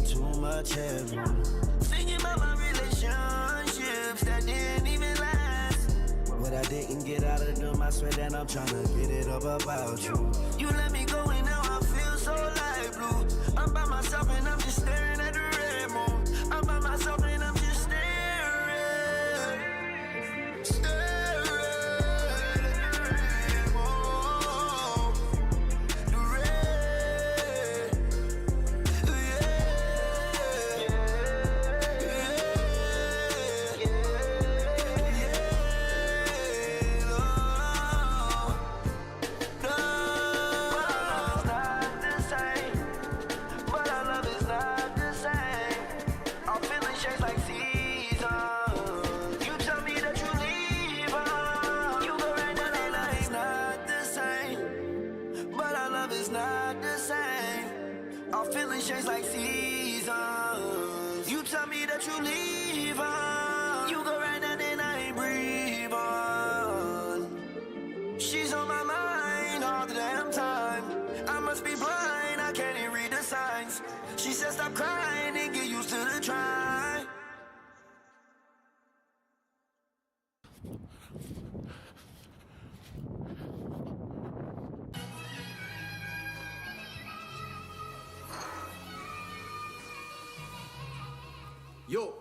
got too much headroom. Thinking about my relationships that didn't even last. What I didn't get out of them, I swear that I'm tryna get it up about you. You let me go and now I feel so light blue. I'm by myself and I'm just staring at the red moon. I'm by myself and I'm just staring. Staring at the red moon. The red. Yeah. Yeah. Yeah. Oh. No. But our love is not the same. But our love is not the same. Our feelings change like seasons. You tell me that you leave her. You go right now, and it's not the same. But our love is not the same. Our feelings change like seasons. You tell me that you leave her. You go right now, then I ain't breathe on. She's on my mind all the damn time. I must be blind, I can't even read the signs. She said stop crying and get used to the try. Yo,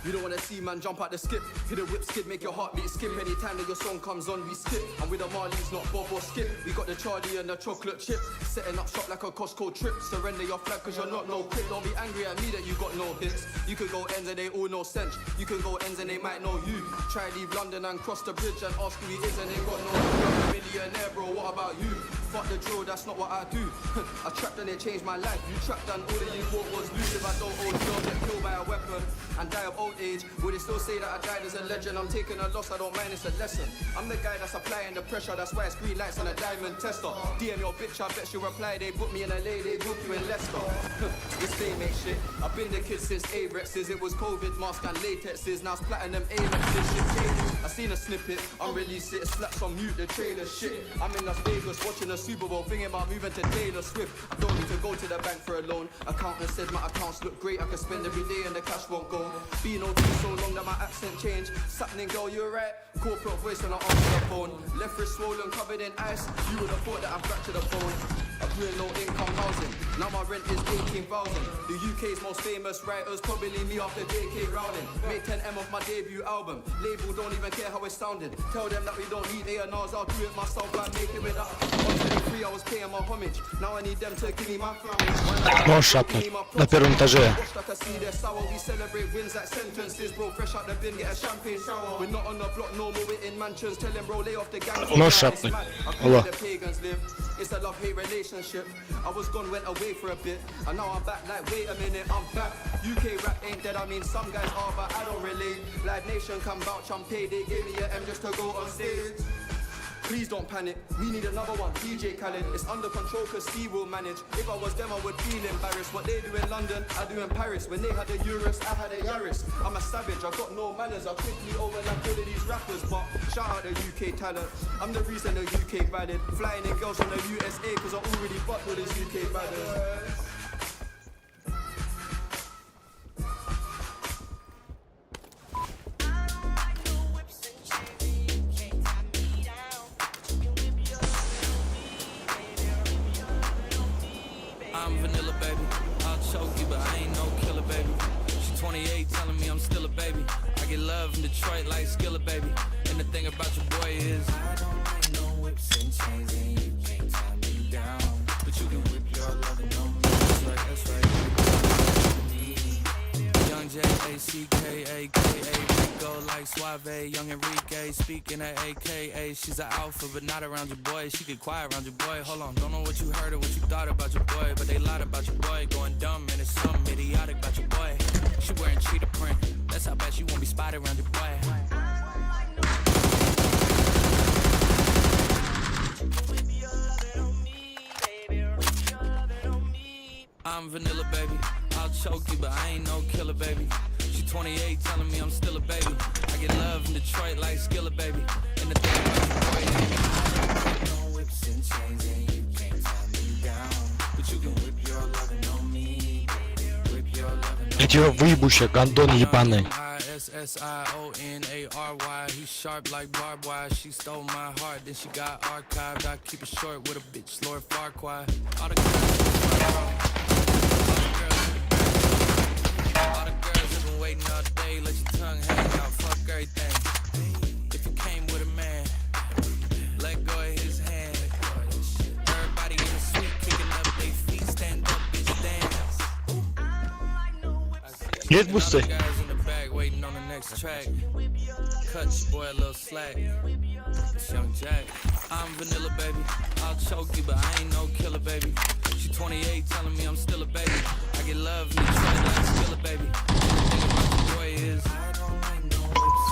you don't wanna see man jump out the skip. Hit a whip skid, make your heartbeat skip. Anytime that your song comes on, we skip. I'm with the Marlies, not Bob or Skip. We got the Charlie and the chocolate chip. Setting up shop like a Costco trip. Surrender your flag cause you're not no crip. Don't be angry at me that you got no hits. You could go ends and they all know sense. You can go ends and they might know you. Try leave London and cross the bridge and ask who he is and they got no I'm a millionaire, bro. What about you? Fuck the drill, that's not what I do. I trapped and it changed my life. You trapped and all that you bought was loose. If I don't owe you, I'll get killed by a weapon and die of old age. Would they still say that I died as a legend? I'm taking a loss, I don't mind, it's a lesson. I'm the guy that's applying the pressure, that's why it's green lights on a diamond tester. DM your bitch, I bet she'll reply. They book me in LA, they book you in Leicester. This fame ain't shit. I've been the kid since Abrexes. It was COVID mask and latexes. Now it's platinum Amexes. Shit changed. I seen a snippet, unreleased it, slaps on mute, the trailer shit. I'm in Las Vegas watching the Super Bowl, thinking about moving to Taylor Swift. I don't need to go to the bank for a loan. Accountant said my accounts look great, I can spend every day and the cash won't go. Been OT so long that my accent changed. Sapling girl, you're right. Corporate voice when I answer the phone. Left wrist swollen, covered in ice. You would have thought that I fractured a bone. I grew in low income housing. Now my rent is 18,000. The UK's most famous writers, probably me after JK Rowling. Made 10M off my debut album. Label don't even care how it sounded. Tell them that we don't need A&Rs. I'll do it myself and make it without. On 23, I was paying my homage. Now I need them to give me my flowers. Можешь шапнуть на первом этаже. Watch like I see their sour. We celebrate wins like sentences, bro. Fresh out the bin, get a champagne shower. We're not on the block no more. We're in mansions. Tell them, bro, lay off the gang. Можешь шапнуть. Алло. The pagans live. It's a love-hate relationship. I was gone, went away for a bit, and now I'm back. Like, wait a minute, I'm back. UK rap ain't dead. I mean, some guys are, but I don't relate. Live Nation come vouch, I'm paid. They gave me a M just to go on stage. Please don't panic, we need another one. DJ Khaled, it's under control cause Steve will manage. If I was them, I would feel embarrassed. What they do in London, I do in Paris. When they had a Urus, I had a Yaris. I'm a savage, I got no manners. I quickly overlap all of these rappers, but shout out the UK talent. I'm the reason the UK valid. Flying in girls from the USA cause I already fucked with these UK badders. I'm vanilla, baby. I'll choke you, but I ain't no killer, baby. She 28, telling me I'm still a baby. I get love in Detroit like Skillet, baby. And the thing about your boy is, I don't like no whips and chains, and you can't tie me down. But you can whip your lovin' on me. That's right, that's right. Me. Young J A C K A K A Rico like Suave, Young Enrique speaking at AKA. She's an alpha, but not around your boy. She get quiet around your boy. Hold on, don't know what you heard or what you thought about your boy, but they lied about your boy. Going dumb and it's something idiotic about your boy. She wearing cheetah print. That's how bad she won't be spotted around your boy. I'm vanilla, baby. I'll choke you, but I ain't no killer, baby. She 28, telling me I'm still a baby. I get love in Detroit like Skillet, baby. And the thing about your boy is, I don't like no whips and chains, and you can't tie me down. But you can whip your lovin' on me, baby. Whip Я тебя выебу ща, гондон ебаный. I-S-S-I-O-N-A-R-Y. He sharp like barbed wire. She stole my heart, then she got archived. I keep it short with a bitch, Lord Farquhar. All the girls, all the girls have been waiting all day. Let your tongue hang out, fuck everything. If you came with a man, let go of his hand. Everybody in the suite kicking up their feet, stand up, bitch, dance. Есть бусты? Guys in the back waiting on the next track. Cut your boy a little slack. It's Young Jack. I'm vanilla, baby. I'll choke you, but I ain't no killer, baby. She 28, telling me I'm still a baby. I get love in Detroit like Skillet, baby. And the thing about your boy is I don't like no whips.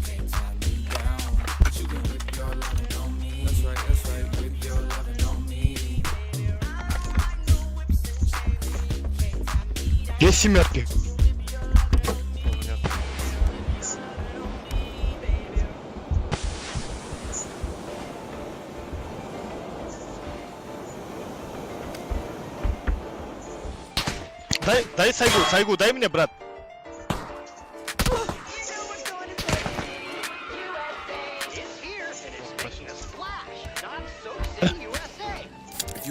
Can't tie me down, but you can whip your lovin' on me. That's right, whip your lovin' on me. Есть семерки? Дай, дай сайгу, сайгу, дай мне, брат.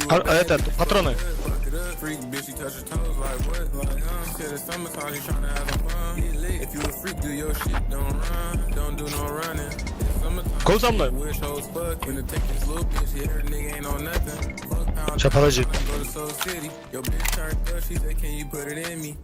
А, это, патроны. Fuck it up. Freak bitch, she touch her toes like what? Like, huh? Said it's summertime, she tryna have some fun. Get lit. If you a freak, do your shit, don't run. Don't do no running. It's summertime. Go за мной. Wish hoes fuck. Finna take this little bitch, yeah, her nigga ain't on nothing. Fuck pound. Ща, подожди. Go to Soul City. Your bitch turned up, she said, can you put it in me?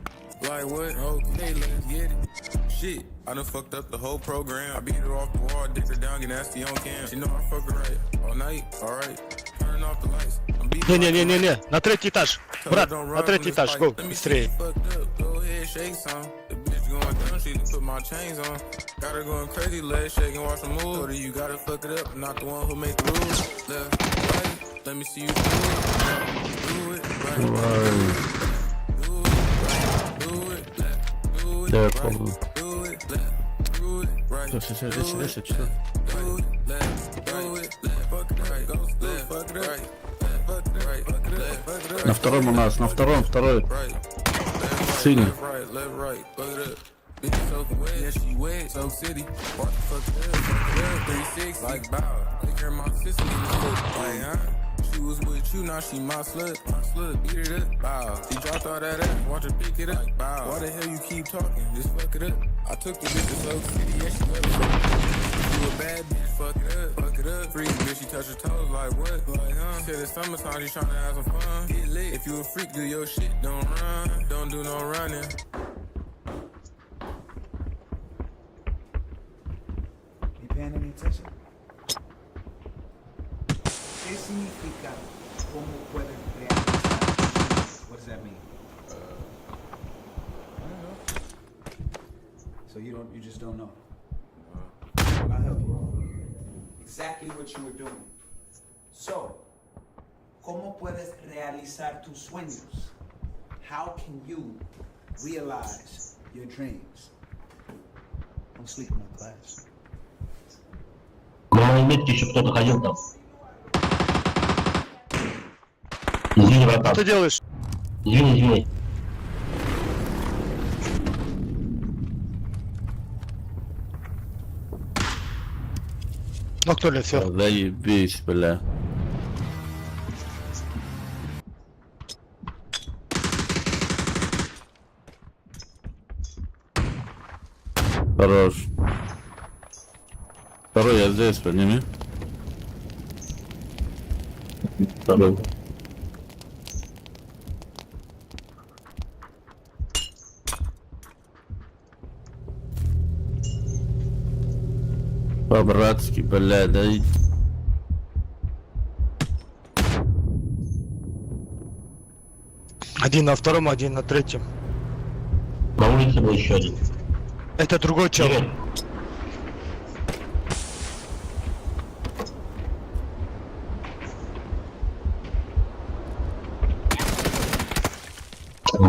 Like what? Okay, let's get it. Shit, I done fucked up the whole program. I beat her off the wall, dick her down, get nasty on cam. She know I fuck her right. All night, alright. Turn off the lights. I'm beating Не-не-не-не-не, на третий этаж. Брат, на третий этаж, го, быстрее. Go ahead, shake some. The bitch going down, she done put my chains on. Got her going crazy, leg shaking, watch her move. Told her you gotta fuck it up, not the one who made the rules. Left, right, let me see you do it. Do it, right. Do it, right. Do it, left. Do it, Да, right. понял. Do it, left. Do it, right. Слушай, слушай, Do дальше, it, дальше, что? do it, left, do it, left, fuck it right, go left, fuck it right, left, fuck it right, fuck it left, fuck it right. На втором у нас, на втором, второй. Right, left, Синий. right, left, right, left, right, fuck it up. Bitch soaking wet, yeah, she wet, Soak City. Watch the fuck it up, fuck it up. 360, like bow. Liquor in my system, like, huh? She was with you, now she my slut, my slut. Beat it up, bow. She dropped all that ass, watch her pick it up, bow. Why the hell you keep talking? Just fuck it up. I took the bitch to Soak City, yeah, she love it. You a bad bitch, fuck it up, fuck it up. Freak bitch, she touch her toes like what? Like, huh? She said it's summertime, she tryna have some fun. Get lit. If you a freak, do your shit, don't run, don't do no running. You paying any attention? ¿Qué significa cómo puedes realizar? What does that mean? I don't know. So you don't, you just don't know. I'll help you. Exactly what you were doing. So, ¿cómo puedes realizar tus sueños? How can you realize your dreams? Don't sleep in my class. На моей метке еще кто-то ходил там. Извини, братан. Что ты делаешь? Извини, извини. Нокнули, все. Заебись, бля. Хорош. Второй я здесь, подними. Второй. По-братски, бля, да и- Один на втором, один на третьем. На улице был еще один. Это другой чел. Привет.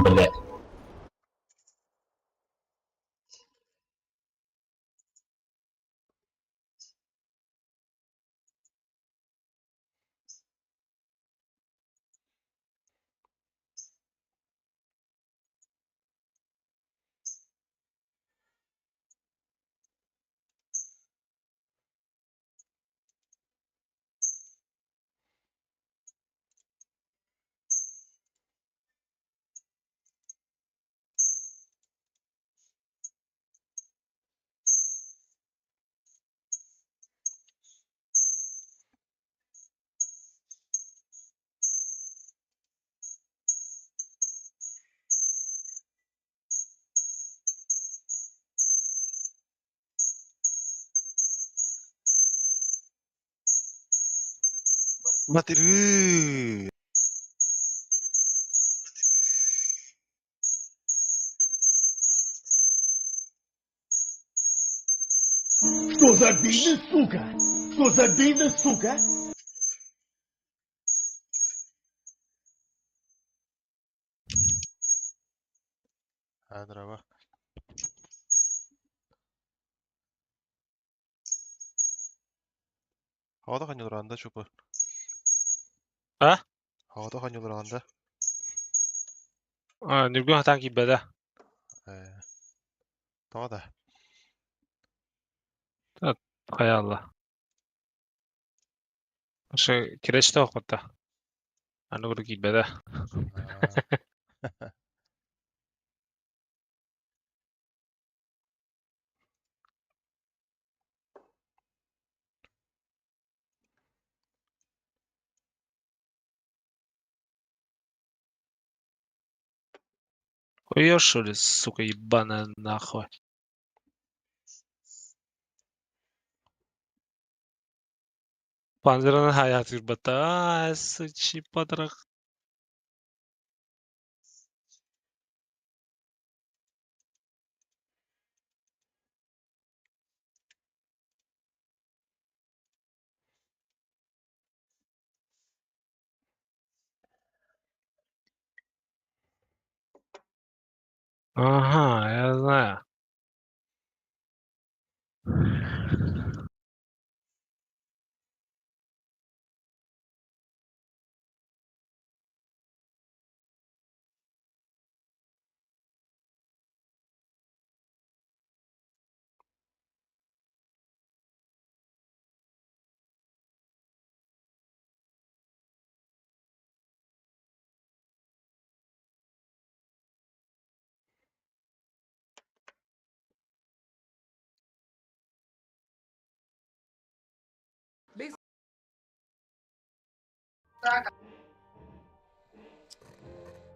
Блять. Матырыы. Что за бизнес, сука? Что за бизнес, сука? Адрава. Havada kanıyorlar çupu. А? Havada kanıyorlar anda. А, Нюргун хатан киирбэтэ. Э. Тоҕо да. Хайа Алла. Ошо кирэчте охота. Аны курдук киирбэтэ. Аа. Хуёшь, что ли, сука, ебаная нахуй. Панзераны хаят киирбэтэ. Сычи потрох. Ага, я знаю.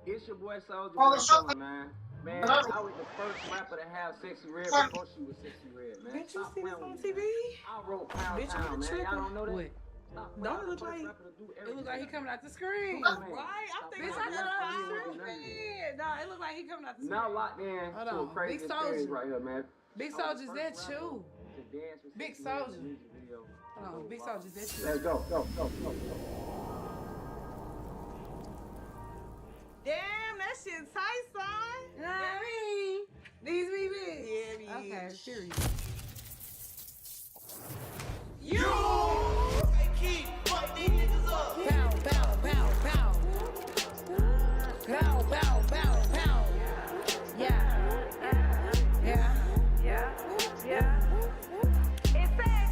It's your boy Soulja Boy Killer, man. Man, I was the first rapper to have Sexy Red before she was Sexy Red, man. Didn't you Stop see this playing on with me, TV? man. I wrote Pound Bitch, I'm Town, man. Y'all don't know that? What? Stop playing. Don't I'm it the look first like rapper to do it look like he everything. coming out the screen? Superman. Right? I'm Stop thinking playing. I I thought I didn't was want to do none of this. tripping. Nah, it look like he coming out the Now screen. locked in Hold to a on. crazy Big experience Soldier. right here, man. Big I was the Soldier's first that rapper you. to dance with Big Sexy Red in a Soldier. music video Hold and on. go Big viral. Soldier's that you. Let's go, go, go, go, go. Damn, that shit tight, son. Know what I mean? These me bitch. Yeah, bitch. Okay, serious. You Bow, bow, bow, bow. Bow, bow, bow, bow. Yeah. Yeah. Yeah. Yeah.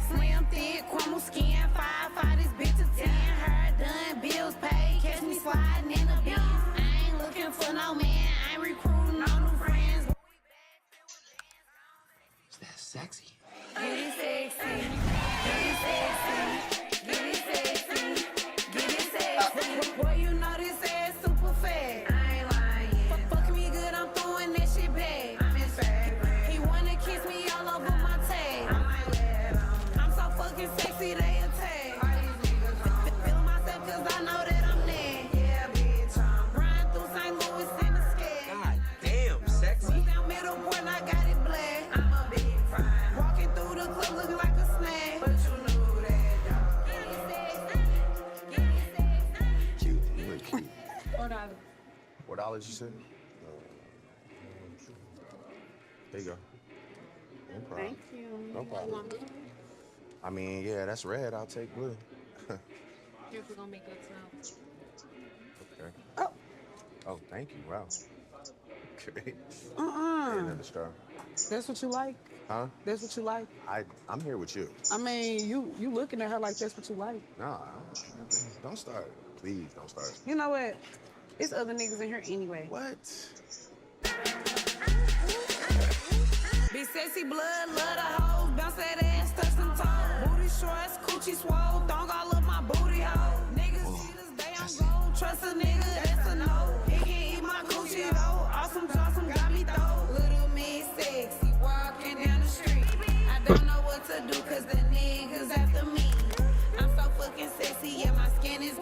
Slim, thick, crumble skin, five, five, this bitch a 10. Hair done, bills paid, catch me sliding in the Benz. I ain't looking for no man, I ain't recruiting no new friends. Is that sexy? Get it sexy, get it sexy, get it sexy, get it sexy. Boy, you know this ass super fat. I ain't lying. Fuck me good, I'm throwing that shit back. I'm his favorite. He wanna kiss me all over my tag. I'm so fucking sexy, they attack. Feel myself 'cause I know that I'm that. Yeah, bitch. I'm riding through St. Louis in a skate. God damn, sexy. Bust down Middleport, I got it black. I'm a big fine. Walking through the club looking like a snack. But you knew that, dog. Get it sexy. Get it sexy. Cute. You look cute. $4. What dollars you said? There you go. No problem. Thank you. No problem. I mean, yeah, that's red. I'll take blue. Here, we're gonna make good sound. Okay. Oh. Oh, thank you. Wow. Okay. Uh-uh. Another star. That's what you like? Huh? That's what you like? I'm here with you. I mean, you looking at her like that's what you like. Nah, don't start. Please don't start. You know what? It's other niggas in here anyway. What? Big sexy blood, love the hoes, bounce that ass, touch them toes. Booty shorts, coochie swole, thong all up my booty hole. Niggas cheaters, they on gold. Trust a nigga, that's a no. He can eat my coochie though. Awesome Johnson got me though. Little me sexy, walking down the street. I don't know what to do 'cause the niggas after me. I'm so fucking sexy, yeah, my skin is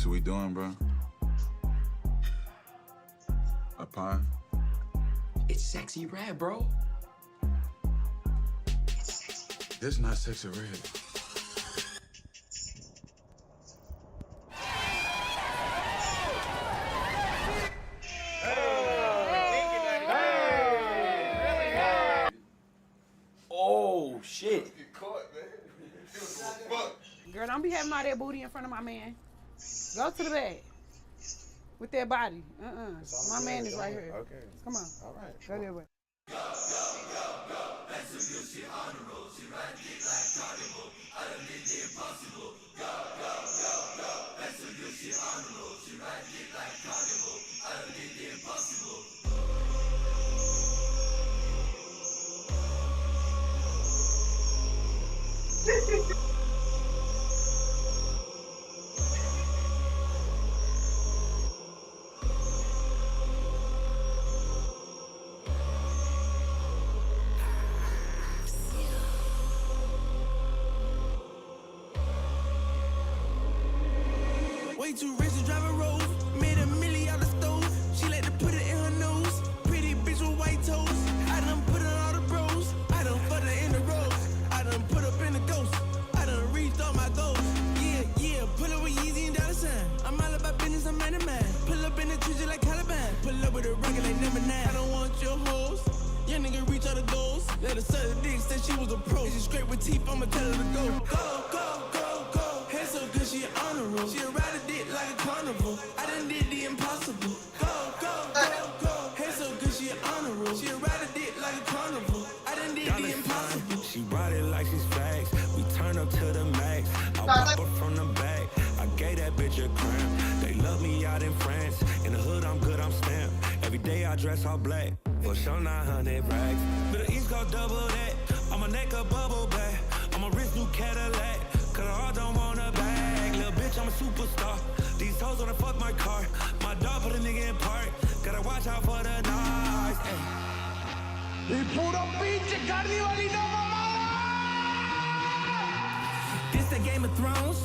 This what we doing, bro? A pie? It's Sexy Red, bro. This not Sexy Red. Oh shit. Girl, don't be having all that booty in front of my man. Go to the back. With that body. Uh-uh. My man is right here. Okay. Come on. All right. Go that way. Way too rich to drive a Rove. Made a milli out the stove. She like to put it in her nose. Pretty bitch with white toes. I done put on all the bros. I done fucked her in the rose. I done put up in the ghost. I done reached all my goals. Yeah, yeah. Pull up with Yeezy and dollar sign. I'm all about business, I'm man to man. Pull up in the trenches like Caliban. Pull up with a record like number 9. I don't want your hoes. Young nigga reach all the goals. Let her suck the dick, said she was a pro. She straight with teeth, I'ma tell her to go. Go, go, go, go. Hair so good, she an honor roll. She a ride a dick like a carnival. I done did the impossible. Go, go, go, go. Hair so good, she an honor roll. She a ride a dick like a carnival. I done did the impossible. She brought it like she's facts. We turn up to the max. I pop her from the back. I gave that bitch a cramp. They love me out in France. In the hood, I'm good, I'm stamped. Every day I dress all black. For sure, 900 racks. Middle East go double that. I'ma neck a bubble back. I'ma wrist new Cadillac. Cause I don't want a bag. Little bitch, I'm a superstar. These hoes wanna fuck my car. My dog put a nigga in park. Gotta watch out for the knives. Ay. This the Game of Thrones.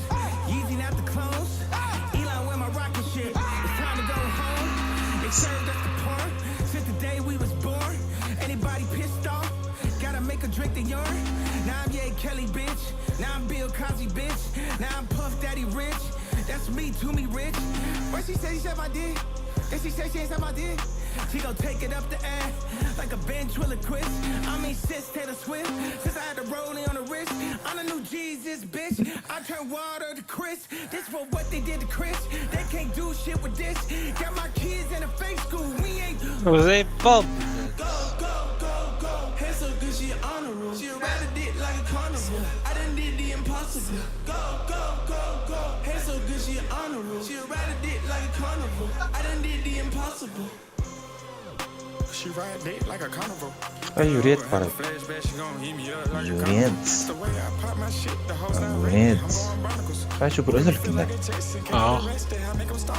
Yeezy not the clones. Elon with my rocket ship. It's time to go home. They served us the porn since the day we was born. Anybody pissed off? Gotta make a drink the urine. Now I'm Ye Kelly, bitch. Now I'm Bill Cosby, bitch. Now I'm Puff Daddy Rich. That's me, to me rich. What she said she said my dick. Then she said she ain't said my dick. She gon' take it up the ass like a ventriloquist. I mean, sis Taylor Swift. Since I had the rolling on the wrist, I'm the new Jesus, bitch. I turn water to Chris. This for what they did to Chris. They can't do shit with this. Got my kids in a fake school. We ain't Заебал. go, go, go, go. Hair so good, she an honor roll. She a ride a dick like a carnival. I done did the impossible. Go, go, go, go. Hair so good, she an honor roll. She a ride a dick like a carnival. I done did the impossible. She ride dick like a carnival. Ай, Юрец пора. Flashback, she gon' hit me up like a Юрец. The way I pop my shit, the hoes not Юрец. Хочу бросил кино. Аа.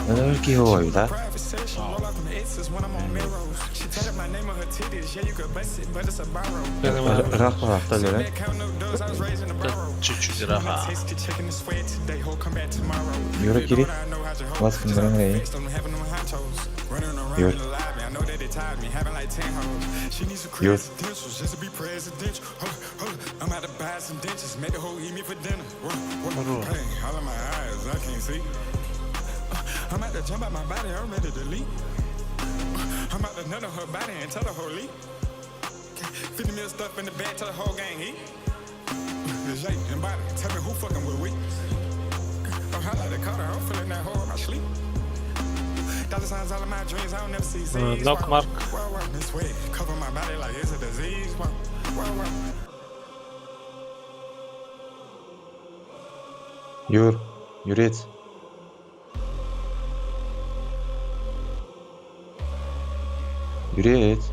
Наверное, его, да? Private session, roll off them X's when I'm on Melrose. She tatted my name on her titties, yeah, you could bust it, but it's a borrow. Рахма автолера. Count no doors, I was raised in the borough. Чуть-чуть раха. Tasty chicken and sweat today, ho, come back tomorrow. Юра Кири. Ласка Нрэнрэй. I'm having them high toes. Running around Юр. in the lobby, I know that they tired me, having like 10 hoes. She needs some Юр. credentials just to be presidential. Hold, hold, I'm out to buy some dentures, make the hoe eat me for dinner. Whoa, whoa, pain, all in my eyes, I can't see. I'm out to jump out my body, I'm ready to leap. I'm out to nut on her body and tell her whole leap. 50 mil stuff in the bag, tell the whole gang eat. Jay and body, tell me who fucking with we. I'm high like the Carter, I'm feeling that hole in my sleep. Dollar signs all of my dreams, I don't never see Z's. Knock mark. Wow, wow, this way, cover my body like it's a disease. Wow, wow, wow. Юр. Юрец. Юрец.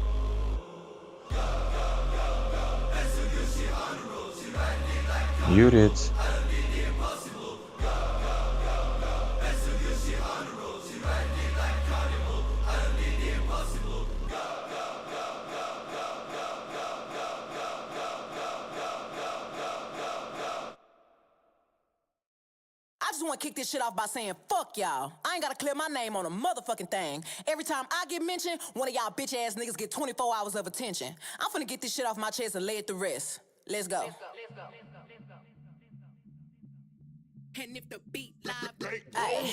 Юрец. I I just wanna kick this shit off by saying fuck y'all. I ain't gotta clear my name on a motherfucking thing. Every time I get mentioned, one of y'all bitch ass niggas get 24 hours of attention. I'm finna get this shit off my chest and lay it to rest. Let's go. And if the beat live, ay,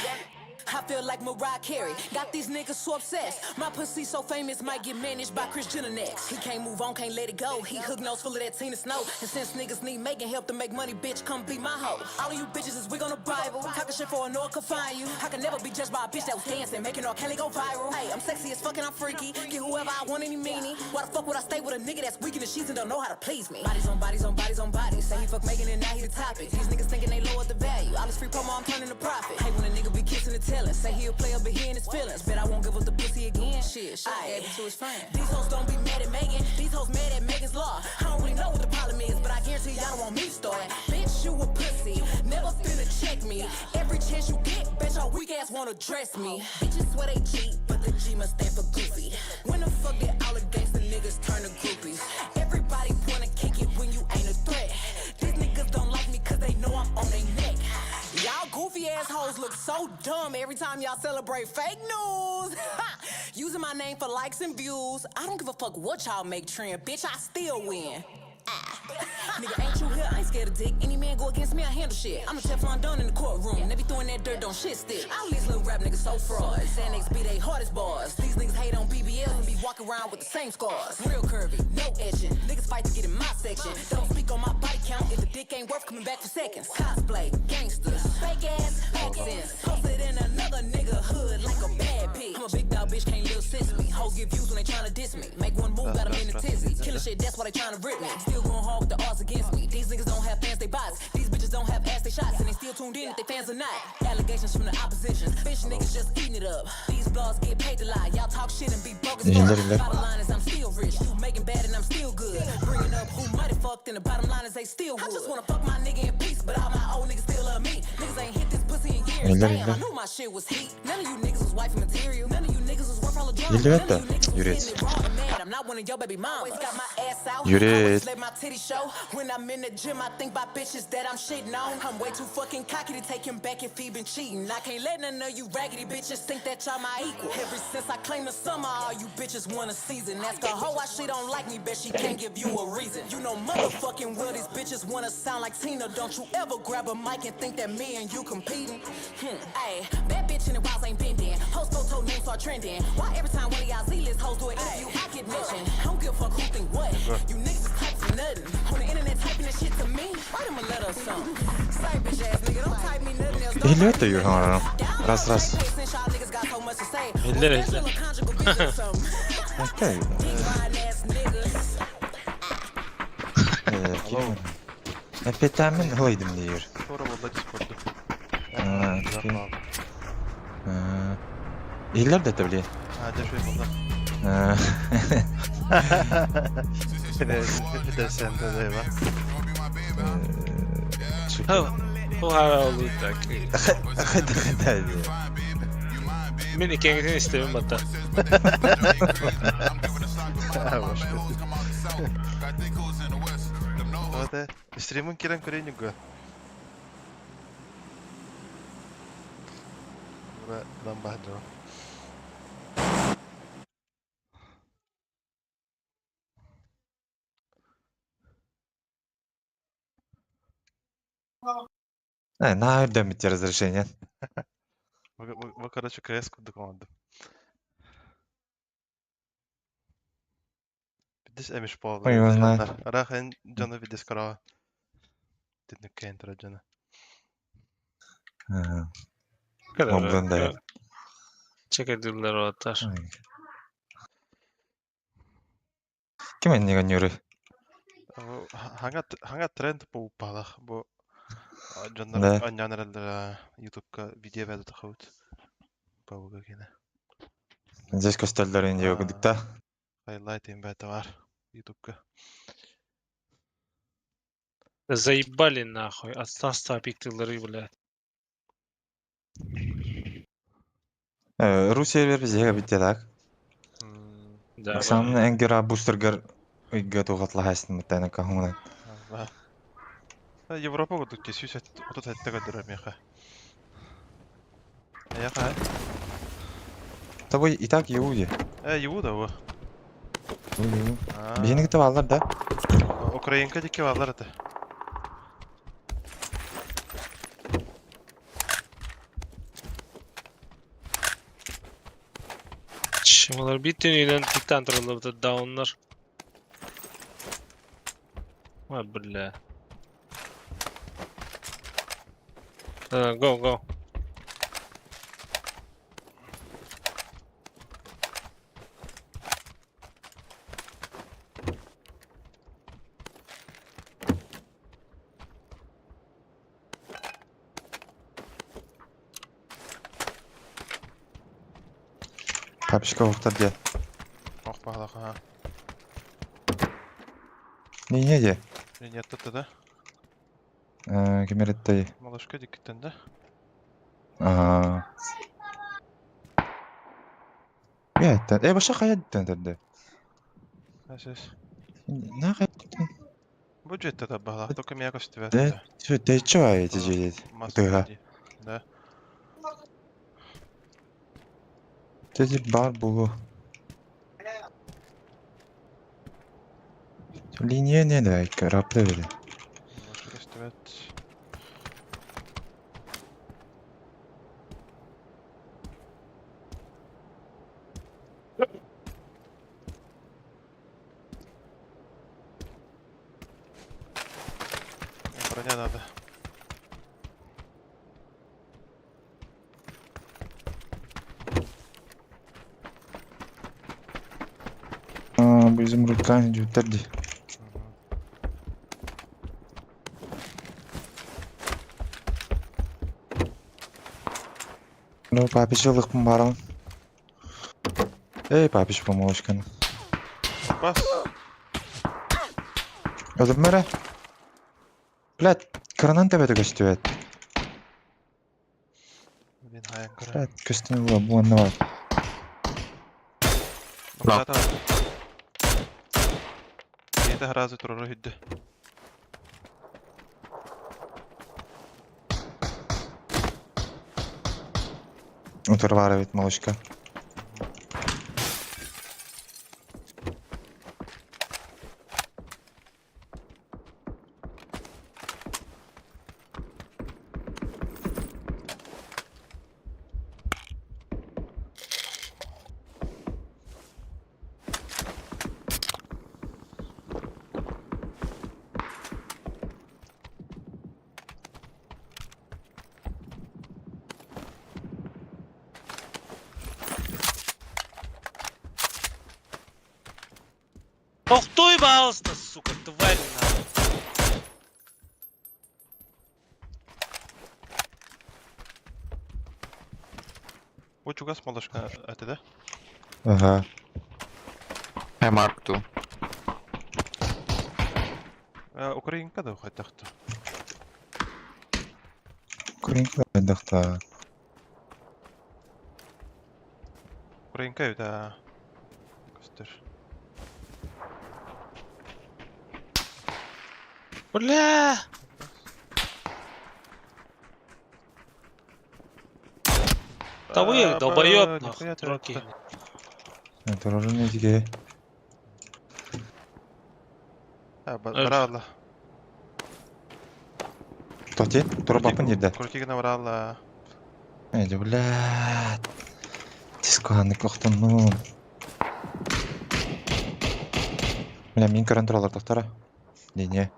I feel like Mariah Carey. Got these niggas so obsessed. My pussy so famous might get managed by Kris Jenner next. He can't move on, can't let it go. He hook nose full of that Tina Snow. And since niggas need making help to make money, bitch, come be my hoe. All of you bitches is wig on the Bible. Talking shit for a no can find you. I can never be judged by a bitch that was dancing, making R. Kelly go viral. Hey, I'm sexy as fuck and I'm freaky. Get whoever I want, any meanie. Why the fuck would I stay with a nigga that's weak in the sheets and don't know how to please me? Bodies on bodies on bodies on bodies. Say he fuck Megan and now he the topic. These niggas thinking they lowered the value. All this free promo, I'm turning to profit. Hey, when a nigga be kissing and telling, say he'll play up but he in his feelings. Bet I won't give up the pussy again. Shit, shit, gave it to his friend. These hoes don't be mad at Megan. These hoes mad at Megan's law. I don't really know what the problem is, but I guarantee y'all don't want me to start. Bitch, you a pussy. Never finna check me. Every chance you get, bitch, your weak ass wanna dress me. Bitches swear they cheat, but the G must stand for goofy. When the fuck did all the gangsta niggas turn to groupies? Everybody wanna kick it when you ain't a threat. These niggas don't like me cause they know I'm on their neck. Y'all goofy ass hoes look so dumb every time y'all celebrate fake news. Using my name for likes and views. I don't give a fuck what y'all make trend, bitch. I still win. Nigga, ain't you here? I ain't scared of dick. Any man go against me, I handle shit. I'm a Teflon Don in the courtroom. They be throwing that dirt, don't shit stick. All these little rap niggas so fraud. Xanax be they hardest bars. These niggas hate on BBLs and be walking around with the same scars. Real curvy, no etching. Niggas fight to get in my section. Don't speak on my body count if the dick ain't worth coming back for seconds. Cosplay, gangsters, fake ass accents. Posted in another nigga hood like a bad bitch. I'm a big dog bitch, can't little sis me. Hoes give views when they tryna diss me. Make one move, got 'em in a tizzy. Killing shit, that's why they tryna rip me. Still going hard with the odds against me. These niggas don't have fans, they bots. These bitches don't have ass, they shots. And they still tuned in if they fans or not. Allegations from the opposition. Bitch niggas just eating it up. These blogs get paid to lie. Y'all talk shit and be bogus. İyiler fuck. iyiler. Bottom line is I'm still rich. You making bad and I'm still good. Bringing up who might have fucked and the bottom line is they still would. I just wanna fuck my nigga in peace, but all my old niggas still love me. Niggas ain't hit this pussy in years. İyiler Damn, I iyiler. knew my shit was heat. None of you niggas was wife material. None of you niggas was worth all the drama. İyiler None of de. you niggas was Yürüt. sitting there raw and mad. I'm not one of your baby mamas. Always got my ass out. Yürüt. Always let my titty show. When I'm in the gym, I think about bitches that I'm shitting on. I'm way too fucking cocky to take him back if he been cheating. I can't let none of you raggedy bitches think that y'all my equal. Ever since I claimed the summer, all you bitches want a season. Ask a hoe why she don't like me, bet she can't give you a reason. You know motherfucking well these bitches wanna sound like Tina. Don't you ever grab a mic and think that me and you competing? Ayy, bad bitch in the wild ain't bending. Post photo names start trending. Why every time one of y'all Z-list hoes do an interview, I get mentioned? I don't give a fuck who think what. You niggas is type for nothing. On the internet typing that shit to me. Write him a letter or something. Sorry, bitch ass nigga, don't type me nothing else. Don't İyiler de yürü hanım. Раз раз. since y'all niggas got so much to say. İller izle. Schedule a conjugal visit or something. Hatta Dick riding ass niggas. Эпетамин хойдым диир. Sonra valla Discord'da. Ha, okey. Ha. İyiler de tabii. Ha de şöyle valla. Ha. De sende de var. Хо хара так. Хыды хыды. Мин икеңитин истебин батта. Hadi. Stream'in kiren көрейін го. Bura lan bahdo. На өрдөмүт разрешение. Вы, короче, КС курдук команда. Бидис эмиш по. Ой, его знает. Рахен жана бидис кара. Дидник кентра жана. Мобдан да. Чекедилер оттар. Ким эннига нүрү? Ханга ханга тренд бу балах бу Да. жоннор аннянараллара ютубка видео бәді тахаут. Бабуга кене. Здесь костеллер инди өгдүк та. Хайлайт им бәті бар ютубка. Заебали нахуй. Отстал пиктылары, блядь. Ру сервер бизеге битте так. Да. Оксана энгера бустергер ыйга тугатлы хастын мытана кахуна. Европа курдук ки сүүс отут хэтте көдөрөр миэхэ. Эйиэхэ. Тобой и так Иуди. Э, Иуда бу. Биһини кытта бааллар да? Украинка диэки бааллар этэ. Чымалар bir tünüyle dikten turuldu downlar. Ой, бля. Go, go. Папочка охтар диэ. Ох, баҕалаах, Не не диэ. Не нет да? Кимереттэй. Малышка диэкиттэн да? Аа. Бэттэн. Э, баша хайа тэрдэ. Эс. На хайа. Бу дьиэттэ да баҕалаах, только меня көстүбэт. Дэ, чё, дэ чё эти же Тыга. Да. Тэти бар булу. Линия не да, рапты били. Малышка көстүбэт. Броня надо. Аа, бу изумрудкан жүттерди. Ну, папичылыкпын барам. Эй, папич помощканы. Бас. Өлүмөрө. Блядь, кранан тебеде көстүбэт. Блин, хайан көрө. Блядь, көстүнү була буанна бар. Ноксата. Это сразу турары хүдді. Утар бар бит малышка. Ох, кто ебался, сука, тварь нахуй. Бу чугас малышка это да? Ага. I marked two. Украинка да хайдахты. Украинка дахта. Украинка да. Көстөр. Бля! Да вы, долбоёб, нахуй, дураки. Турары не диге. Баралла. Тоти, тура бапын жерде. Крутигина баралла. Эди, блядь. Дисконы коктонну. Бля, мин көрөн туралар доктора. Не,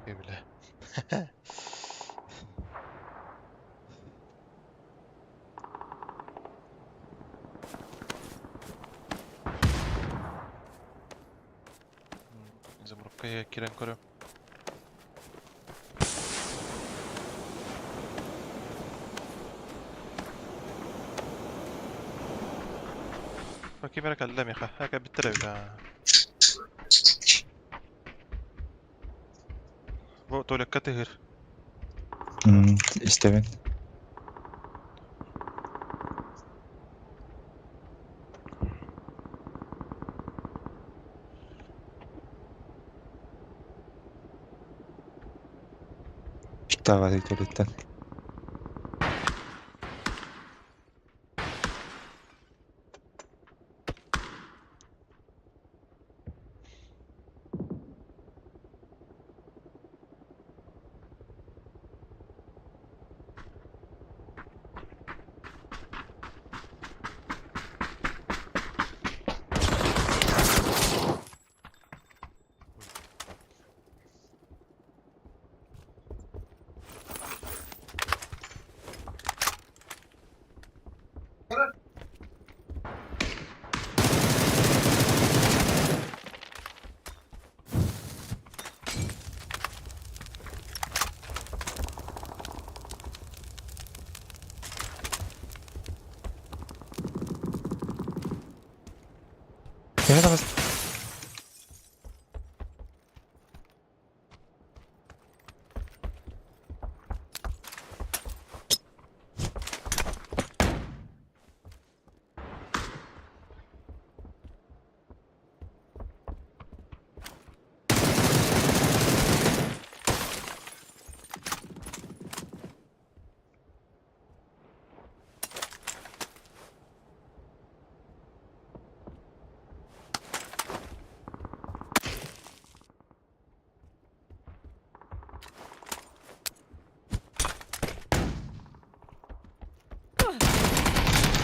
Э, бля. Изумрудка я кирен көрөм. Кимere кэллэ миэхэ, эгэ биттэр эбит аа. Бу туалекка тыһыр. Истебин. Давай, төлөттөн. Кэһэ таҕыс.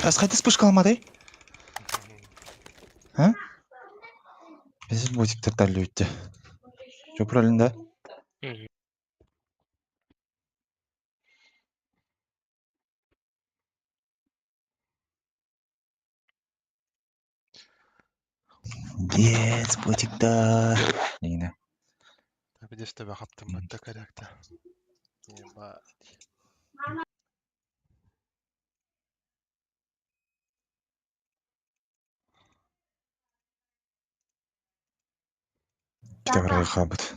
Ас хайдах вспышкаламатай? А? Без ботиктар өттө. Что правильно, да? Без ботиктар. Нигіне. Видишь, тебе хаптым батта корректа. Ебать. Китабарга хабыт.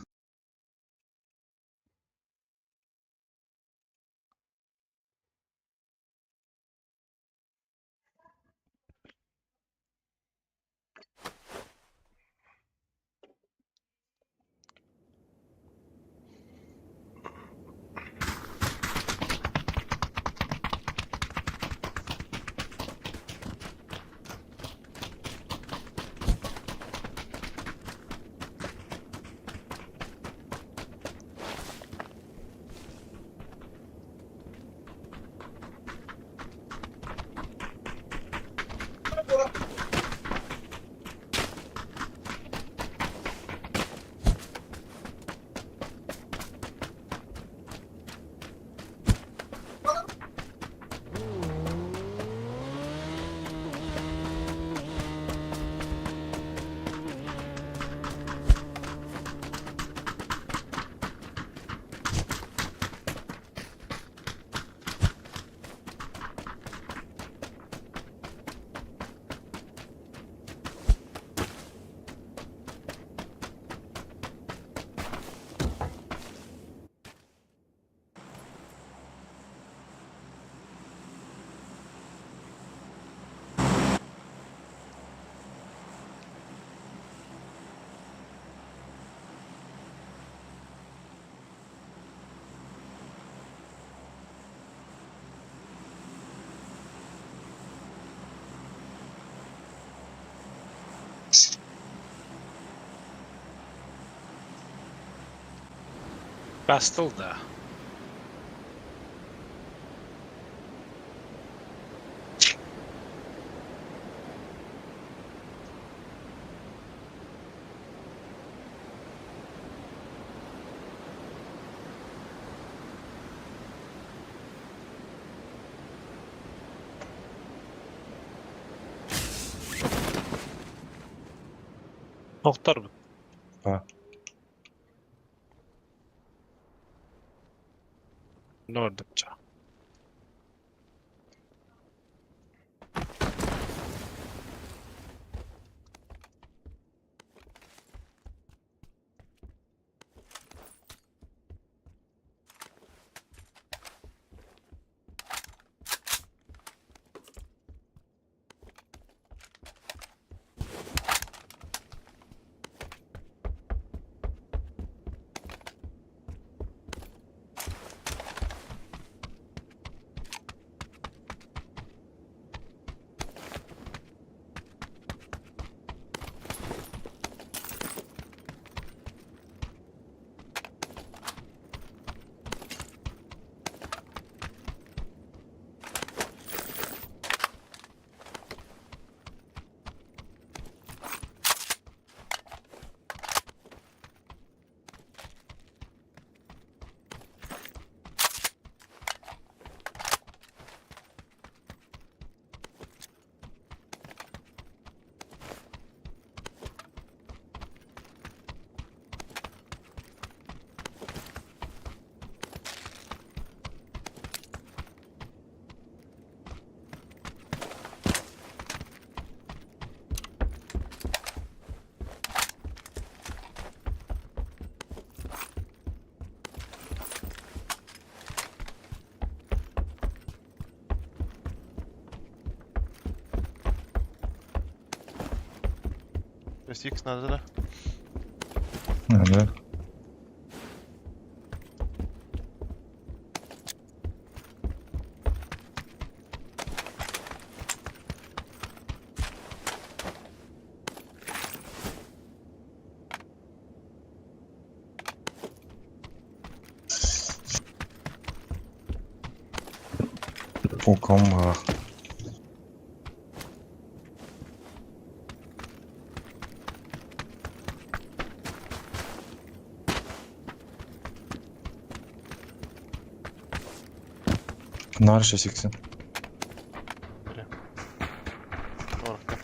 Bastılda. Охторбут. Ба. Нордупча. SX надо да? Надо. Полком. Нарша сиксен. Бля. Орка.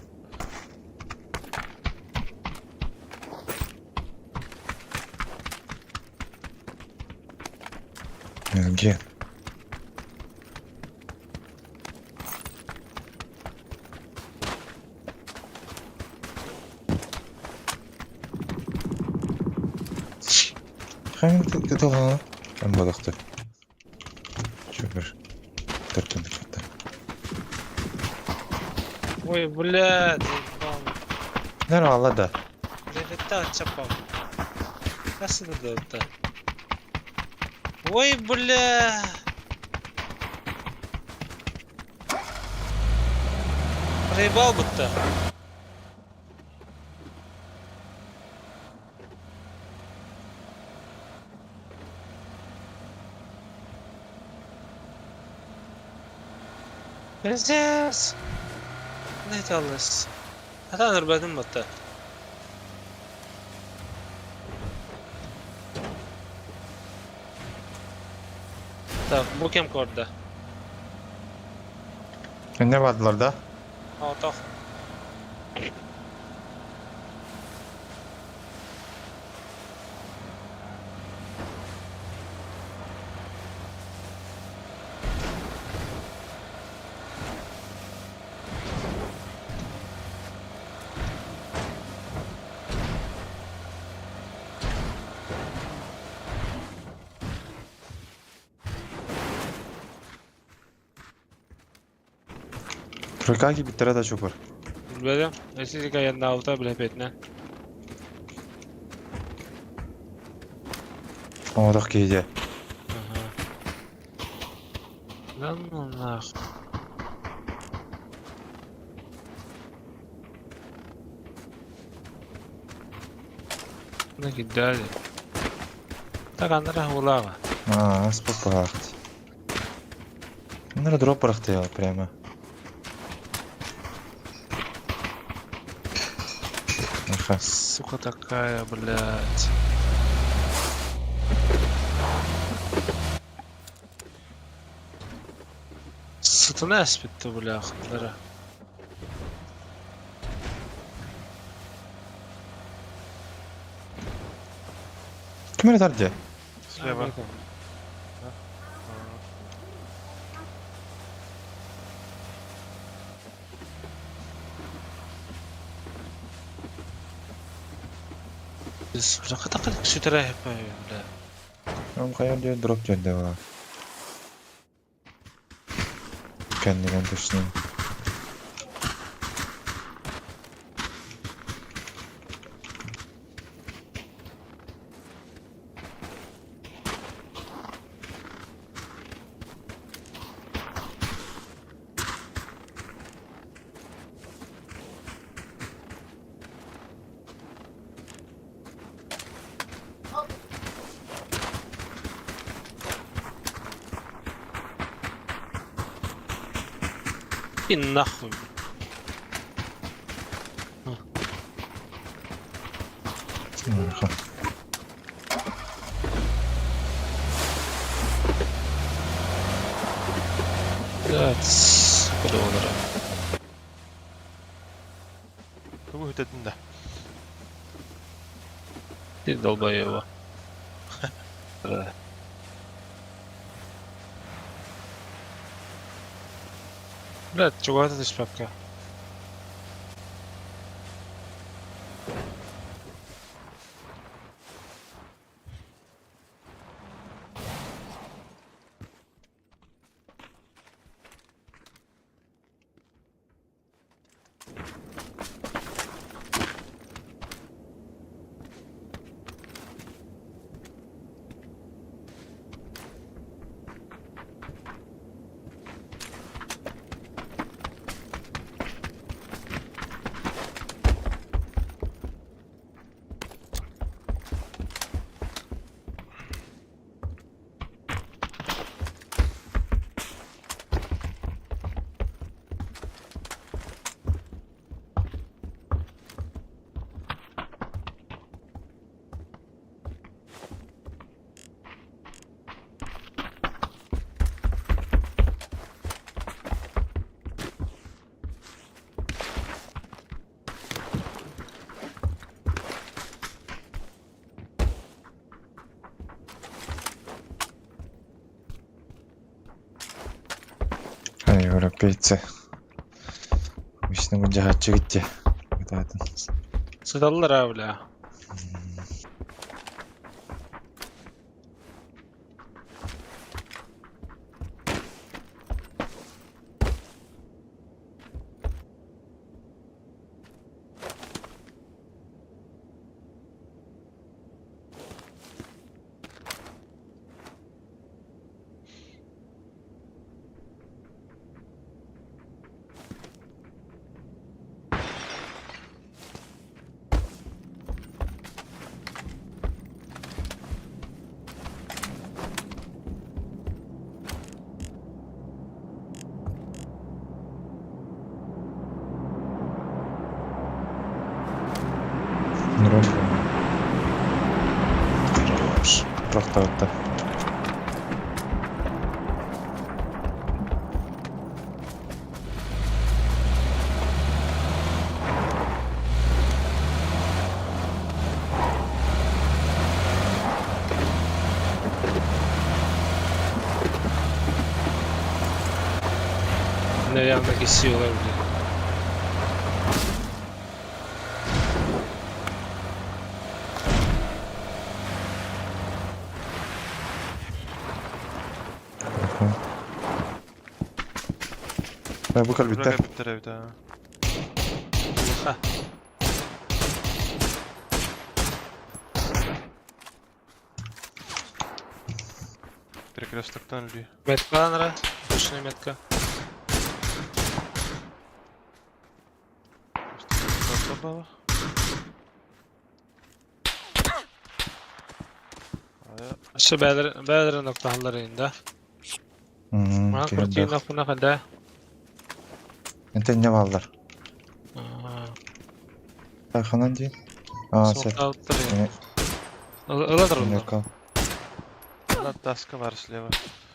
Где? Хайын тытылана. Эн бадахты. Чөбөр. Төртүн кытта. Ой, блядь, заебал. Нэр алла да. Левета чапам. Nasıl da da. Ой, бля. Проебал будто. Пиздец. Ne tallas. Hata nırbadım batta. Так, bu kim korda? Ne vardılar da? Ha, так. Тройка биттері да чөпір. Bilmedim. Estetika yanında alta bile petne. Оңодох кейде. Да ну нахуй. Накидали. Так, андра улава. А, спокойно. Наверное, дроп я прямо. Аха. Сука такая, блядь. Сатана спитті, бля, хандара. Кім ретарде? Слева. Бля, қата сүтірі бля. Ам қаяр дроп жерде бар. Кәндеген точно. И нахуй. Аха. Блядь, сука доллара. Тугу хүтэтин да. Ты долбоеба. Да. Блядь, чего это шпапка? Европейцы. Обычно былдьаһааччыгыт дии. Кытаатын. Сыталлар аа бля. Тохтоотто. Нереально силы, блин. Бу кэлбиттэр. Кэлбиттэр эбит аа. Луха. Перекрестоктан өлүү. Метка нара. Точная метка. Өссө бээлэрин бээлэрин октаһаллар инда. Мана куртиина куна хада. Энтэн не бааллар? Ханан диэн? Аа, сөп. Ыла тураллар. Ла таска бар слева.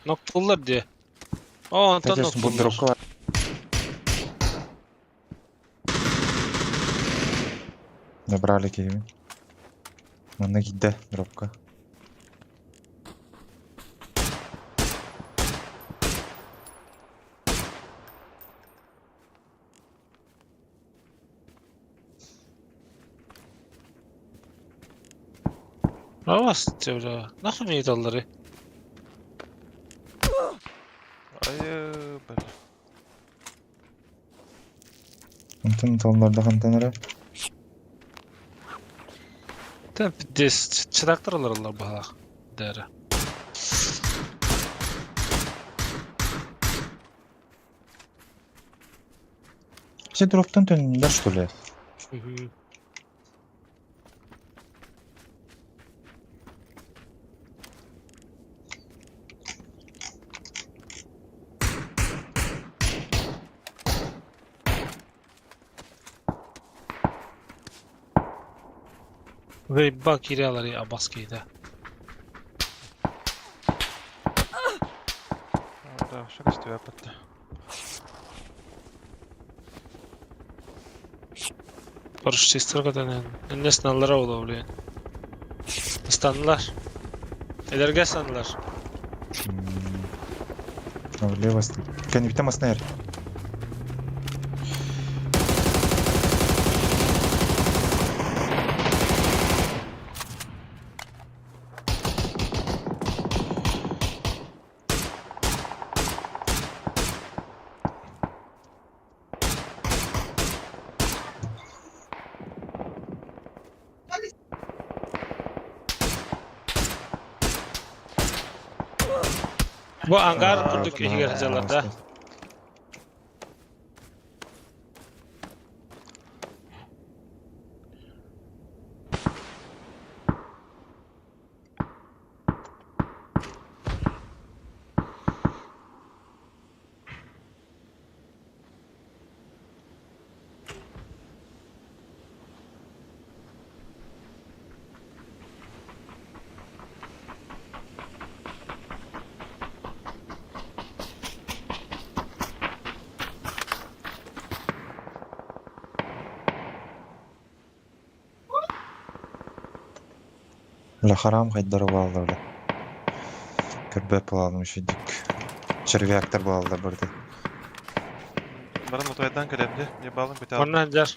Ноктуллар дии. О, онтон ноктуллар. Набрали киһибин. Манна киирдэ дропка. Авас бля. Нахуй мне доллары? Айы, бля. Онтон толларда хантан эрэ? Та пиздец, чыдактыралар олар баһалаах. Дәрі. Все дроптан төннүлэр что ли? Заебал кирялар абас кейде. Да, шаг көстүбэппит. Парашютистер Иннес наллара ола блин. Ыстаннылар. Эдерге ыстаннылар. Влево. Кэннибиттэн масына эр. Бу ангар курдук иһигэр сылдьаллар да. Бля, харам хайдара бааллар бля. Көрбөт буолалым үчүгдүк. Червяктар буолаллар барды. Баран утуйдан кэлэм дии. Ебалым бүтэ. Онно сылдьар.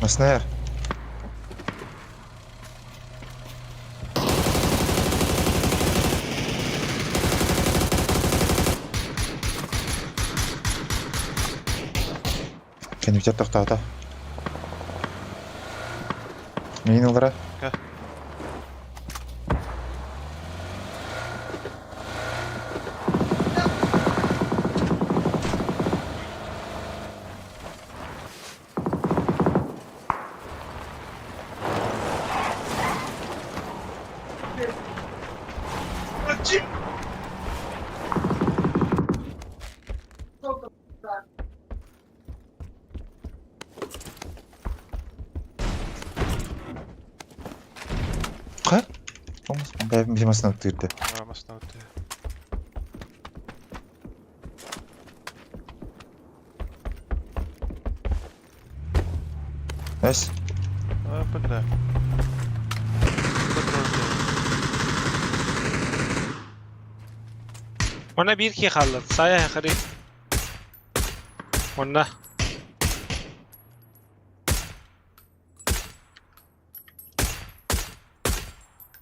Маснайар. Кэннибитигэр тохтоото. Миин ылара. Кэ. Ха? Бэйэм масына тыырды. Масына өттө. Эс. А, бля. Онно биир киһи хаалла. Сайа хары. Онно.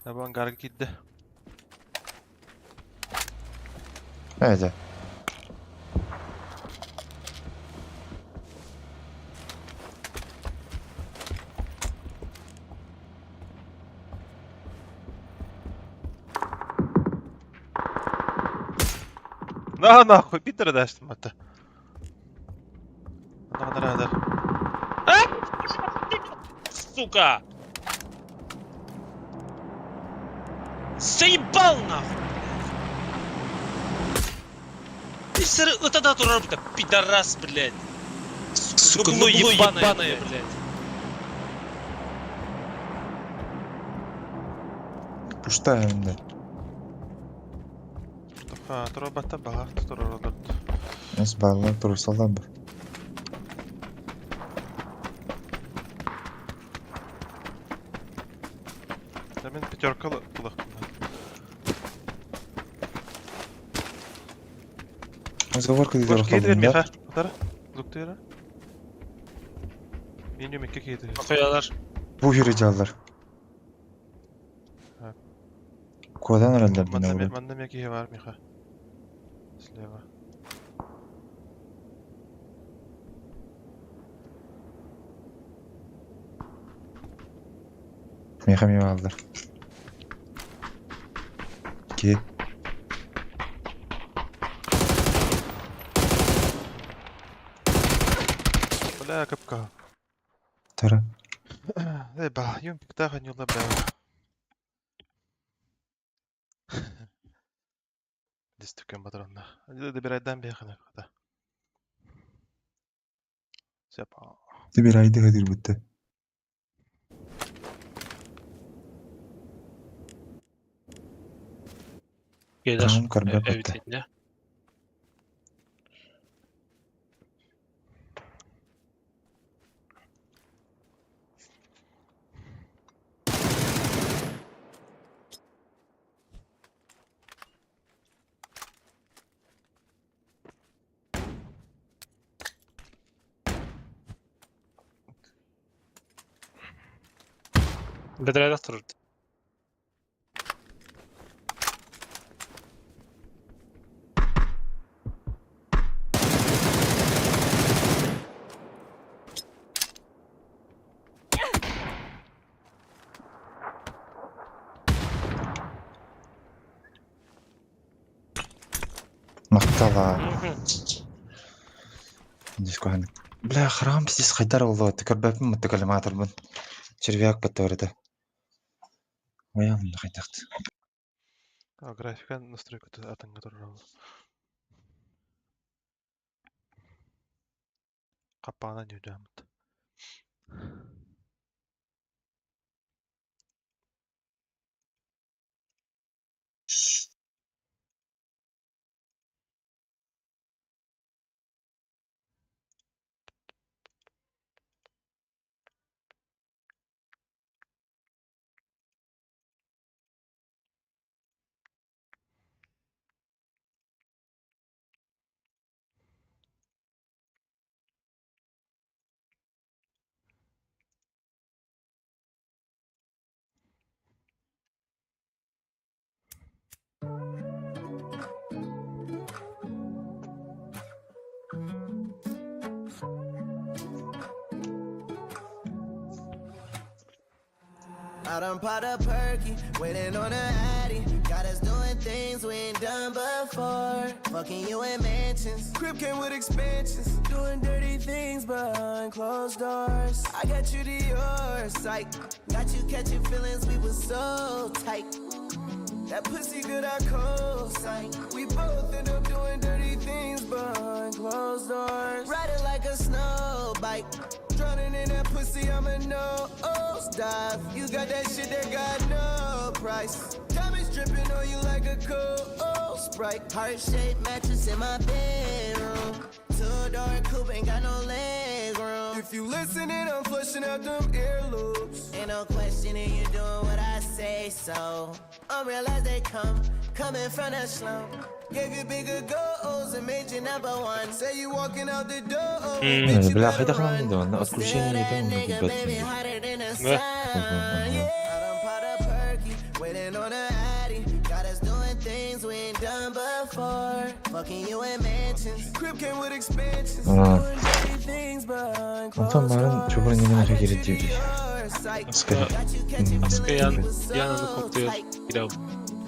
Табан ангарга киирдэ. Эдэ. На нахуй, пидоры дашь это. Надо, надо, Сука! Заебал нахуй! Ты сыры вот это турар, пидорас, блядь! Сука, ну ебаная, блядь! Пустая да. Тура баха, тура Эс балла турсалар бу. Да мен пятерка лых. Разговор когда Бош кейдер миха. Атара. Луктыра. Минимум 2 кейдер. Bakıyorlar. Бу yürü жаллар. Кодан herhalde Манна бина манна меки бар миха. Слева. Миха ми алдар. Ки. Бля, капка. Тара. Эй, ба, юм пиктаха не бля. Дистүкен патронна. Добирайдан бехана хата. Сепа. Добирайды хадир бутты. Gelir. Tamam, karba Evet, bitti. ne? Бедрәдә торыр. Мактала. Дискухан. Бля, храм пиздец хайдар болду. Текербеппин муттакалематор бун. Червяк баттырды. Оям хайдакт. А, графика настройка атыңга турар. Капана не удамыт. I done pot a perky, waiting on a addy. Got us doing things we ain't done before. Fucking you in mansions. Crib came with expansions. Doing dirty things behind closed doors. I got you to your psych. Got you catching feelings, we was so tight. That pussy good, I co-sign. We both end up doing dirty things behind closed doors. Riding like a snow bike. Drowning in that pussy, I'm a nose dive. You got that shit that got no price. Diamonds dripping on you like a cold sprite. Heart shaped mattress in my bedroom. Two door coupe ain't got no leg room. If you listening, I'm flushing out them earlobes. Ain't no questioning you doing what I say, so I'm real as they come, coming from the slum. Gave you bigger goals and made you number one. Say you walking out the door, bitch, you Бля, better хайдах run. нам да Still отключение that да nigga, baby, hotter than the sun. Yeah. I done pot a perky, waiting on a addy. Got us doing things we ain't done before. Fucking you in mansions. Crib came with expansions. Doing dirty things behind Онтон closed баран doors. чубрын I нэмэр got you киирэн to дии. your psych. Аска Got you catching аска feelings, ян we was янаны so коктейл tight. кирэв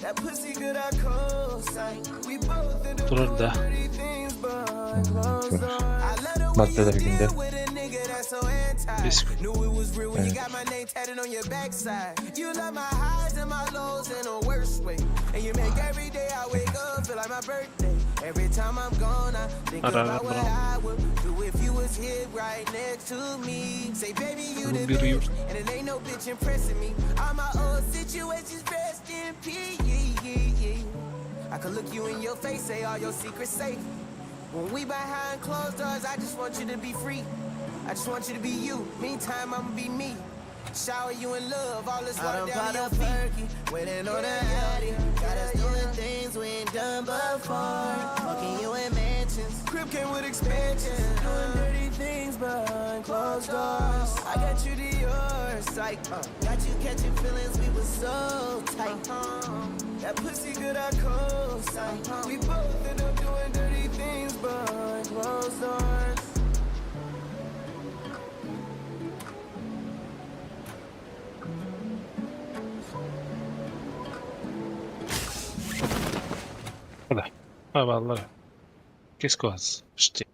That pussy good, I co-sign. We both end up турар doing да. dirty things behind closed doors. I love the way Батта you да бигинде. deal with a nigga that's so anti. Бес күн. Knew it was real when you got my name tatted on your backside. You love my highs and my lows in a worst way. And you make every day I wake up feel like my birthday. Every time I'm gone, I think Ара about what бра. I would do if you was here right next to me. Say, baby, you the Бир bitch, and it ain't no bitch impressing me. All my old situations rest in peace. I could look you in your face, say all your secrets safe. When we behind closed doors, I just want you to be free. I just want you to be you. Meantime, I'ma be me. Shower you in love, all this water down to your feet. Perky, waiting on a addy. Got us doing things we ain't done before. Fucking you in mansions. Crib came with expansions. Doing dirty things behind closed doors. I got you to your psych. Got you catching feelings, we was so tight. That pussy good, I co-sign. We both end up doing dirty things behind closed doors. Бля. А, баллар. Кискоас. Шти.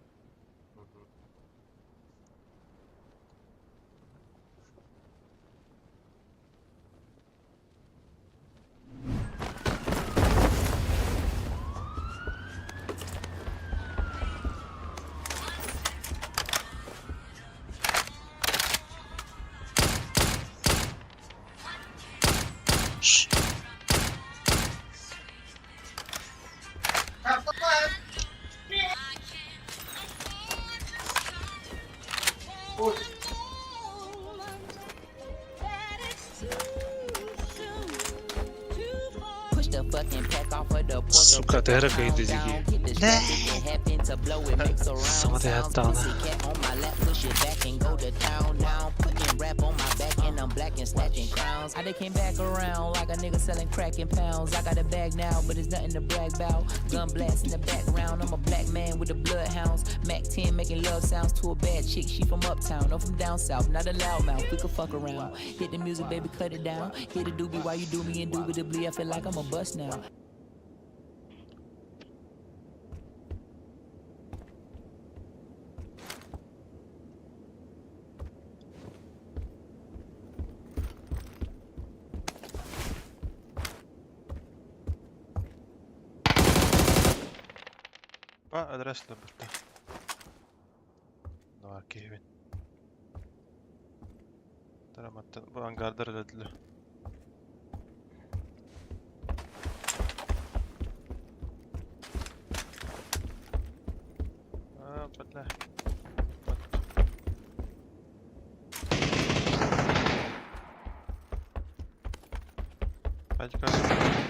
Сука, тэһэрэ кыйды дии. Саҥа тэһэттаҕына. I done came back around like a nigga selling crack in pounds. I got a bag now, but it's nothing to brag about. Gun blast in the background. I'm a black man with the bloodhounds. Mac 10 making love sounds to a bad chick. She from uptown, I'm from down south. Not a loudmouth, we could fuck around. Hit the music, baby, cut it down. Hit the doobie while you do me indubitably. I feel like I'm a bust now. Ба адрес лөбүтэ. Наар киһибин. Тараматтан бу ангардар өлөдүлөр. Аа, бля. Hadi kaç.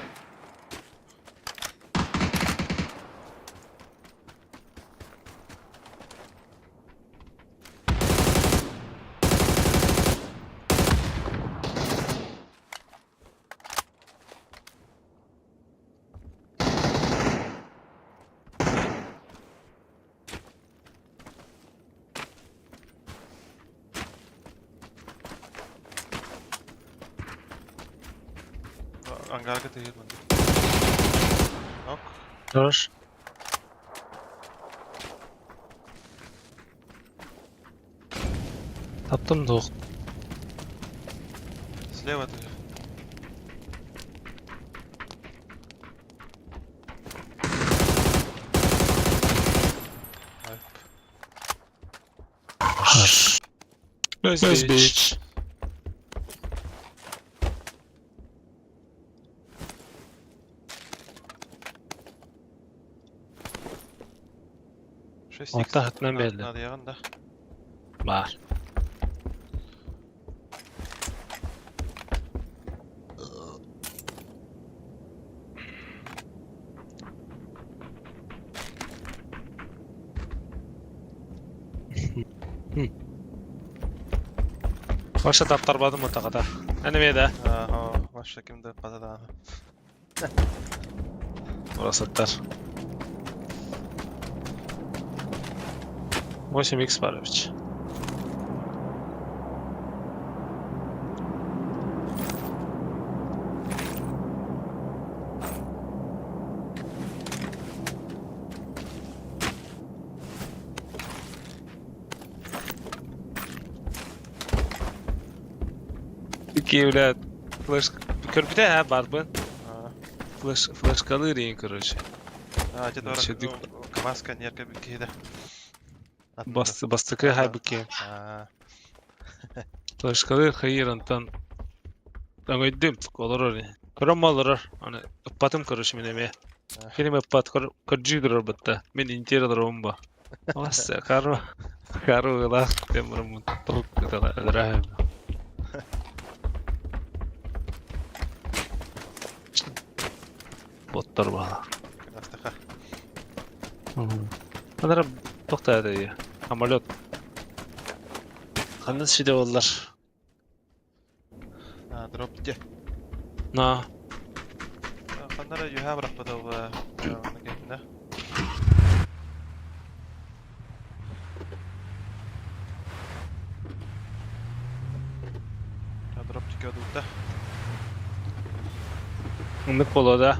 Ангарга тыһыыр мунду. Ок. Хорош. Таптым двух. Слева тыһыыр. Хорош. Nice, nice bitch. Шесть Онтон хатынан биэрдэ. Надыйаҕын да. Баар. Ваша таптарбадым отаҕата. Эн эмиэ да? Аа, Ваша ким да патадааны. Урасаттар. 8x бар эбит. Такие, бля, флеш... Көрбүтэ ха барбын. Флеш, флешкалыыр иин, короче. Аа, дьэ Вообще, КамАЗка нерка киһи да. Бас, бастакы хайбыки. Аа. Флешкалыыр хайыр онтон өҥөйдүм олорор ини. Көрөн олорор. Аны ыппатым короче мин эмиэ. Киним ыппат көрдүү турар батта. Мин интиэр олоробун бо. Аласса кару кару ылаах диэн бараммын толук өлөрөһөм. Боттор баала. Кынастаха. Анара тохтаа дии. Самолет. Ханна сиде боллар? Аа, дроп дьэ. На. Ханна эрэ үөһээ бырахпыта ол кэннэ. Дроп тикэ одуута. Оннук буолуо да.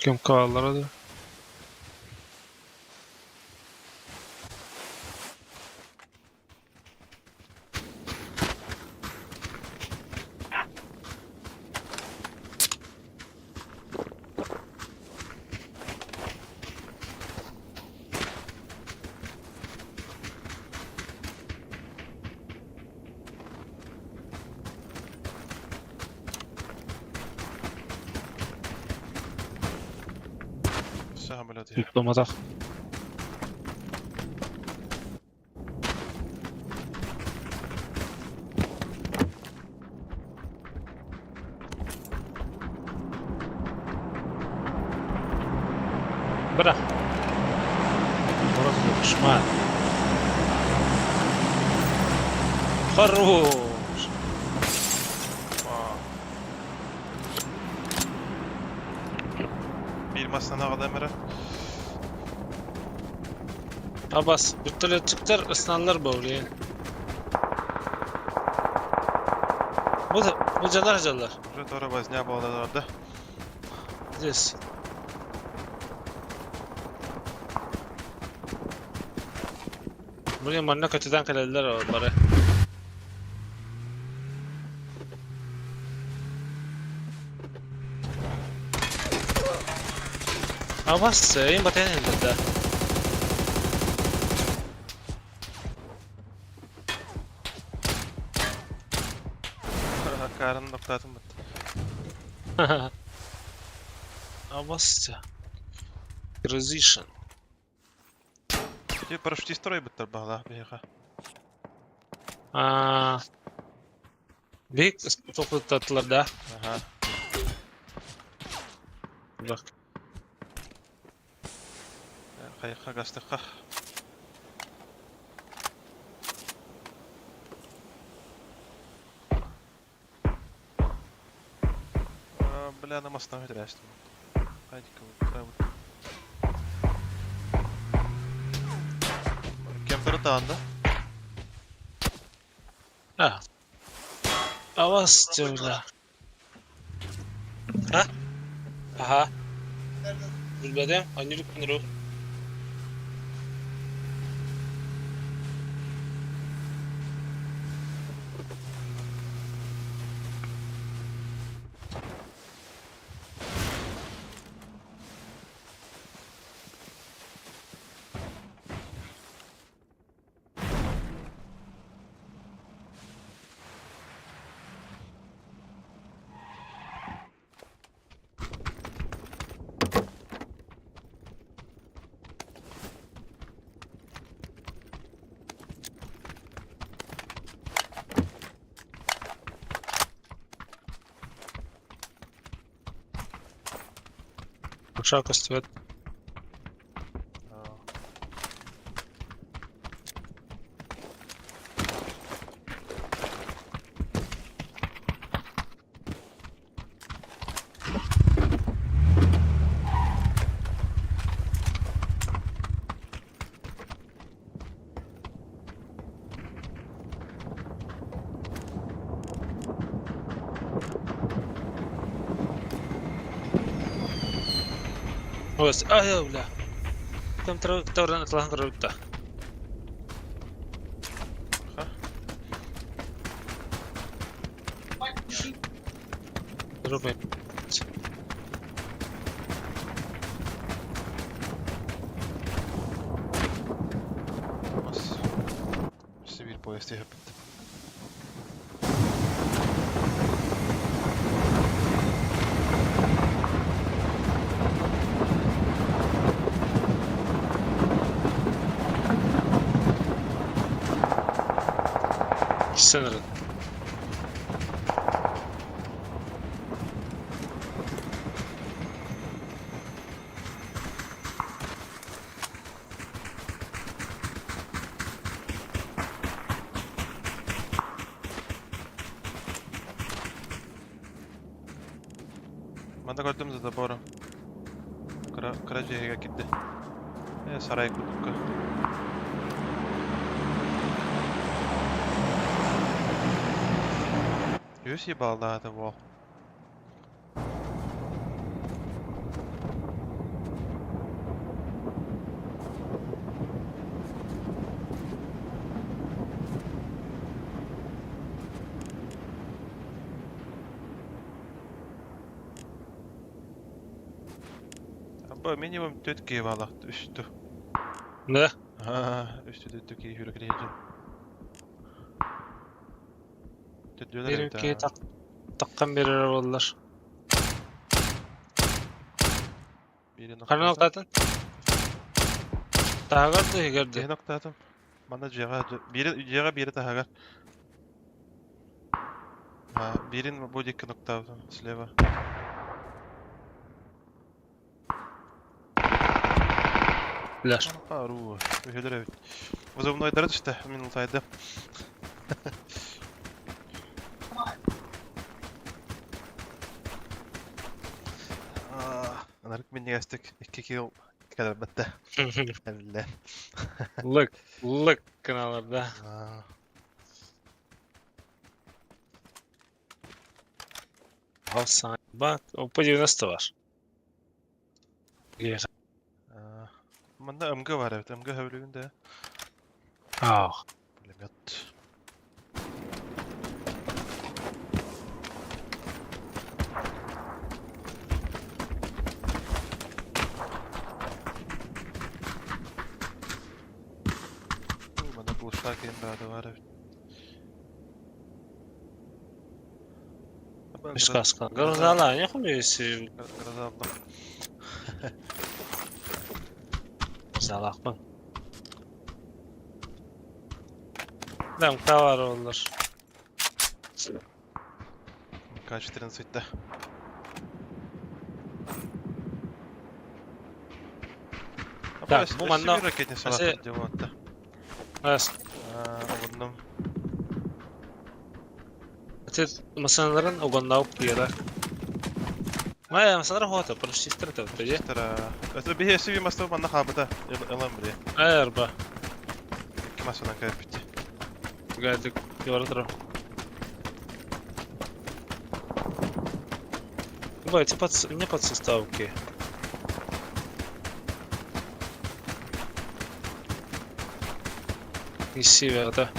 Ким хааллара да? Самолет. Дипломатах. Бра. Кошмар. Хорош. Биир массыына аҕалым эрэ. Абас, вертолетчиктар ысналлар бо, блин. Бу бу дьоннор дьоннор. Уже тоже возня буола да. Здесь. Блин, манна көтүтэн кэлэллэр бары. Абас, эйин батайан элбэт да. Акаарын токтоотум бут. Абас, Transition. Ти парашютистар ойбуттар баҕалаах биһиэхэ. Аа, Биһик толкуйдаттылар да. Аха. Бак. Хайыхха гастыкка. Бля, на мостах өтөрөөстүм. Хайдика Кемтері таанда. А. Авас бля. А? Аха. Билбэтим, анньыр күнүрү. Душа көстүбэт. Ось, ай, бля. Там тавран атлахан көрөбүт да. Рубай. Бас. Сибирь поезд иһэппит. Sanırım. Манна көрдүм за забором. Кыра кыра дьиэгэ киирдэ. Э, сарай курдукка. Үс ебалдаата буол. Бу минимум түөрт киһи баалаах үстү. Да? Аа, үстү түөрт киһи хүрэ киһи. Төрдүөлэр Бир эбит киһи аа. так таккан берер буоллар. Биирин Ханан охтоотум. охтоотун? Таһыгар да иһигэр да? Биирин охтоотум. Манна дьиэҕэ биири дьиэҕэ биири таһыгар. Аа, биирин бу диэки ноктаабытым слева. Билэр. Пару. Үһүлэр эбит. Вызывнойдара түстэ, мин ылтайдым. Ынырык минньигэстик икки килл кэлэрбэттэ. Эбиллэ. Лык, лык гыналар да. Bak, OP 90 var. Манна МГ бар эбит. МГ хөбүлүгүн да. Ah. Пулемет. Манна булуштаах киһим баада бар эбит. Сказка. Грозала, не хуй Гроза алдым. Грозалахпын. Там кавар olur. К-14 да. Так, бу манна ракетни салат делать. Раз. Одном. Ati masanların ogonlaw kıyara. Мая, масалар хота, просто же. Тара. Это бихе сиви мастер манна хабыта. Элам бре. Айрба. Ким асынан кайпит. Гадык, yoратыр. Бывает, под, не под составки. Из севера, да.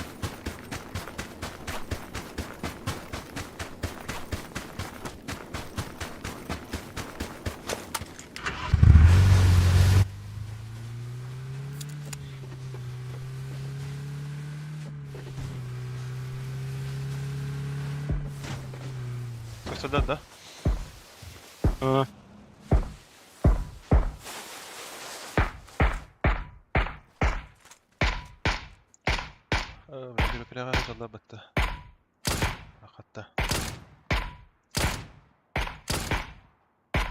Сюда, да? А.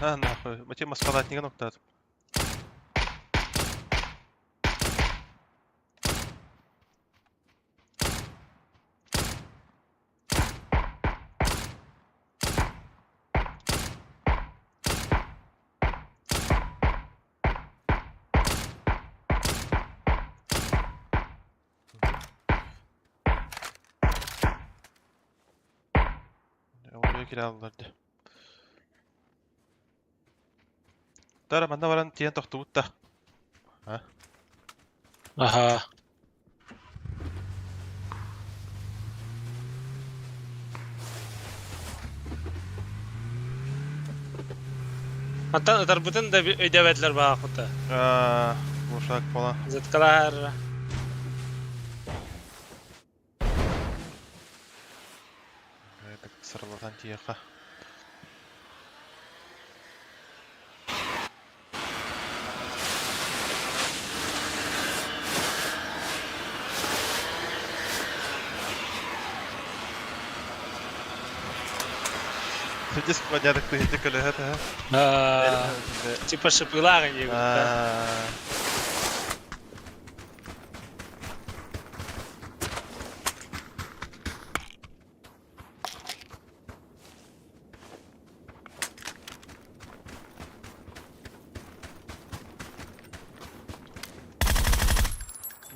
А, нахуй. Мати маскалат не гноктат. Oraya kiraladılar. Тара манна баран тиен тохтубут да. А? Ага. Hatta tarбытын да өйдөбәтләр баахыта. Аа, ушак бола. Заткалар. Так сырлатан тиеха. Диск подядок ты где колега А, типа шипылаган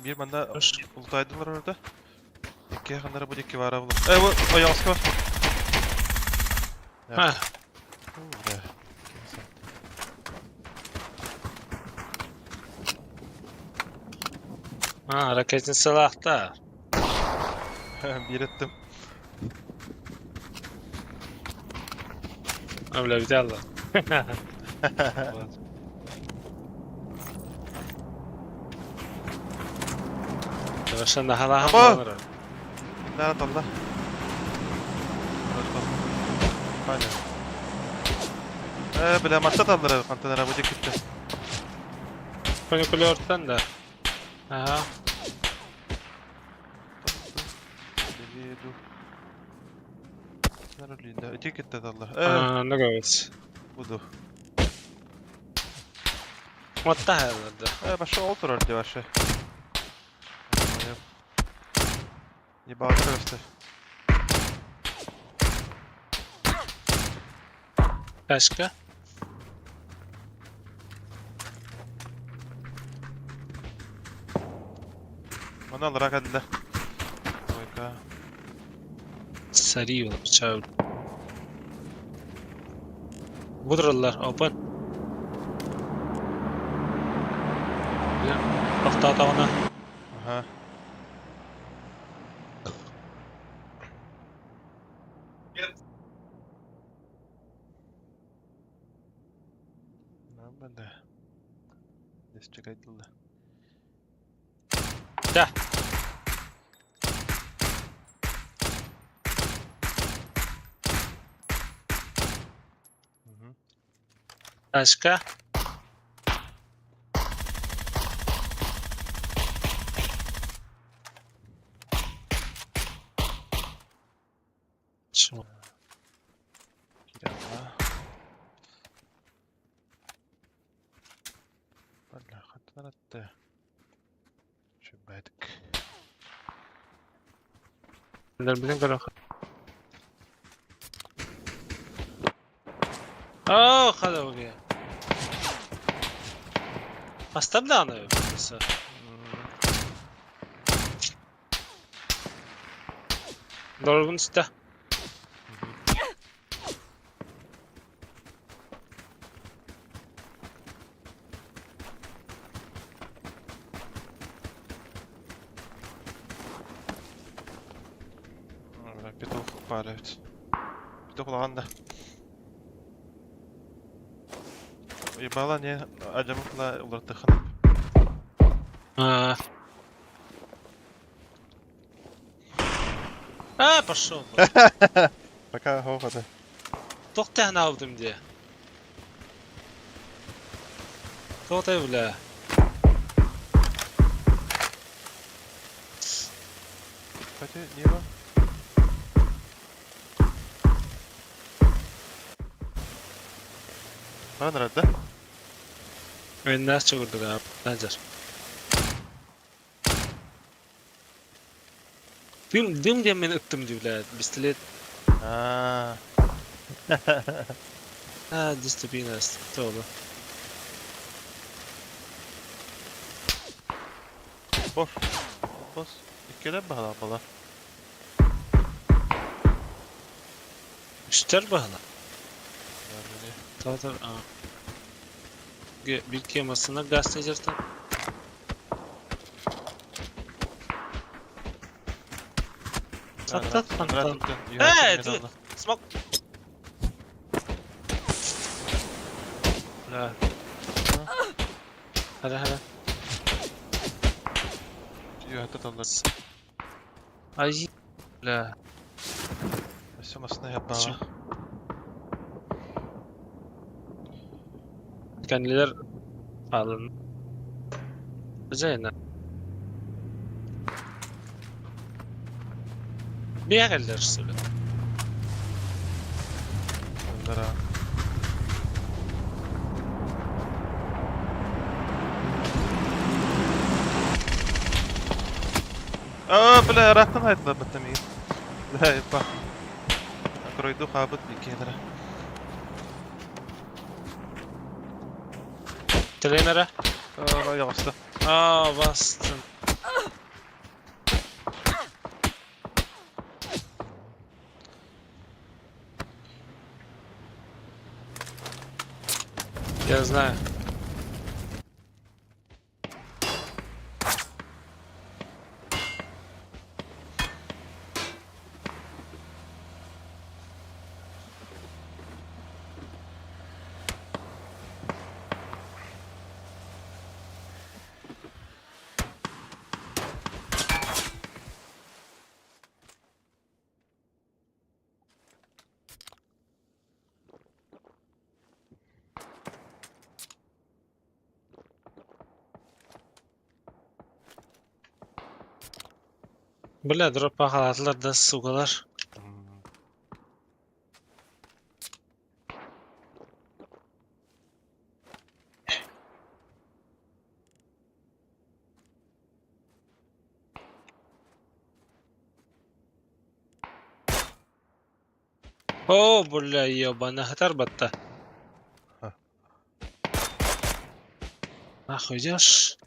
Bir manda ultaydılar orada. İki yakınlara bu iki var abla. Ey bu o yaskı var. Ha. Ha, ракетницалахта. Bir ettim. Бля, взяла. Совершенно галага. Да, там, да. Понятно. Бля, матта талдыр, контейнера будет китте. Фуникулёртан да. Ага. Иди китте талдыр. А, нравится. Буду. Матта herhalde. Başka oltur orada başı. Ебал просто. Başka? Bana alarak hadi de. Ойка. Sarı bıçağı. Бу тураллар, open. Тохтоотоҕуна. Аха. Да. Десчекайдылла. Да. Тачка. Чего? Билин көрө. Оо, хада бу. Астабданы. Дорогун сыта. Петух пара ведь. Петух лаганда. Ебала не адямыкла улартыхан. А, а пошел. Пока хоха. Тоқтайын алдым де. Тоқтай, бля. Кстати, небо. Бана да? Мен нас чөгүрдүк аа. Назар. Дым, дым диэн мен ыттым дии, бля, пистолет. А. А, дисциплина толу. Бош. Бос. Иккелер баһала бала. Үстер баһала. Татар, а. Bir kemasına gaz tecirten. Сат сат хан. Э, ты смок. Да. Hadi hadi. Ай, бля. Все масна ябала. Kendiler alın. Зайна. Бегали что ли? Да. А, бля, рахтан айтла баттами. Да, епа. Кройду хабыт бикедра. Тренера? А, я А, бастым. Я знаю. Бля, дропа халатлар да сугалар. О, бля, ебана, хатар батта. Нахуй идешь?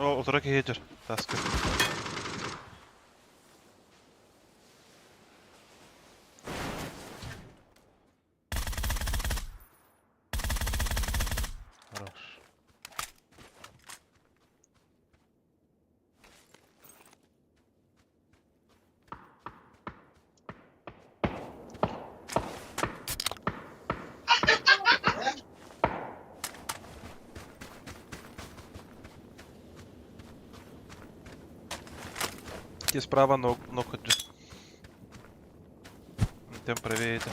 О, утара киһи дьэр. Таска. Хорош. Те справа ног, ног Тем правее это.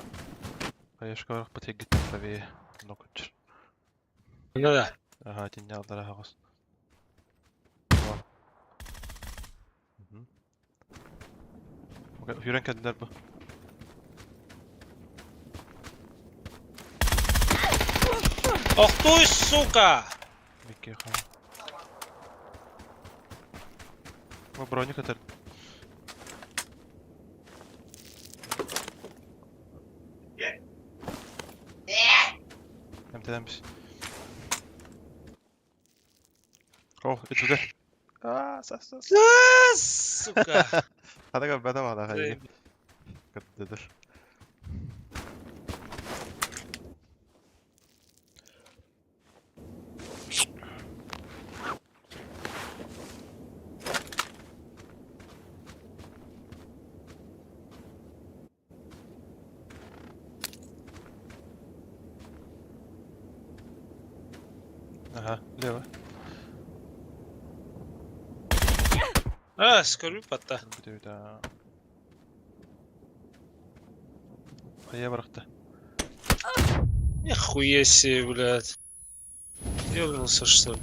Хаешка подъегит правее. Ног Ну да. Ага, теннял дорогос. Yürен kendiler bu. Ох ты, сука! Микки ха. Bu броник атар. MT'den biz. Oh, içinde. Aa, sas sas. А, сука! Hadi gel bedava da hadi. Kötüdür. Aha, лево. А, скорби патта. Bir daha. Kayaya bıraktı. Нихуя себе, блядь. Ёбнулся, что ли?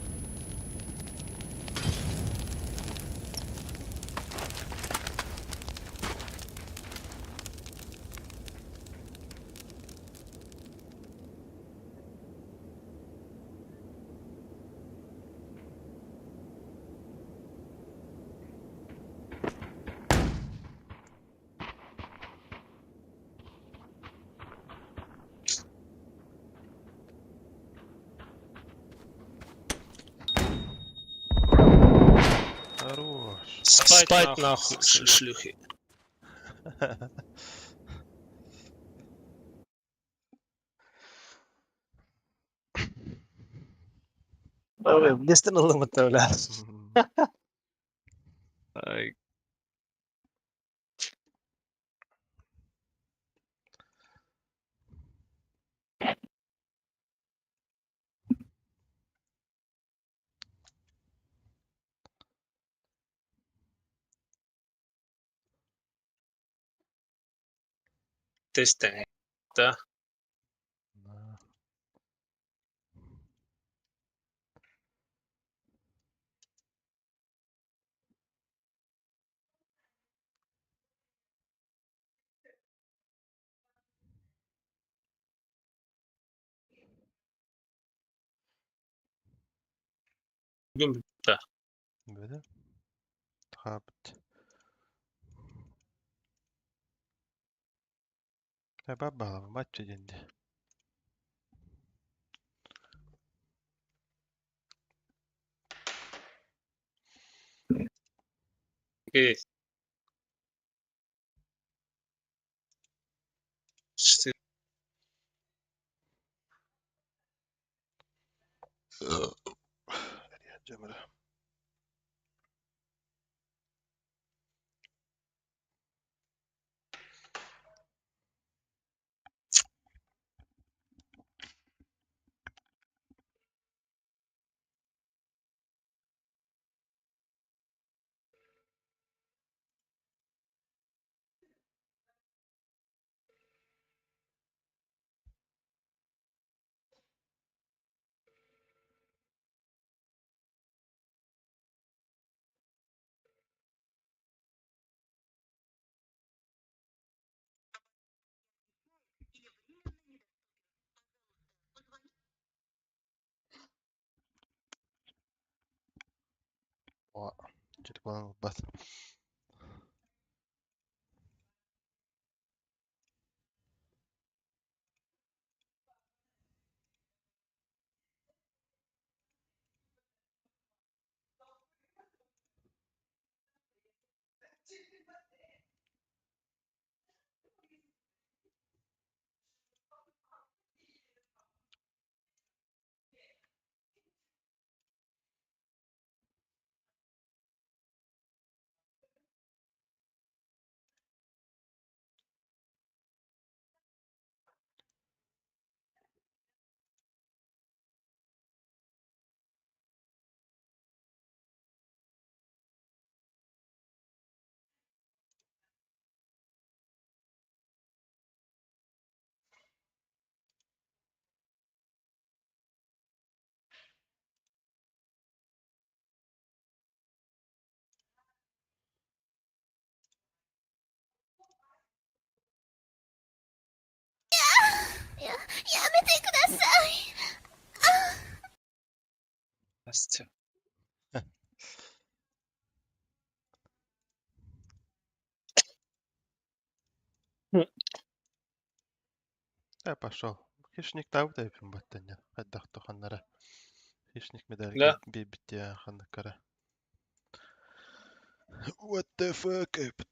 Хорош. Спать, нахуй, шлюхи. Естественно, ломата, бля. Ай. Тестен. Да. Да. Böyle. Хабт. Бабала, матча денди. Окей. Четыре. Cemre. Телефон бат. Настя. Я пошел. Хищник таабыт эбиппин баттанньа. Хайдах туханнара. Хищник медальга Да. биэрбиттиэ ханныккара. What the fuck эбит.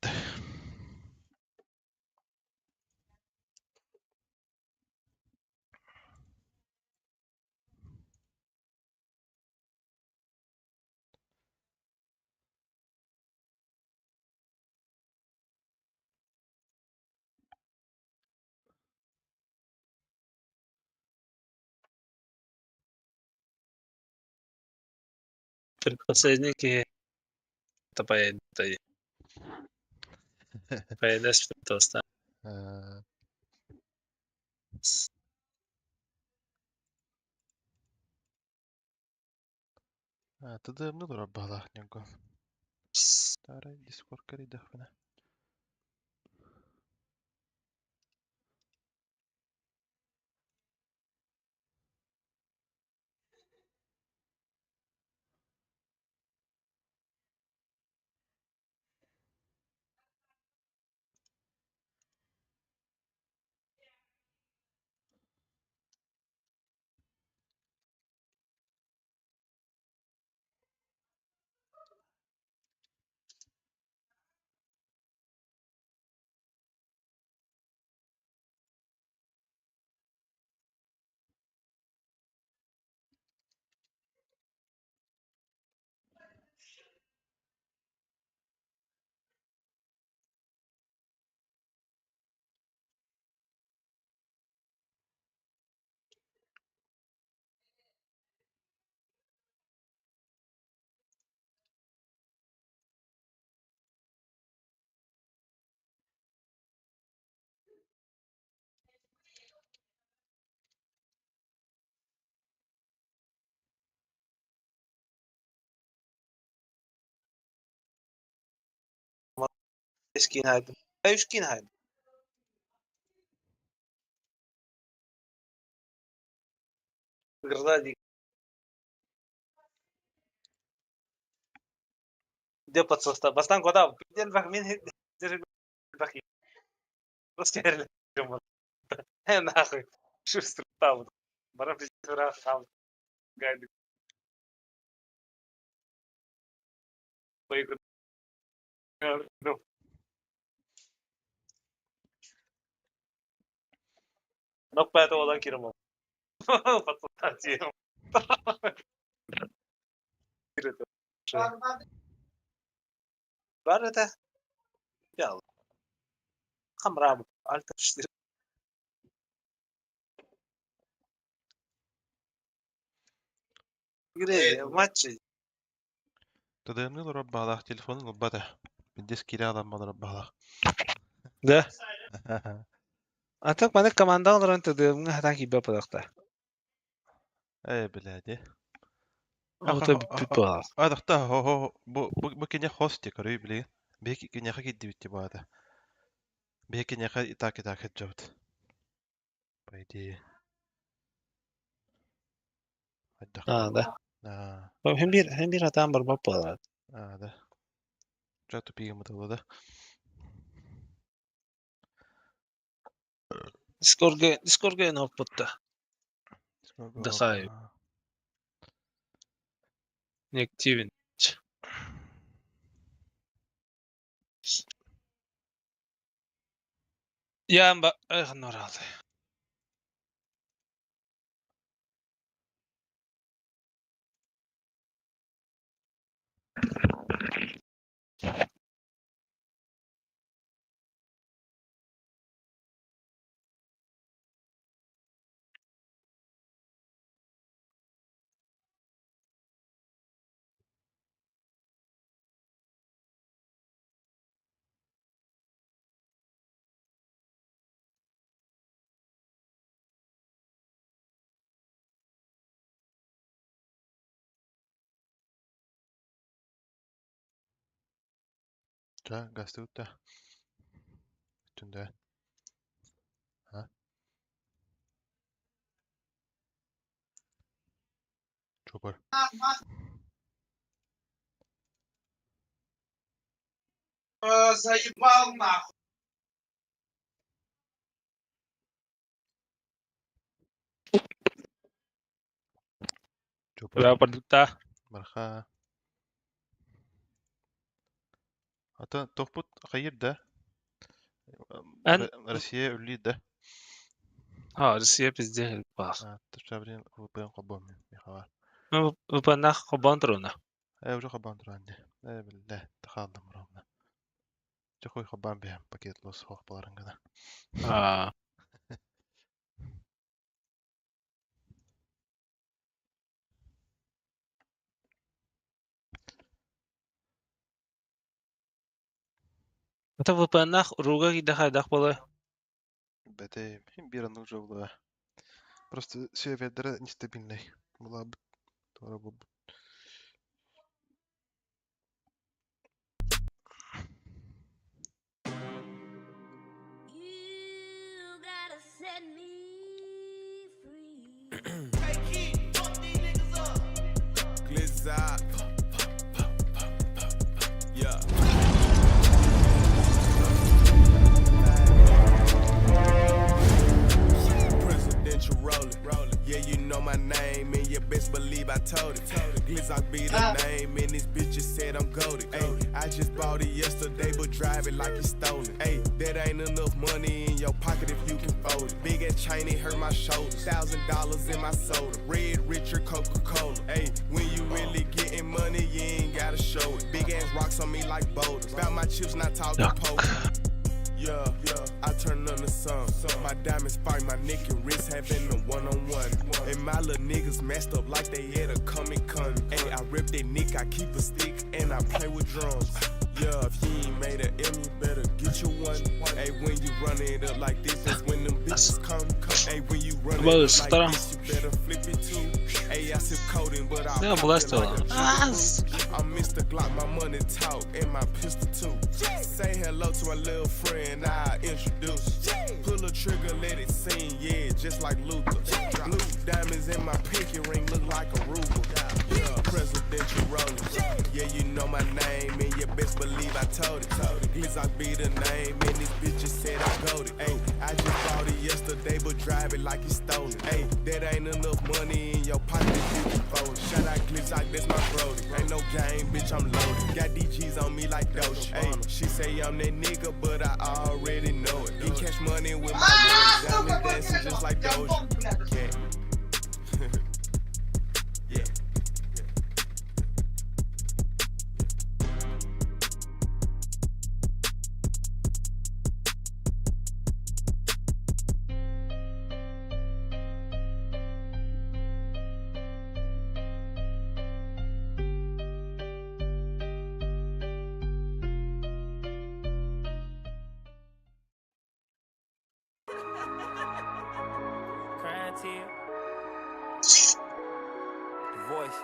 Предпоследний киһи тапайдай. Пайдас тоста. Тыдымны турар баһалаах ньугу. Таарай Discord кэрийдэхпинэ. Скин хайдым. Ай скин хайдым. Граждане. Где подсоста? Бастан куда? Ден бах мин бах. Просто нахуй. Шустро там. Барам там. Гайды. Нокпайта olan кирим. Подсоста. Бар это. Я. Хамрам. Альта 4. Матчи. Тыдымны турар баһалаах телефонун ылбата. Биндес кире аламмалар баһалаах. Да. А так маны команда олорон тыдымҥа хатан киирбэт буолуохтаах. Ээ билээди. Оҕото бүппүт буолар. Адахта хо хо бу бу бу кине хости көрүй билигин. Биһи киниэхэ киирдибит баата. Биһи киниэхэ итак итак хеджабыт. По идее. Хайдах. А, да. Аа. Hem bir хатан барбат буолар. Аа да. Жа тупига мытылы да. Discordга Discordга хоппутта. Дыхаю. Не активен. Ямба, эх, норалы. Жа гастыбыт да. Түндэ. А? Чопар. Заебал нахуй. Чопар. Бля, продукта. Марха. Ата тохпут хайыр да. Эн Россия үлли да. А, Россия пиздец бах. Тушабрин VPN хобом михава. VPN хобон труна. Э уже хобон туран. Э билде тахалдым ровно. Чохой хобан бэм пакет лос хох баларынгана. А. Это VPN руга кидаха дах бола. Бэте бир анны уже була. Просто сервердері нестабильный. Була б тура бу. Glizz Yeah. Presidential rolling. Yeah, you know my name, and you best believe I told it. Glizz be the name, and this bitch just said I'm goaded. Ay, I just bought it yesterday, but drive it like it's stolen. Ay, that ain't enough money in your pocket if you can fold it. Big ass chain, it hurt my shoulders. $1,000 in my soda. Red Richard Coca Cola. Ay, when you really getting money, you ain't gotta show it. Big ass rocks on me like boulders. Bout my chips, not talking poker. Yeah, yeah, I turn on the sun. My diamonds fight my neck and wrist having a one on one. And my little niggas messed up like they at a Comic Con. Hey, I rip that nick, I keep a stick, and I play with drums. Yeah, if you ain't made a M, you better get you one. Hey, when you run it up like this, that's when them bitches come. Hey, when you run it up like this, you better flip it too. Hey, I sip codeine, but I Yeah, pop blessed it like a Ah, I'm Mr. Glock, my money talk, and my pistol too. Say hello to my little friend, I introduce. Pull a trigger, let it sing, yeah, just like Luther. Blue diamonds in my pinky ring look like a ruble. Yeah, presidential rolling. Yeah, you know my name, and you best believe I told it. Glizz, I be the name, and these bitches said I goaded. Ay, I just bought it yesterday, but drive it like it's stolen. Ay, that ain't enough money in your pocket if you can fold it. Shout out Glizz, that's my brody. Ain't no game, bitch, I'm loaded. Got DGs on me like Doge. Ay, she say I'm that nigga, but I already know it. Get cash money with my words. Diamond dancing just like Doge. Yeah. Yeah. Crying tear. The voice.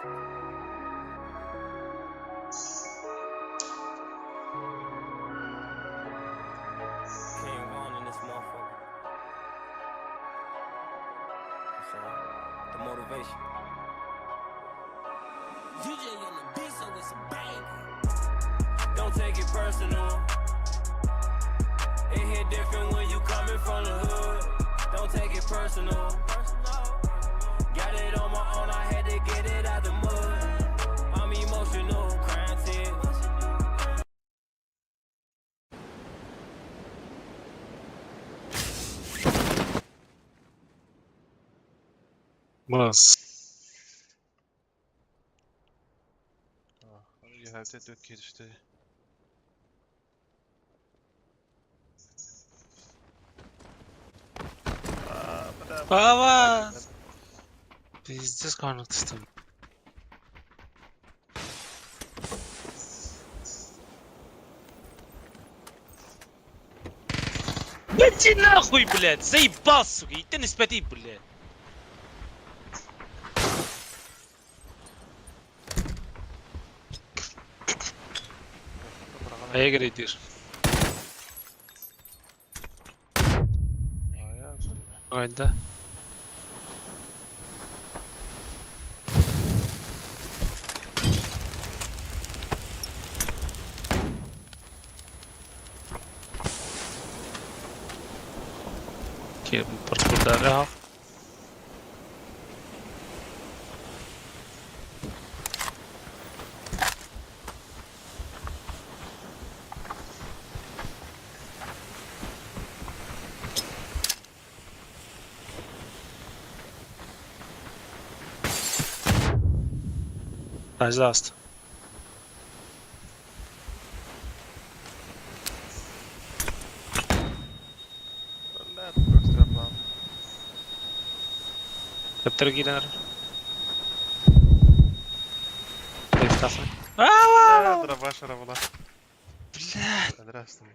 King Von in this motherfucker. I'm saying? The motivation. DJ on the beat, so it's a banger. Don't take it personal. It hit different when you coming from the hood. Don't take it personal. Got it on my own, I had to get it out the mud. I'm emotional, crying tears. Мас. You have to do işte. Баба! Пиздец, коннектом. Иди нахуй, блядь! Заебал, сука! И ты не спати, блядь! Айгер идешь. Ай, да. Паркурдары Nice last. Төптөрү киирэн эрэр. Дробаш арабыла. Блядь. Здравствуй.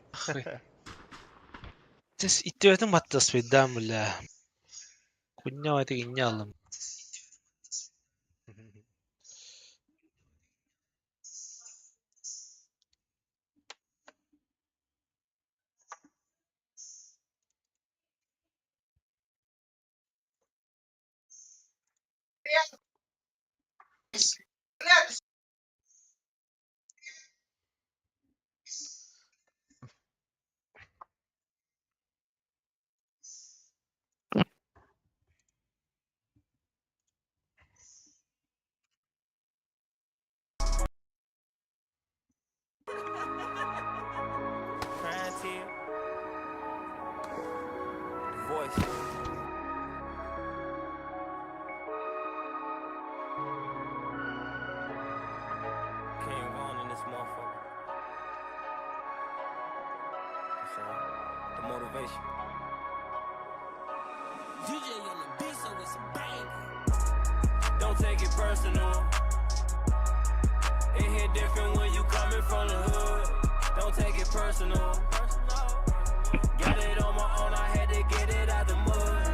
Иттибэтин баттаспыйдаан бля. Куння вати кинья алым. The voice. King Von in this motherfucker. You know The motivation. DJ on the beat, so it's a banger. Don't take it personal. It hit different when you coming from the hood. Don't take it personal. Got it on my own, I had to get it out the mud.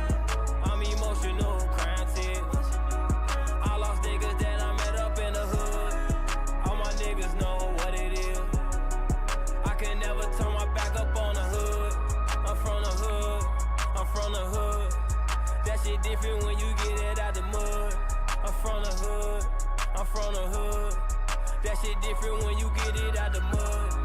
I'm emotional, crying tears. I lost niggas that I met up in the hood. All my niggas know what it is. I can never turn my back up on the hood. I'm from the hood. I'm from the hood. That shit different when you get it out the mud. I'm from the hood. I'm from the hood. That shit different when you get it out the mud.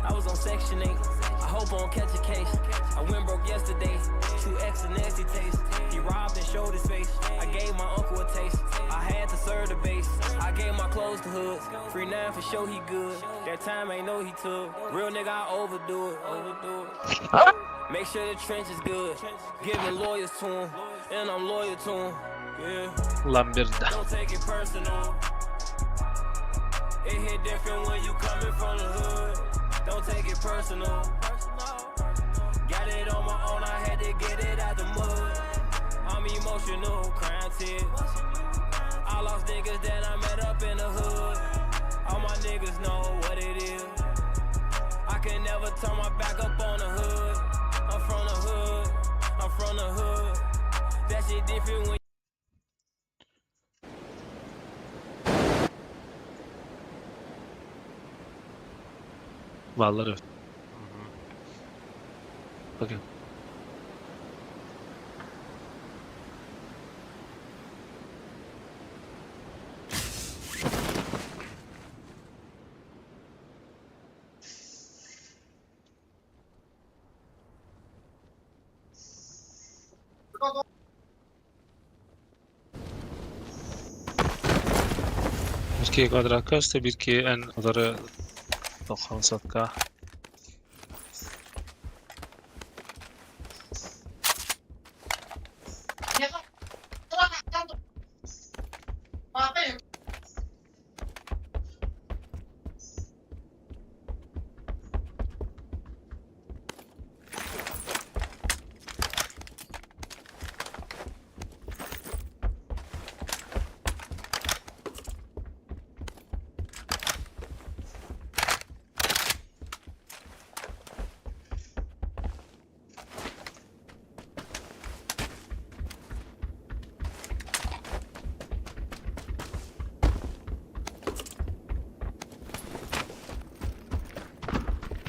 I was on Section 8. I hope I don't catch a case. I went broke yesterday. 2X a nasty taste. He robbed and showed his face. I gave my uncle a taste. I had to serve the base. I gave my clothes to hoods. Free nine for sure he good. That time ain't know he took. Real nigga, I overdo it. Overdo it. Make sure the trench is good. Giving lawyers to him, and I'm loyal to him. Yeah. Lamberda. Don't take it personal. It hit different when you coming from the hood. Don't take it personal. Got it on my own, I had to get it out the mud. I'm emotional, crying tears. I lost niggas that I met up in the hood. All my niggas know what it is. I can never turn my back up on the hood. I'm from the hood. I'm from the hood. That shit different when Ballar evet. Bakın. Бирки квадратка, бирки эн удары тоқсан сотка.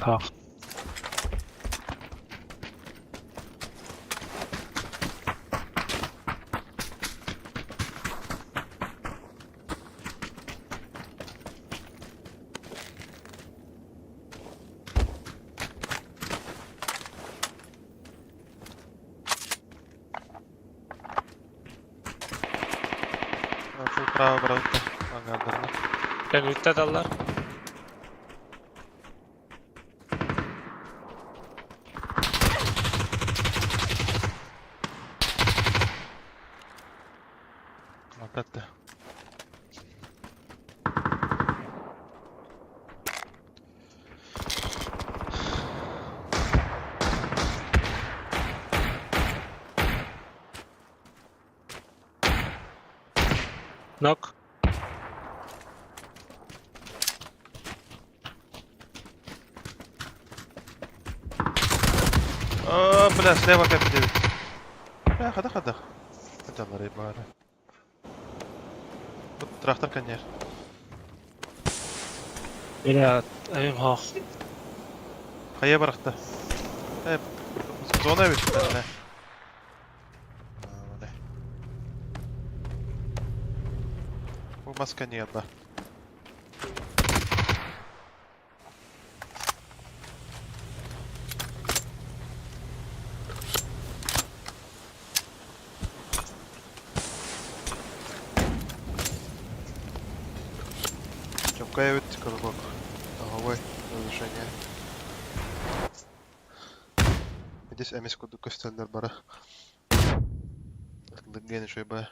Так. Фул право барабыттар. Ангардарына. Кәнүттә даллар. Ататты. Нок. О, бля, слева 5-9. Бля, хада хада. Хада бары бары. Бу трактор конер. Бля, әйм хох. Хайа барахта. Э, зона бит. Бля. Бу маска не одна. Чопкая ведь кругок. Головой разрешение. Здесь эмис куду костеллер бара. Лыгген еще ба.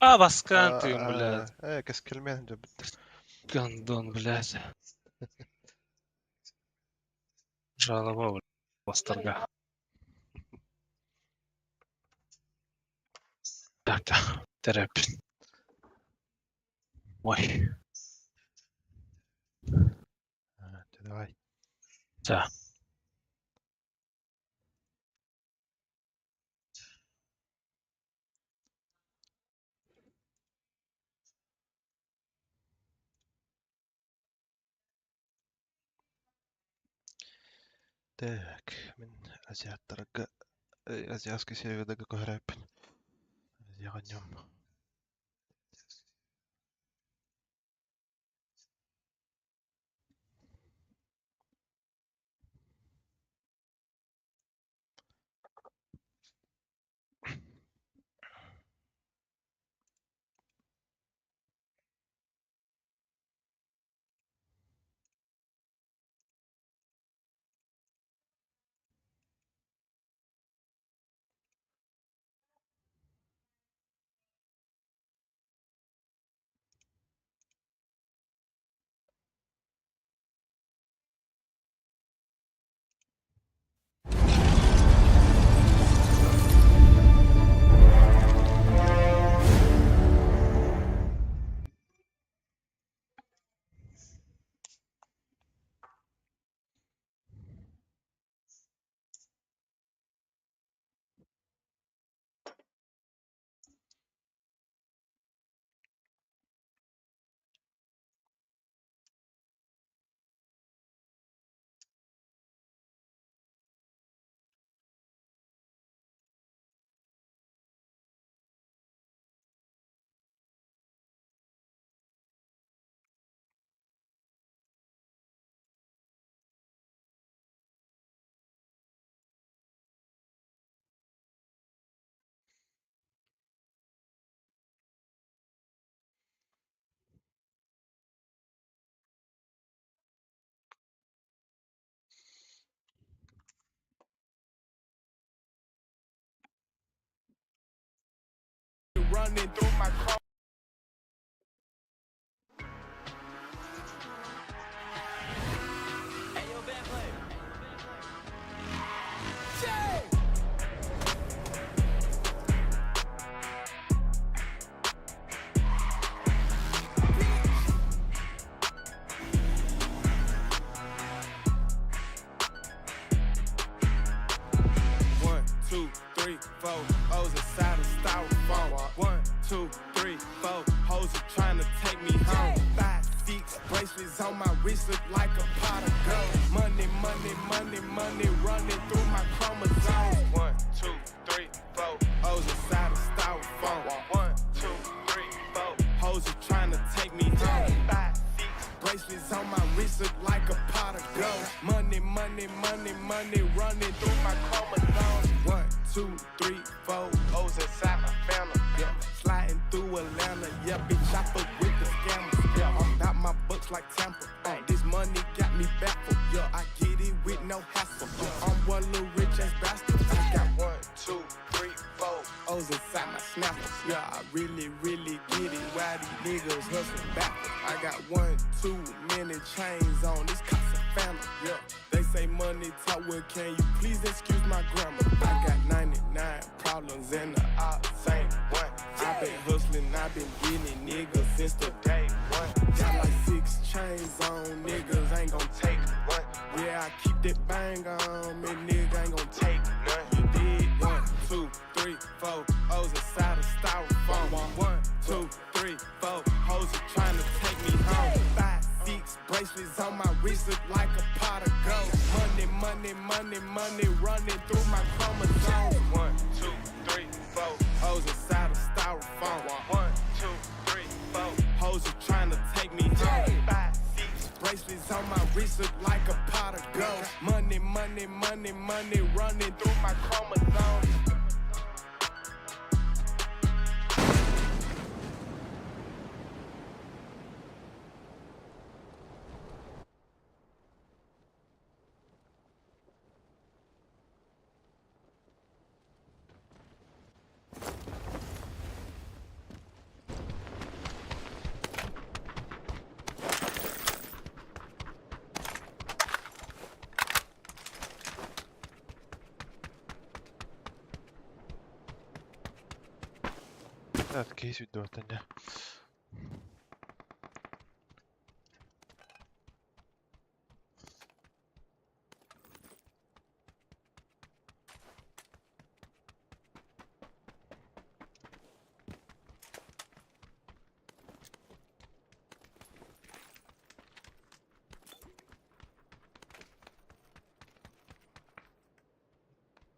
А, баскан ты, блядь. Кескелмен жабыт. Гандон, блядь. Жалоба, блядь, восторга. Так, терапин. Ой. Давай. Да. Так, мен азиаттарга азиатский сервердегі көһөрөппүн. Азияга нем. Running through my car. One, two, three, four. O's inside a styrofoam. One, two, three. wrist look like a pot of gold. Money, money, money, money running through my chromosomes. One, two, three, four. O's inside a styrofoam. One, two, three, four. Hoes are trying to take me home. Five, six. Bracelets on my wrist look like a pot of gold. Money, money, money, money running through my chromosomes. One, two, three, four. O's inside my family. Yeah. Sliding through Atlanta. Yeah, bitch, I fuck with the scammers. Yeah, I'm about my bucks like Tampa. This money got me baffled. Yeah, I get it with no hassle. Yeah, I'm one little rich ass bastard. I got one, two, three, four O's inside my snappers. Yeah, I really, really get it. Why these niggas hustling backwards? I got one, too many chains on. This cops a family. Yeah, they say money talk. Well, can you please excuse my grammar? I got 99 problems and the odds ain't one. I been hustling, I been getting niggas since the day one. Got like six chains on, niggas ain't gon' take one. Yeah, I keep that bang on me, nigga ain't gon' take none. You did one, two, three, four. O's inside a styrofoam. One, two, three, four. Hoes are trying to take me home. Five, six bracelets on my wrist look like a pot of gold. Money, money, money, money running through my chromosomes. One, two, three, four. Hoes inside a styrofoam. One, two, three, four. Hoes are trying to take me home. Five, six bracelets on my wrist look like a pot of gold. Money, money, money, money running through my chromosomes. Так, кейс видео не.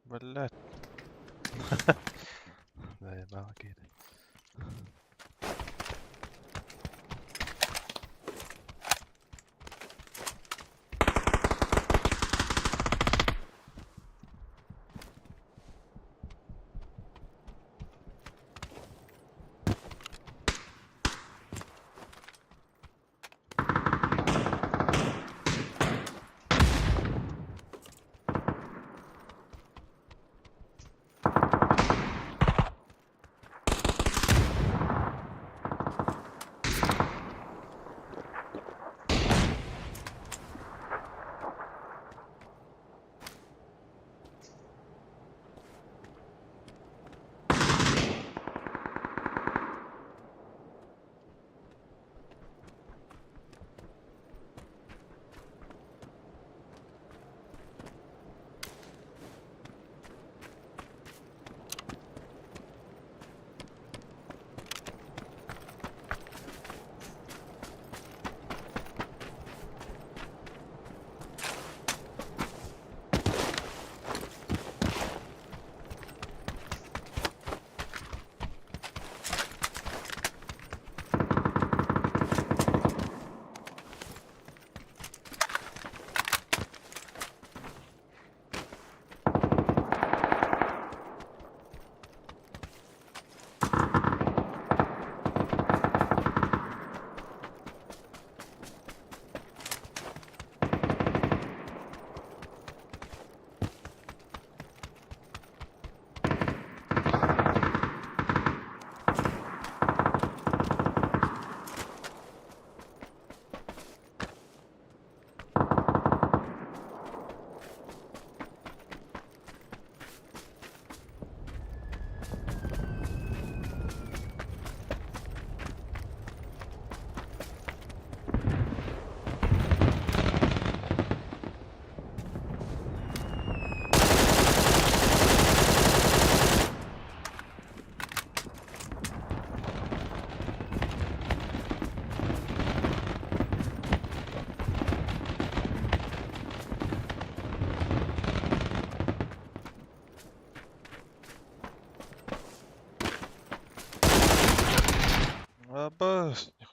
Блять. Заебало какие-то.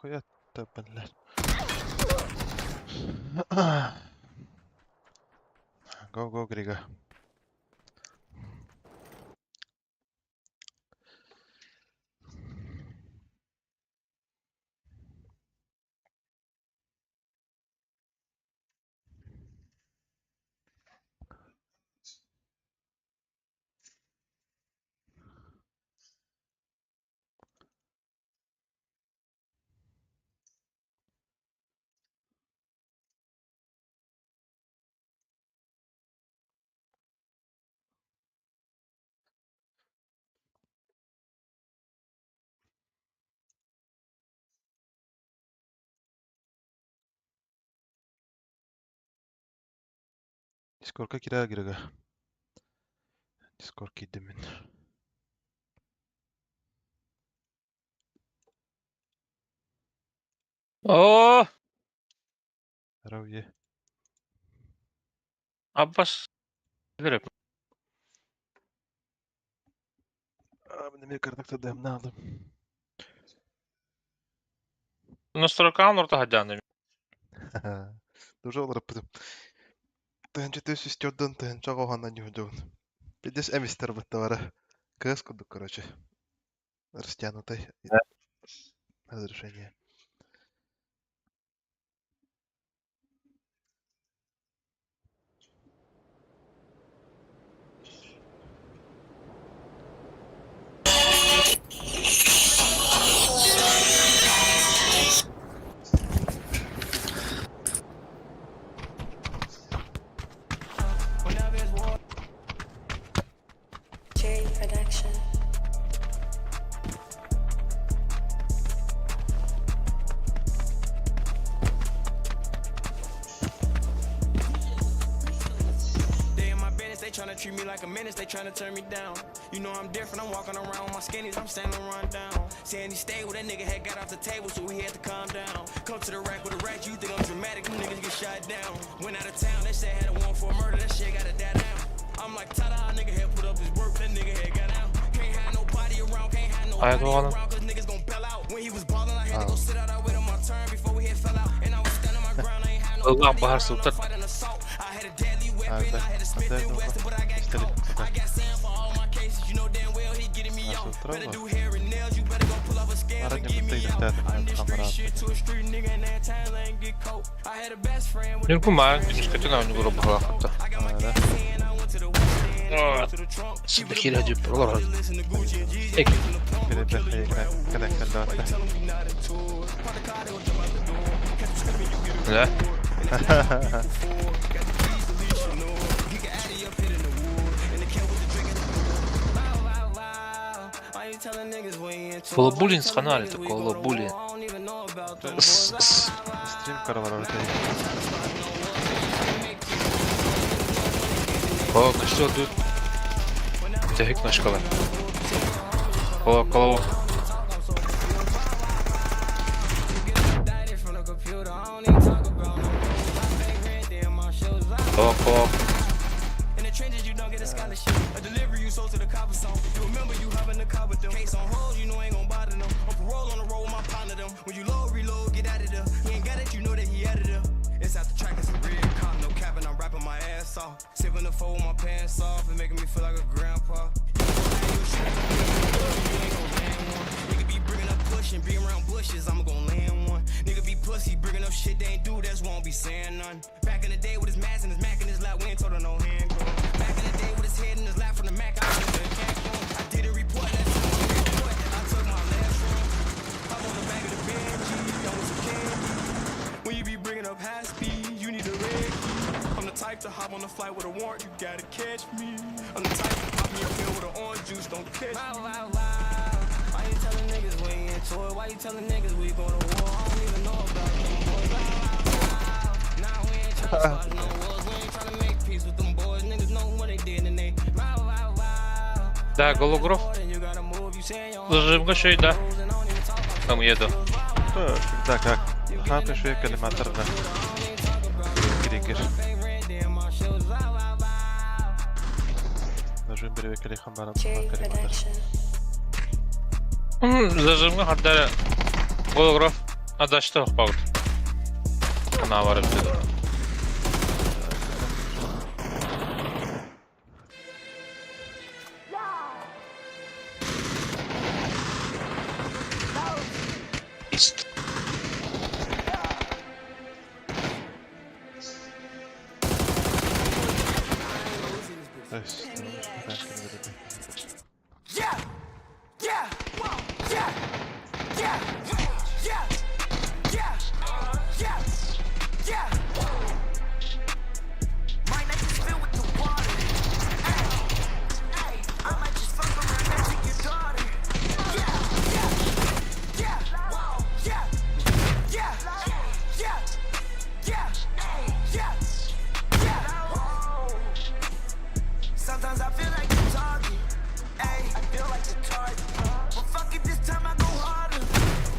Нахуя ты, блядь? Го, го, Грига. Дискордка киирэ Грига. Дискорд киирдим мин. О, Здоровье. Аббас. Билеп. А, мин эмиэ кырдык тадыам алдым. Настройка орта хадяны. Дуже олоруппутум. Тыһынча түс үстүөрдөн тыһынча оҕоһоннон дьуһдьугун. Пиздец эмистер бытта бара. Кыас курдук, короче. Растянутый. Разрешение. Cherry Production. They in my business, they tryna treat me like a menace, they tryna turn me down. You know I'm different, I'm walking around with my skinnies, I'm standing run down. Saying he stayed with that nigga had got off the table, so he had to calm down. Come to the rack with a rat, you think I'm dramatic, you niggas get shot down. Went out of town, they said had a warrant for a murder, that shit gotta die down. I'm like, ta-da, nigga had put up his work, that nigga had got out. Can't have nobody around, can't have Хайа nobody туғаным. around, cause niggas gon' bail out. When he was ballin', I had to go sit out, I waited my turn before we had fell out. And I was standing my ground, I ain't had Ыллаан nobody баһар around, I'm сылтар. fighting assault. I had a deadly weapon, Арда. I had a Smith Арда and Wesson, but I got Пистолет. caught. I got sand for all my cases, you know damn well he getting me off. Better do hair and nails, you better go pull up a scam and get me out. I'm this street shit to a street nigga, and that time I ain't get caught. I had a best friend with a Нүргүн маа нүскэтэн ааны гуру бахалаахта. Сибихир хажып олар. Эк. Да. Колобулин сханали это Колобулин. С с. Стрим каралар О, ну что тут? Техик нашкала. Коло коло. Коло коло. In the trenches, you don't get a scholarship. A delivery you sold to the copper song. You remember you hopping the car with them. Case on hold, you know ain't gon' bother them. On parole on the road, my partner them. When you load, reload, get out of there. He ain't got it, you know that he out of there. It's out the track, it's a real car, no capping, I'm rapping my ass off. Sipping the phone with my pants off and making me feel like a grandpa. Nigga be bringing up push and be around bushes, I'ma gon' land one. Nigga be pussy, bringing up shit they ain't do, that's won't be saying none. Back in the day with his mask and his Mac in his lap, we ain't told her no hand go. Back in the day with his head in his lap from the Mac, I took the cat phone. I didn't report that report. I took my last run. I'm on the back of the Benji, I'm with some candy. When you be bringing up high speed, you need a red key. I'm the type to hop on the flight with a warrant, you gotta catch me. I'm the type to pop me a pill with an orange juice, don't catch me. Why you telling niggas we ain't into it? Why you telling niggas we going to war? I don't even know about them boys. Nah, we ain't tryna start no wars. We ain't tryna make peace with them boys. Niggas know what they did and they wow, wow, wow. Да, Гологров. Зажимга шей, да. Там еду. Да, всегда как. Ага, пишу коллиматор на. Григер. Нажим беревекели хамбара Cherry коллиматор. Production. Зажимга хардара. Гологров. Адашты багыт. Ана бар эбит. Yeah, yeah, yeah, yeah, yeah, yeah, yeah, yeah. Might not just fill with the water. Ay, ay, I might just fuck around and take your daughter. Yeah, yeah, yeah, yeah, yeah, yeah, yeah, yeah, yeah. Sometimes I feel like a target. Ay, I feel like a target. But fuck it, this time I go harder.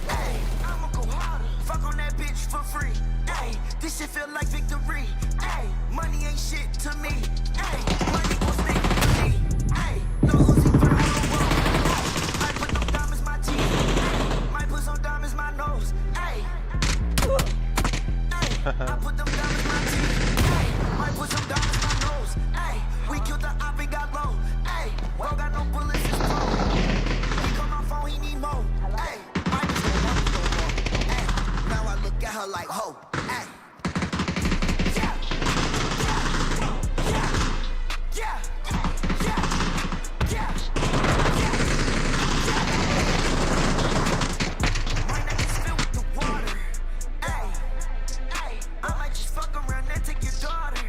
Ay, I'ma go harder. Fuck on that bitch for free. Ay, this shit feel like victory. Ay, money ain't shit to me. Ay, money gon' stay with me. Ay, no Uzi for the whole world. Ay, I put them diamonds my teeth. Ay, might put some diamonds my nose. Ay, ay, I put them diamonds my teeth. Ay, might put some diamonds my nose. Ay, we killed the op and got low. Ay, bro got no bullets, it's pro. He call my phone, he need more. Ay, I just don't want me no more. Ay, now I look at her like ho. Ay, yeah, yeah, yeah, yeah, yeah, yeah, yeah. Might not just fill with the water. Ay, ay, I might just fuck around and take your daughter.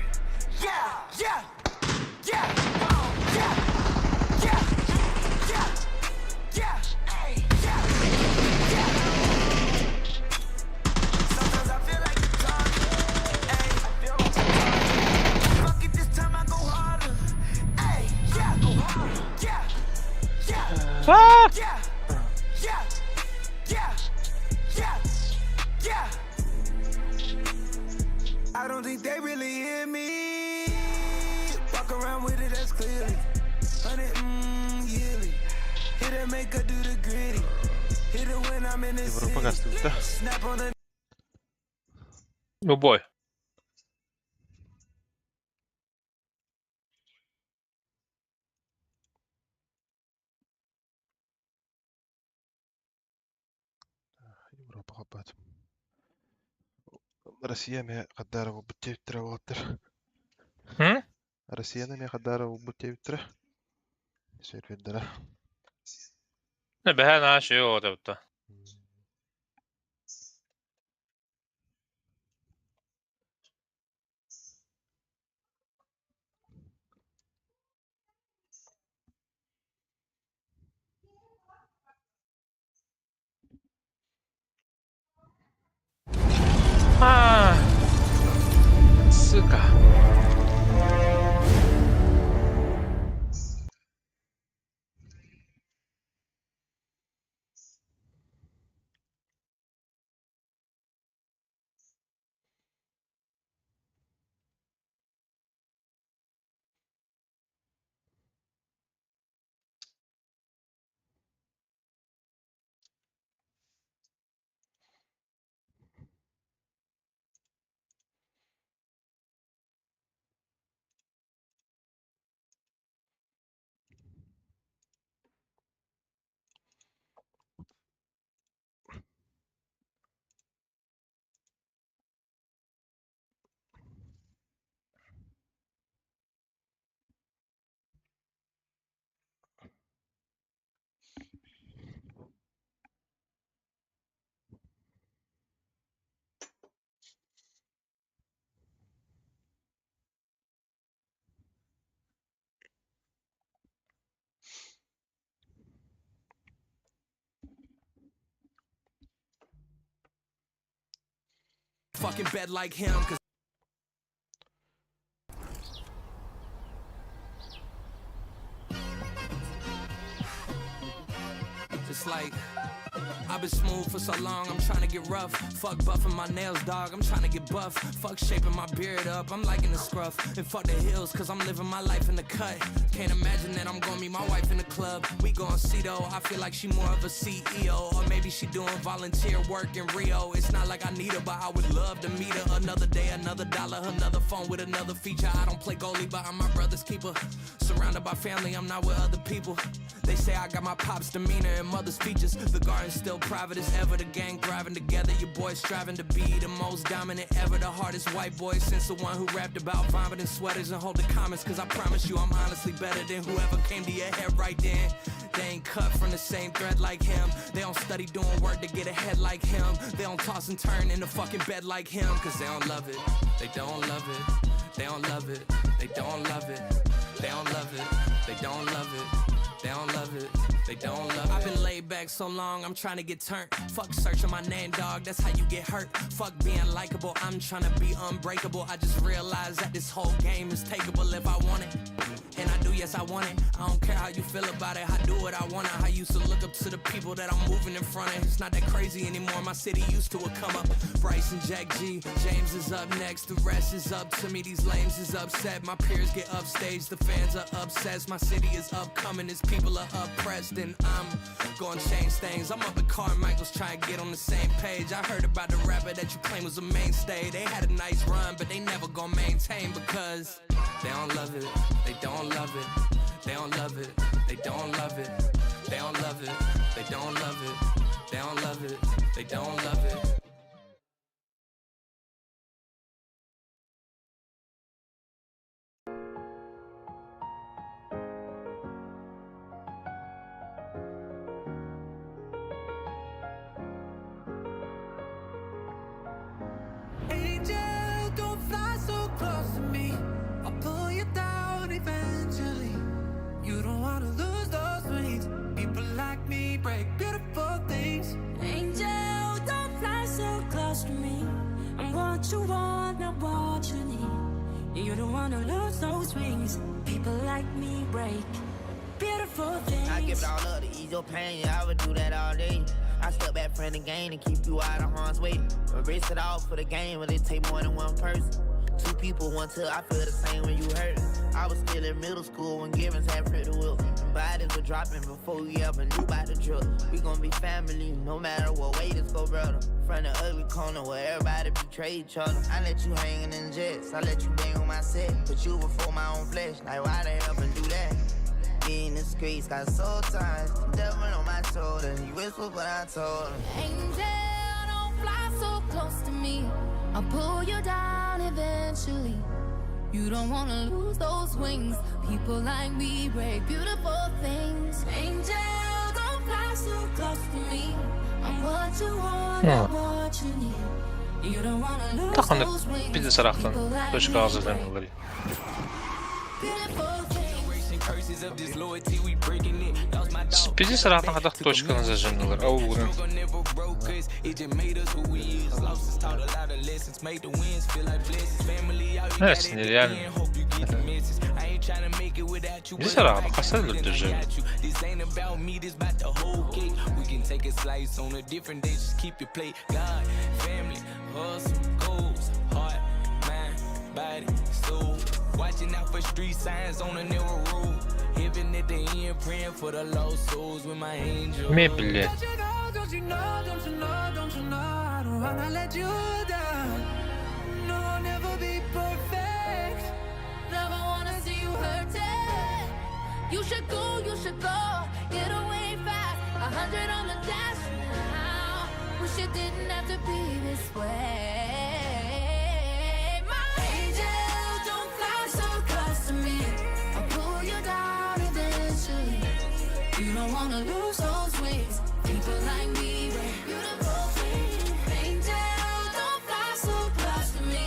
Yeah, yeah, yeah, yeah, yeah, yeah, yeah, ay, yeah, yeah. Sometimes I feel like a target. Ay, I feel like a target. Fuck it, this time I go harder. Ay, yeah, go harder. Yeah, yeah, yeah, yeah, yeah, yeah, yeah. I don't think they really hear me. Walk around with it, that's clearly. 100 yearly. Hit it, make her do the gritty. Hit it when I'm in the Европа city. гастыбыта. Snap on the Любой. Европа хаппат. Россия ме хаддара булбут диэбиттэрэ уолаттар. М? Россияны ме хаддара булбут диэбиттэрэ. Сервердэрэ. Не бэһэ нааш юу оҕото А, сука. Fucking bed like him, cause Just like I've been smooth for so long, I'm trying to get rough. Fuck buffing my nails, dog, I'm trying to get buff. Fuck shaping my beard up, I'm liking the scruff. And fuck the hills, cause I'm living my life in the cut. Can't imagine that I'm gonna meet my wife in the club. We gon' see though, I feel like she more of a CEO. Or maybe she doing volunteer work in Rio. It's not like I need her, but I would love to meet her. Another day, another dollar, another phone with another feature. I don't play goalie, but I'm my brother's keeper. Surrounded by family, I'm not with other people. They say I got my pop's demeanor and mother's features. The garden's still private as ever. The gang thriving together. Your boy striving to be the most dominant ever. The hardest white boy since the one who rapped about vomiting sweaters and hold the comments. Cause I promise you, I'm honestly better than whoever came to your head right then. They ain't cut from the same thread like him. They don't study doing work to get ahead like him. They don't toss and turn in the fucking bed like him. Cause they don't love it. They don't love it. They don't love it. They don't love it. They don't love it. They don't love it. They don't love it. They don't love it. I've been laid back so long, I'm trying to get turned. Fuck searching my name, dog. That's how you get hurt. Fuck being likable. I'm trying to be unbreakable. I just realized that this whole game is takeable if I want it. And I do, yes, I want it. I don't care how you feel about it. I do what I wanna. I used to look up to the people that I'm moving in front of. It's not that crazy anymore. My city used to a come up. Bryce and Jack G. James is up next. The rest is up to me. These lames is upset. My peers get upstaged. The fans are obsessed. My city is upcoming. Its people are oppressed. And I'm gonna change things. I'm up at Carmichael's trying to get on the same page. I heard about the rapper that you claim was a mainstay. They had a nice run, but they never gonna maintain because they don't love it. They don't love it. They don't love it. They don't love it. They don't love it. They don't love it. They don't love it. They don't love it. Angel, don't fly so close to me. I'll pull you down eventually. You don't wanna lose those wings. People like me break beautiful things. Angel, don't fly so close to me. I'm what you want, not what you need. You don't wanna lose those wings. People like me break beautiful things. I give it all up to ease your pain, yeah, I would do that all day. I step back from the game and keep you out of harm's way. But risk it all for the game, but it take more than one person. Two people, one two, I feel the same when you hurt. I was still in middle school when Givens had pretty whip. Bodies were dropping before we ever knew about the drug. We gon' be family, no matter what way this go, brother. From the ugly corner where everybody betray each other. I let you hangin' in jets, I let you bang on my set. Put you before my own flesh, like why the hell do that? Me in the streets got so tired. Devil on my shoulder. He whispered, but I told him. Angel, don't fly so close to me. I'll pull you down eventually. You don't wanna lose those wings. People like me break beautiful things. Angel, don't fly so close to me. I'm what you want, not what you need. You don't wanna lose Таханы those wings. пиздец арахтан. People like Точка me зажимали. break beautiful things. Пиздец арахтан хатах точканы зажимнулар. Ау, угрын. Это нереально. Пиздец арахтан хаса дүрдүжү. We can take a slice on a different day, just keep your plate. God, family, hustle, goals, heart, mind, body, soul. Watching out for street signs on a narrow road. Heaven at the end, praying for the lost souls with my angel. Мебели. Don't you know, don't you know, don't you know, don't you know, I don't wanna let you down. No, I'll never be perfect. Never wanna see you hurting. You should go, you should go. Get away fast. 100 on the dash now. Wish it didn't have to be this way. My angel, don't fly so close to me. I'll pull you down eventually. You don't wanna lose those wings. People like me break beautiful things. Angel, don't fly so close to me.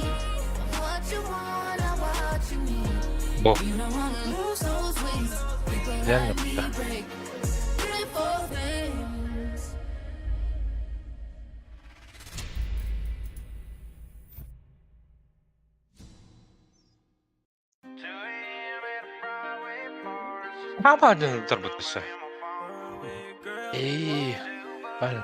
I'm what you want, I'm what you need. Бо. You don't wanna lose those wings. People Реально, like me да. break beautiful things. Абадын тарбытысы. Эй, блин.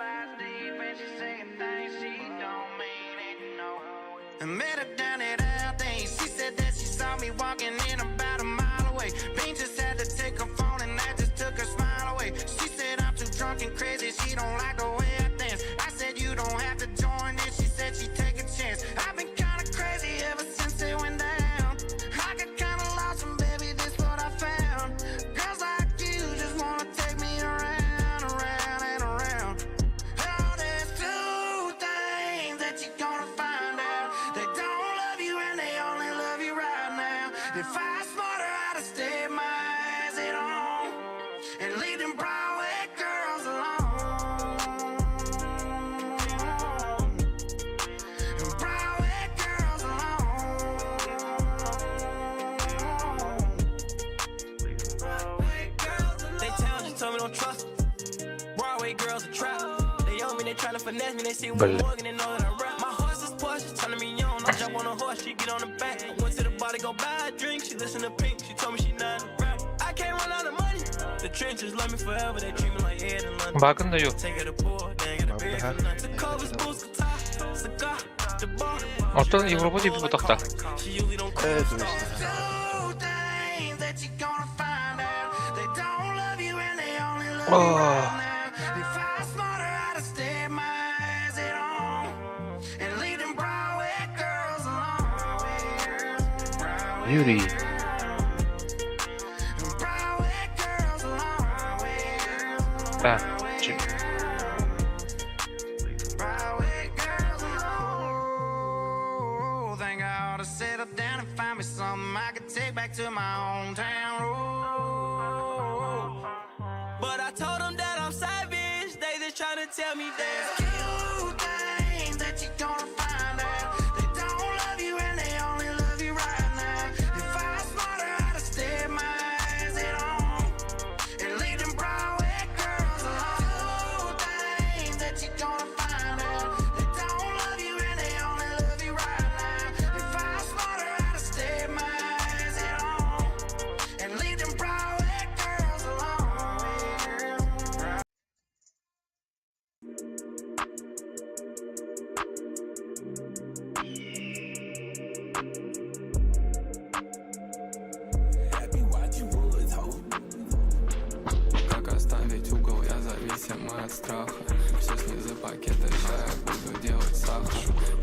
And met her down at Althing. She said that she saw me walking in about a mile away. Bean just had to take her phone and that just took her smile away. She said I'm too drunk and crazy. She don't like the way I dance. I said you don't have to join it. She said she'd take a chance. I've been kinda crazy ever since it went down. I got kinda lost and baby, this what I found. Girls like you just wanna take me around, around and around. Oh, there's two things that you're gonna find out. They don't love you and they only love you right now. If I was smarter, I'd have stayed my ass at home and leave them Broadway girls alone. Them Broadway girls alone. They town just told me don't trust 'em. Broadway girls a trap. They own me, they tryna finesse me. They see one Бля. Morgan, they know that I rap. My horse is Porsche, turning me on. I jump on a horse, she get on the back. I went to the bar to go buy a drink. She listen to Pink, she told me she not a rap. I can't run out of money. The trenches love me forever. They treat me like Ed in London. Бакын даю. Take her to poor, they ain't got a bed for nothing. The Cobras, boots, guitar, cigar, the bar. Оттон Европа диэки бутахта. She usually don't Э, call. Two things that you're gonna find out. They don't love you and they only love you right now. If I was smarter, I'd have stayed my ass at home and leave them Broadway girls alone. Юрий. Broadway girls alone. Да. Чик. Broadway girls alone. Think I ought to settle down and find me something I could take back to my hometown road. But I told them that I'm savage. They just tryna tell me that. Few things that you're gonna find out. They don't love you and they only love you right now. If I was smarter, I'd have stayed my ass at home and leave them Broadway girls alone. Two things that you're gonna find out. They don't love you and they only love you right now. If I was smarter, I'd have stayed my ass at home and leave them Broadway girls alone. Как оставить угол, я зависима от страха. Все снизы пакета, ща я буду делать сахар.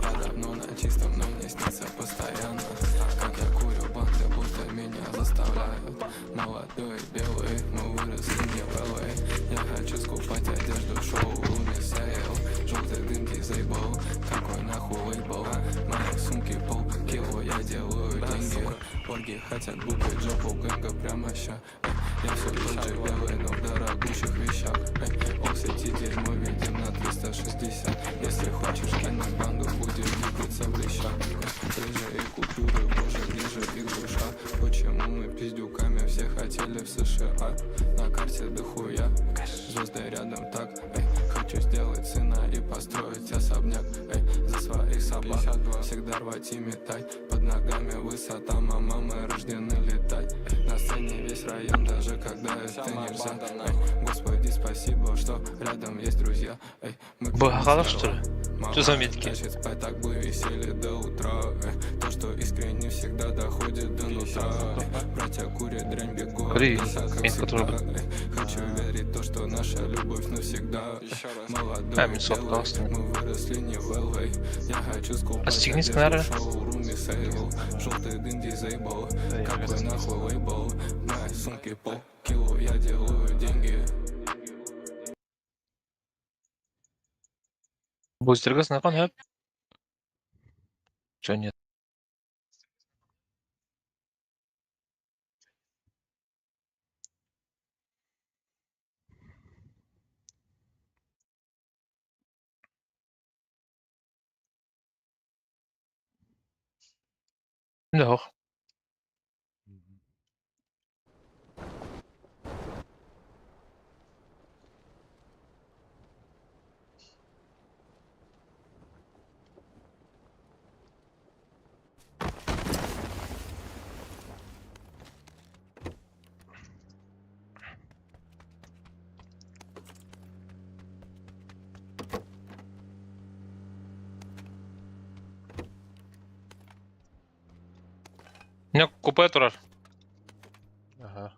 Я давно на чистом, но мне снится постоянно, как я курю банды, будто меня заставляют. Молодой, белый, мы выросли не в LA. Я хочу скупать одежду, шоу, sale. Желтый дым, disable, какой нахуй лейбл? Мои сумки полкило, я делаю деньги. Орги хотят буквы, жопу гэнга прямо ща. Я все тот же белый, но в дорогущих вещах. Эй, сети дерьмо видим на 360. Если хочешь кинуть банду, будешь двигаться в лещах. Свежие купюры, боже, ближе их душа. Почему мы пиздюками все хотели в США? На карте дохуя, звезды рядом так. Эй, хочу сделать сына и построить особняк. Эй, за своих собак всегда рвать и метать. Под ногами высота, мама, мы рождены летать. На сцене весь район, даже когда это нельзя. Эй, господи, спасибо, что рядом есть друзья. Эй, мы Бахалов, что ли? Что за метки? Значит, спать так бы висели до утра. То, что искренне всегда доходит до нутра. Братья курят дрянь, бегу от Кури, леса, как мин, который всегда. Хочу верить то, что наша любовь навсегда. Молодой, А, мин белый, согласен. мы выросли не в LA. Я хочу скупать Отстегнись, одежду наверное. в шоуруме sale. Желтый дым disable, какой нахуй лейбл? Мои сумки полкило, я делаю деньги. Бустерга знаком, да? Чё нет? Doch. Не купе турар. Ага.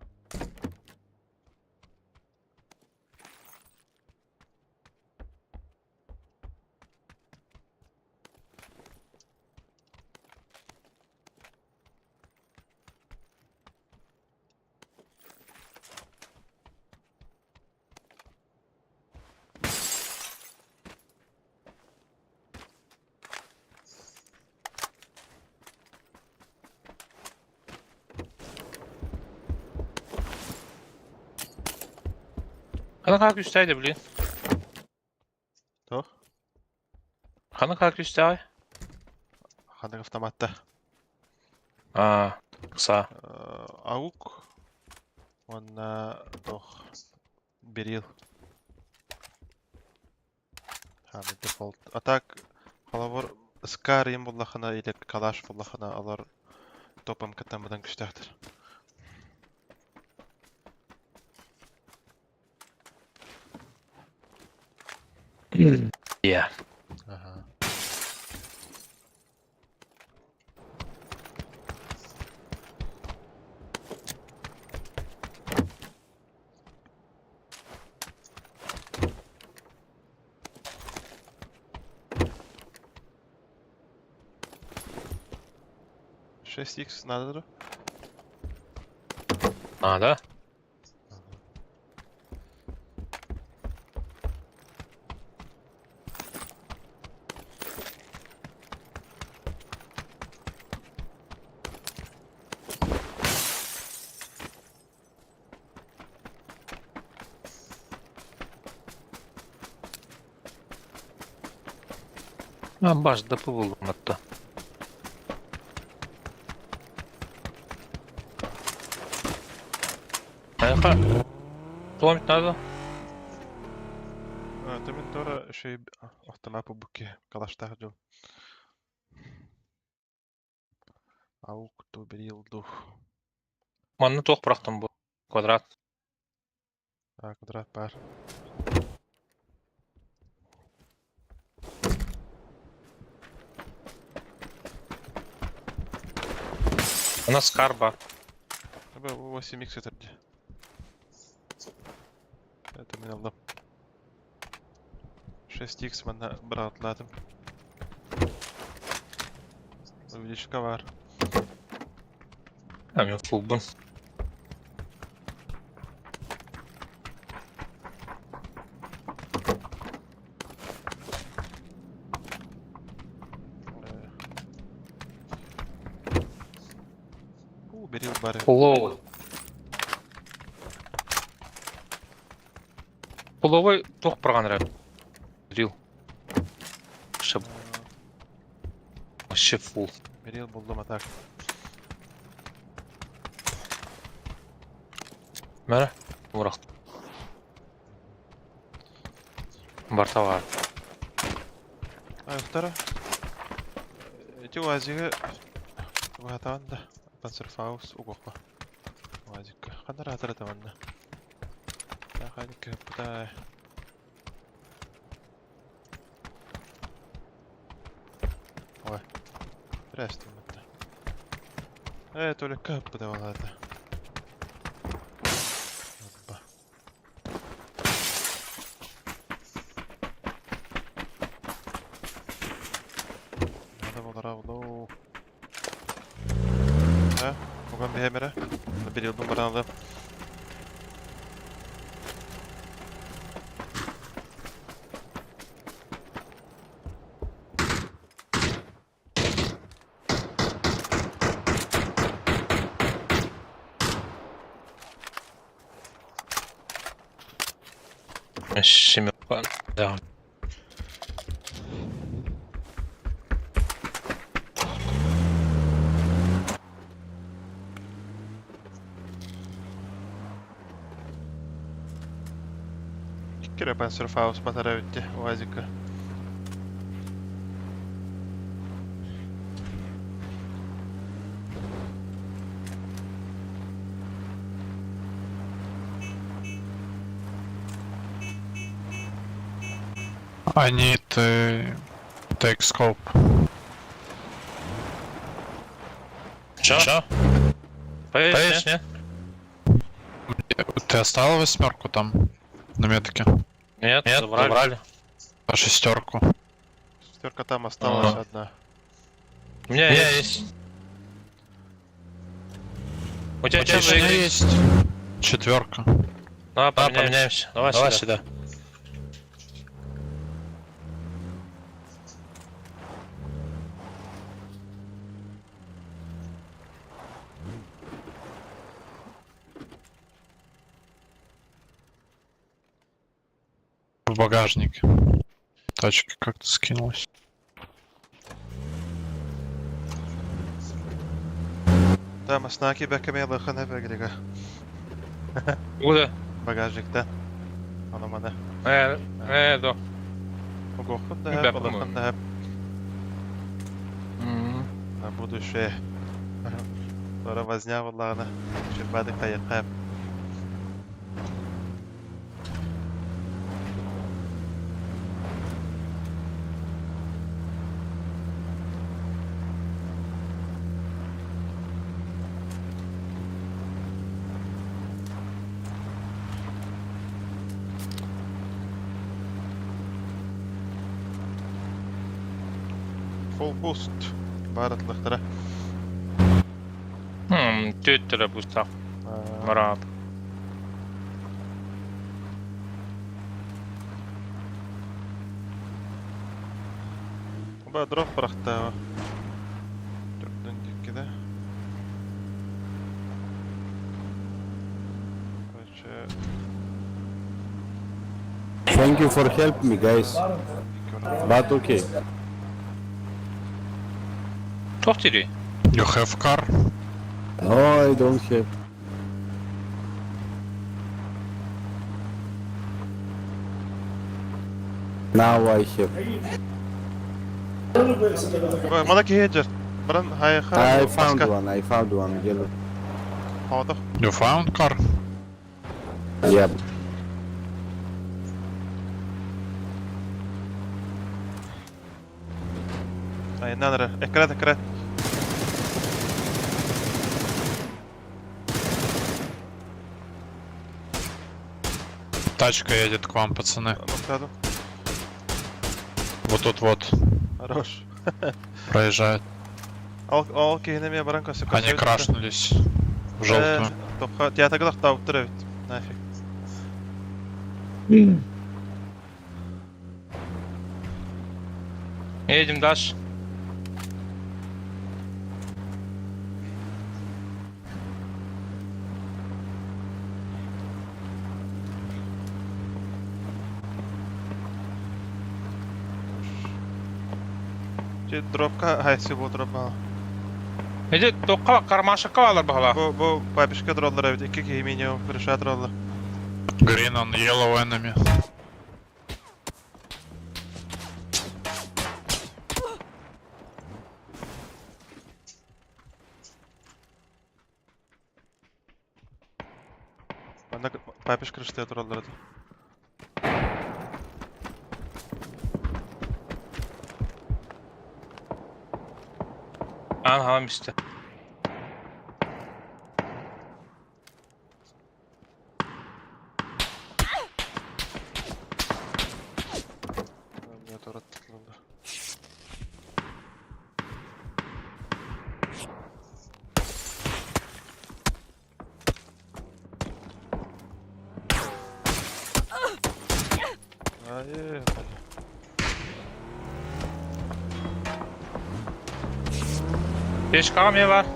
Хана хаа күстээйдэ блин. Туох? Хана хаа күстээҕэй? Ханнык автоматта? Аа, саа. Аук уонна туох Берил. Хааны дефолт. А так холобур Скар им буллахына или Калаш буллахына алар топ МК-тан быдан күстээхтэр. Yeah. Ага. 6х надо да? Надо. Баш ДП буллум атта. Айха. Туомит надо? Ты мен тора шей автомапу буки калаштах дьон. Аук ту берил дух. Манны туох бырахтым бу. Квадрат. А, квадрат бар. У нас карба. 8х это где? Это мен алдым. 6х манна быраҕыталаатым. Увеличка бар. А, мен фулбун. У, берил бары. Пуловый. Пуловой туох быраҕан эрэ. Рил. Вообще. Вообще фул. Берил буллум а так. Мэрэ. Мурах. Бартовар. А, второ. Эти УАЗиги Ватан да. Панцерфаус угопа. УАЗик. Ханара атара манна. Таханик пытай. Ой. Здрасте, мытта. Только подавала это. Опа. Надо было равно. А? Уган бихемере. Берилбин баранды. Шемёка. Да. Иккире Панцерфаус батара битти УАЗикка. I need to take scope. Че? Чё? Поедешь, не? Ты оставил восьмерку там? На метке? Нет, Нет, забрали. забрали. А шестерку? Шестерка там осталась Ага. одна. У меня У меня есть. есть. У тебя У тебя тоже еще есть? есть. Четверка. Давай Да, поменяемся. поменяемся. Давай, Давай сюда. сюда. В багажнике. Тачка как-то скинулась. Да, маснаки бәкеме лыхын әбәгірігі. Куда? Багажникта. Аны мана. До. Угохын да Бәк, хәп, лыхын да хәп. На будущее. Тора возня буллагына. Ширбадык тайыкка. Full boost. Барытлыктыра. Төттірі бұстақ. Мұрат. Ба дроп быракта. Түрдөн диккеде. Короче, Thank you for help me, guys. But okay. Тоқтири. You have car? No, I don't have. Now I have. Мана кехеджер. Баран хайха. I found one, I found one. Yellow. Хавадах. You found car? Yeah. Айнанра. Экрат, экрат. Тачка едет к вам, пацаны. Нокладым. Вот тут вот Хорош. проезжает. Ал ал кехинеме баран касы. Они крашнулись в желтую. Топка театрга тауптыр бит. Нафиг. Едем дальше. Че дропка хайсы бу дропа. Эди тоққа кармашыққа алар бағала. Бу бу папишка дроплар бит. Ике кихи минимум крыша дроплар. Green on yellow enemy. Мана папиш крышта дроплар. Ан хам исте. Мне тораттылды. Ай, Пешкаға ме бар?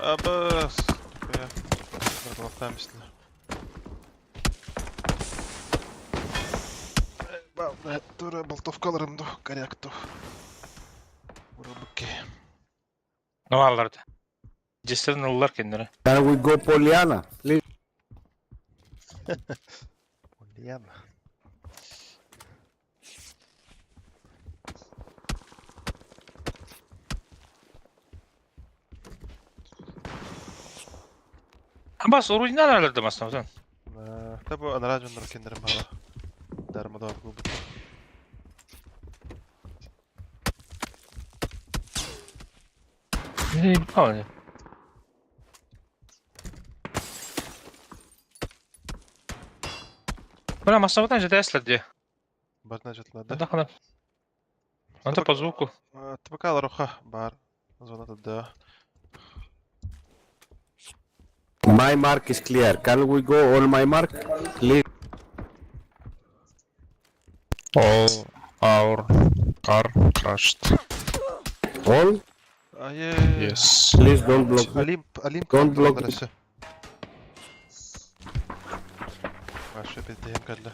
Абас. Бір. Тура болтовкаларым ду, коряк ту. Урабыкки. Ну алларды. Дестерин ыллар кендері. Can we go Poliana? Please. Polyana. Бас урудина аларды масна. Табу анара жоннор кендерим бара. Дармада губут. Не помню. Бля, масна же теслер Бартна жатлады. Да, да. Это по звуку. ТПК руха бар. Зона да. My mark is clear. Can we go on my mark? Please. All our car crashed. All? Yes. Please don't block me. Олимп, Олимп Don't block me. Вообще пиздеем кадля.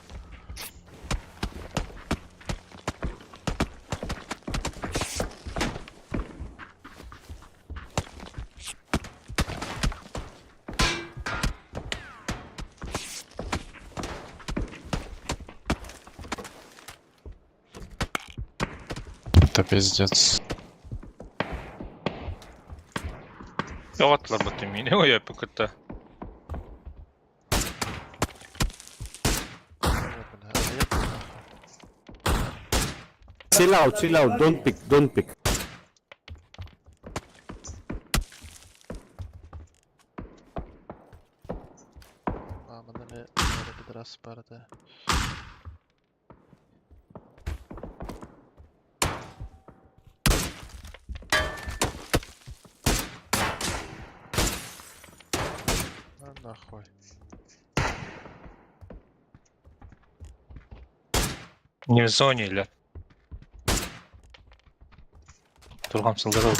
Это пиздец. Яватлар бу тимини ой кытта. Chill out, chill out. Don't pick, don't pick. Маманы пидорас барда. На нахуй. Не в зоне или? Тургам сылдырыл.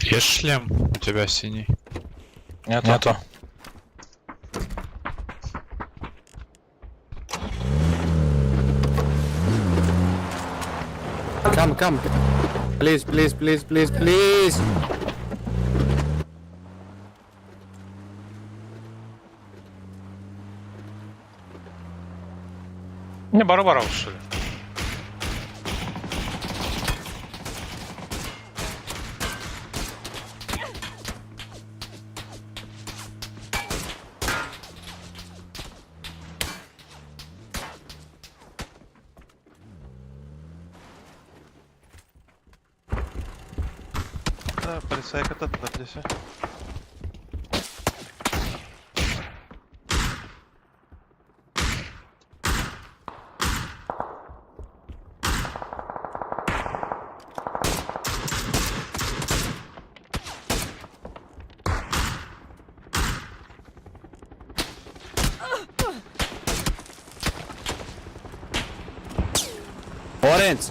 Есть шлем у тебя синий? Нету. Нету. Come, come. Please, please, please, please, please. Не бара-бара что ли? Да, полицайка тут на плесе. Orange,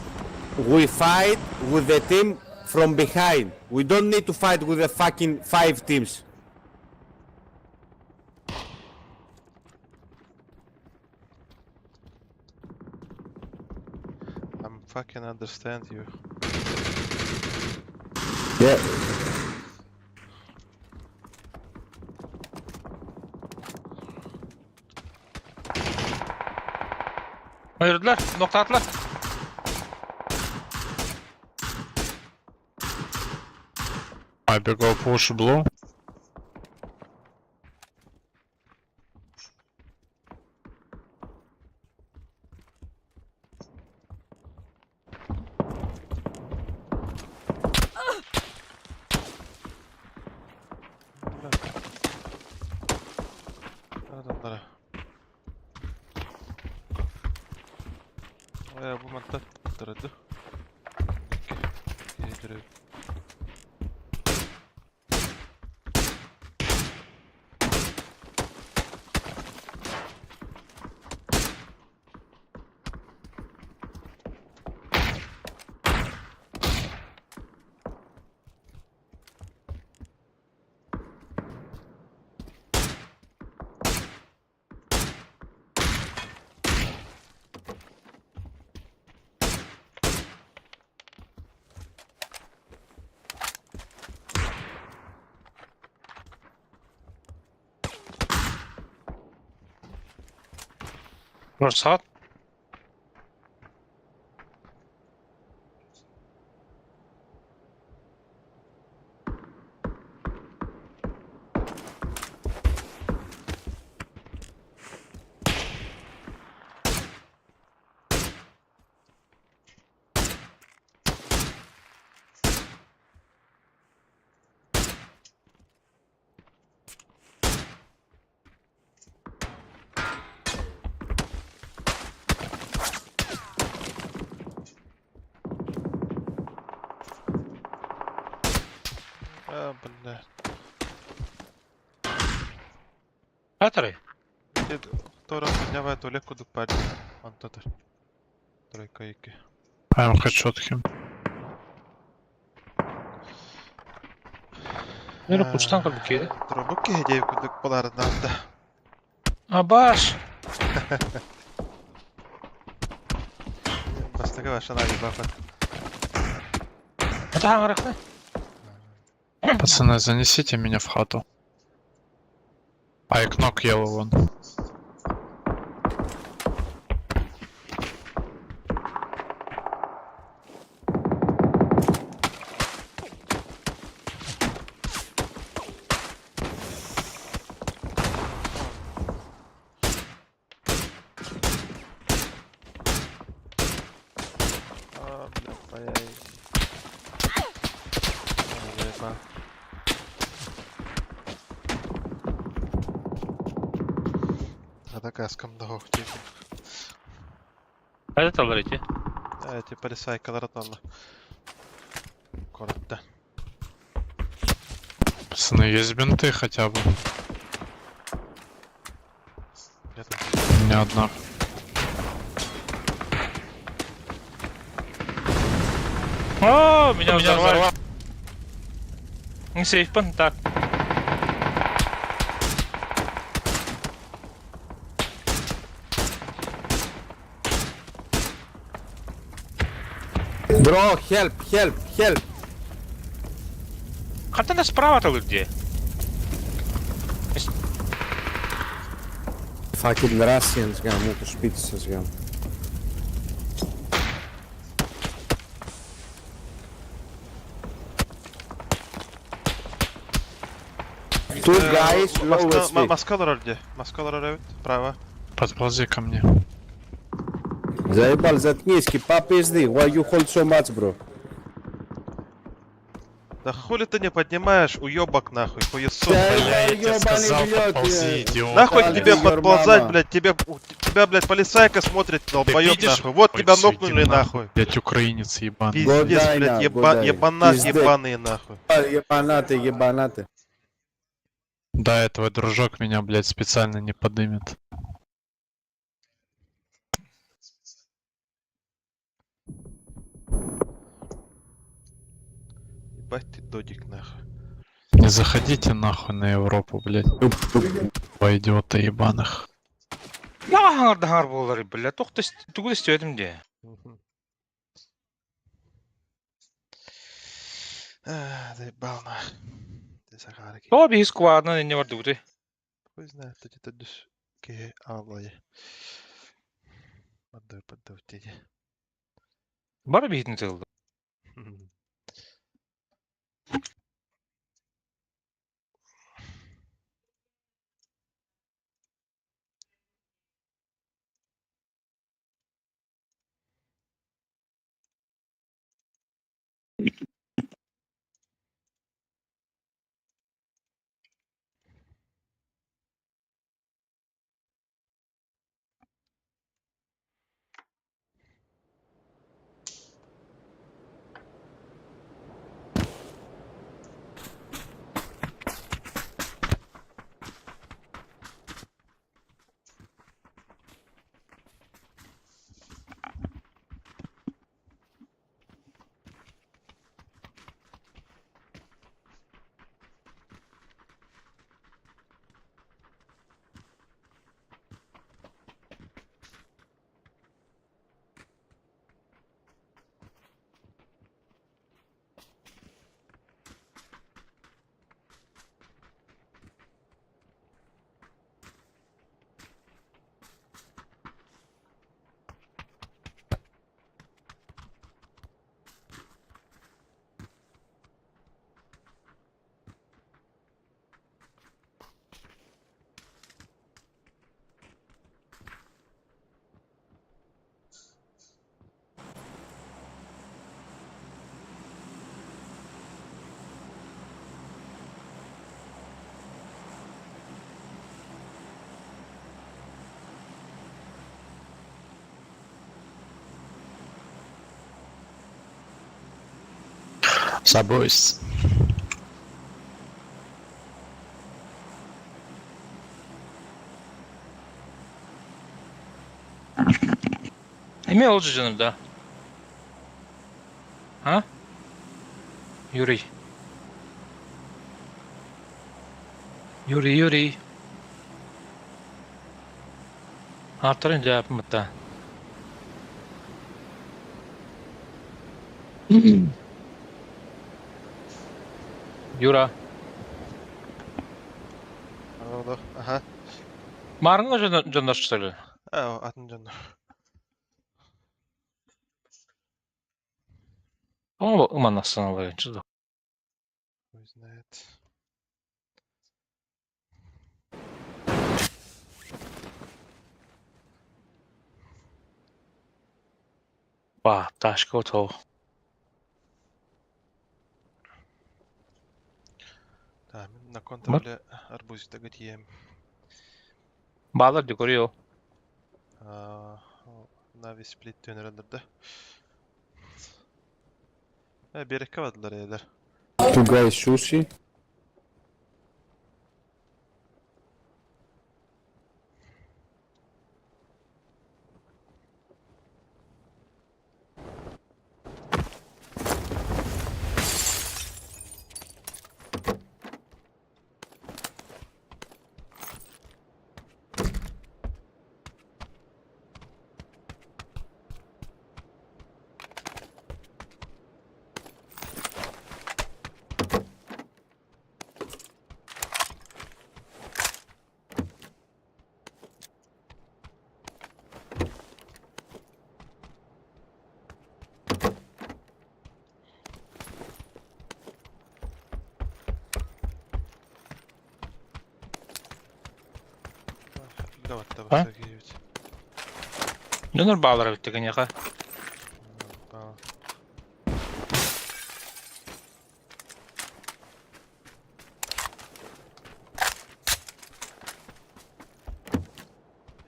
we fight with the team from behind. We don't need to fight with the fucking five teams. I'm fucking understand you. Yeah. Öldürdüler. Nokta attılar. Maybe go push blue. Adamlara. Ой, бу манта турады. Кирдирүү. Росат. А, бля. Атры. Тора поднявает Олег кудук парень. Антатар. Тройка ики. I'm headshot him. Нere кучтан калбы кири. Тробук киһи кудук боларынан да. Абаш. Бастакы вашана ебафат. Это хаңарахны. Пацаны, занесите меня в хату. I knock yellow one. А, бля, паяй. Заебал. А каскам да хох типа. Это талар эти. Эти полисайкалар аталла. Коротта. Пацаны, есть бинты хотя бы? У меня одна. О, меня взорвали. Не сейф, так. Bro, help, help, help. Хантана справа-то где? Fucking Russians γαμώ το σπίτι σας γαμώ. Two guys, low HP. Маскалар где? Маскалар evet, право. Подползи ко мне. Заебал, заткнись, keep up пизды. Why you hold so much, bro? Да хули ты не поднимаешь, уебок нахуй, хуесос, Да блядь. Я тебе ёбаный сказал, в рот, подползи, я. идиот. Нахуй Да тебе ты, your подползать, мама. блядь, тебе, тебя, блядь, полицайка смотрит, долбоеб, видишь? нахуй. Вот Ой, тебя всё, иди нокнули, нахуй. Блять, украинец ебаный. Пиздец, Годай, блядь, на, еба, годай. ебанат Пиздец. ебаные, нахуй. Ебанаты, ебанаты. Да, твой дружок меня, блядь, специально не подымет. Ебать ты додик, нахуй. Не заходите нахуй на Европу, блядь. Два идиота ебаных. Я хаңар болар, бля. Тохта тугу истедим де. А, заебал, нахуй. Ты сахарки. То би сквадна не бар дугу. Хуй знает, кто это душ. Ке аллай. Поддай, поддай, тебе. Бар бихитин тылды. Сабойс. Эми ол дьонум да. А? Юрий. Юрий, Юрий. Ааптарын дьаапмыта. Юра. Алло, аха. Маарыҥҥа дьоннор что ли? Аа, атын дьоннор. О, ыманасыналар чудо. Хуй знает. Ба, ташка отоо. Да, мин на контроле арбузитага тиийэм. Баалар декорио. Нави сплит түөнөрөллөр да. Э, биэрэккэ бардылар эйэлэр. Two guys sushi. А? Дьоннор баалар эбит киниэхэ.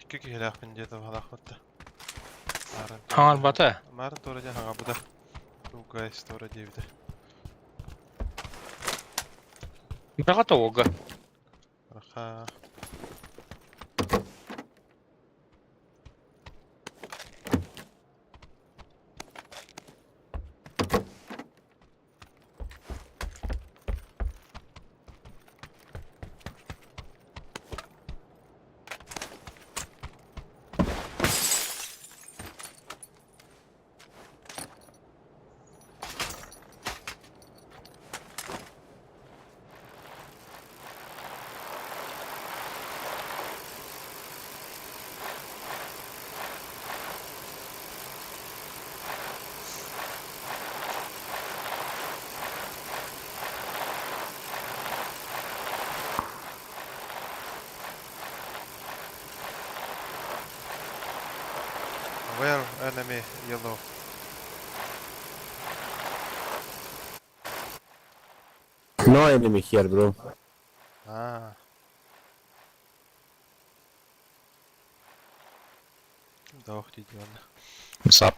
Икки киһилээхпин диэтэ баһалаахпытта. Хаҥарбата. Марын туора дьэ хаҥарбыта. Тугай туора диэбитэ. Быраҕа тоҕуга. Раха. Where enemy yellow? No enemy here, bro. Ah. Doch, die Dion. What's up?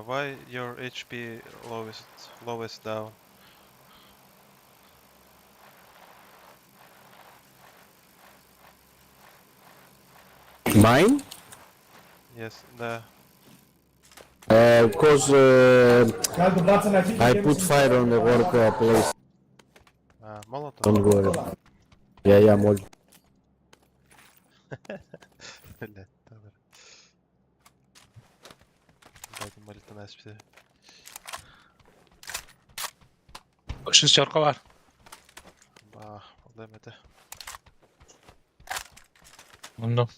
Why your HP lowest down? Mine? Yes, the Cause I put fire on the work place. Molotov. Don't worry. Yeah, mol. Блядь, добре. Дайте молитву на спи. Шестерка бар. Ба, ол эмете. Мундum.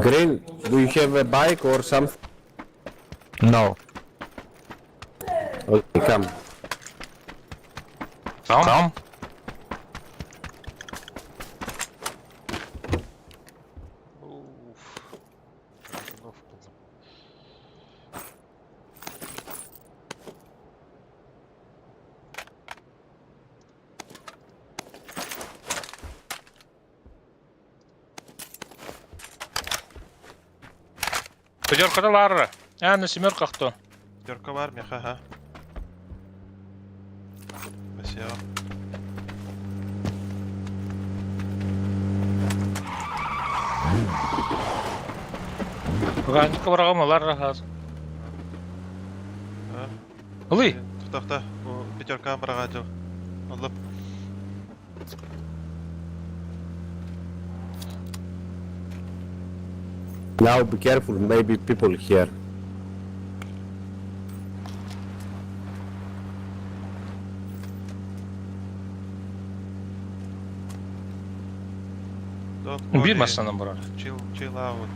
Green, do you have a bike or something? No. Okay, come. Come? Come. Пятерка ларра. А, на семерках кто? Пятерка бар, меха, ага. Спасибо. Ганька врагам ларра хаз. Ылый. Тохта, бу пятерка барага жыл. Алып. Now be careful, maybe people here. Don't Убей worry. машину, брат. Chill, chill out.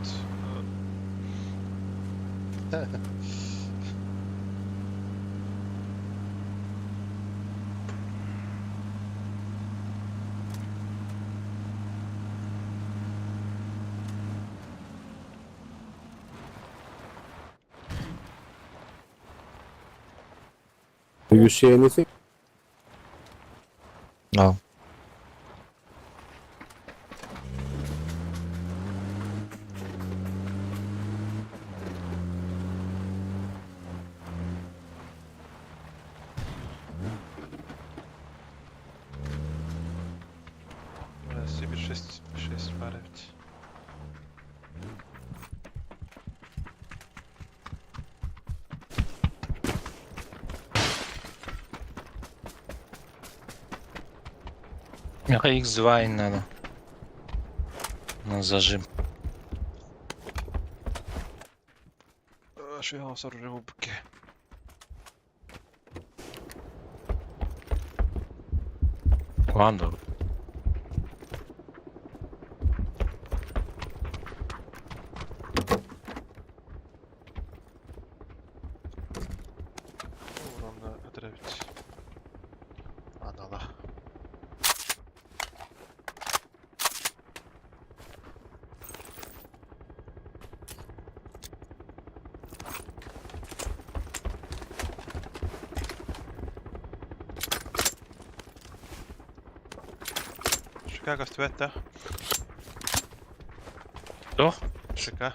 Do you see anything? No. Сибирь 6, 6 пара ведь. Мне X2 надо. На зажим. Шуял рыбки. Ладно. Уровня отравить. Анала. Чикаго ствета. Кто? Шика.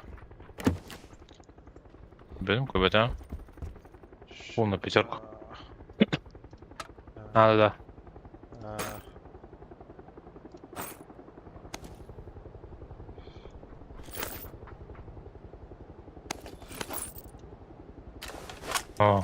Блин, куда? Полная пятерка. А, да, да. О.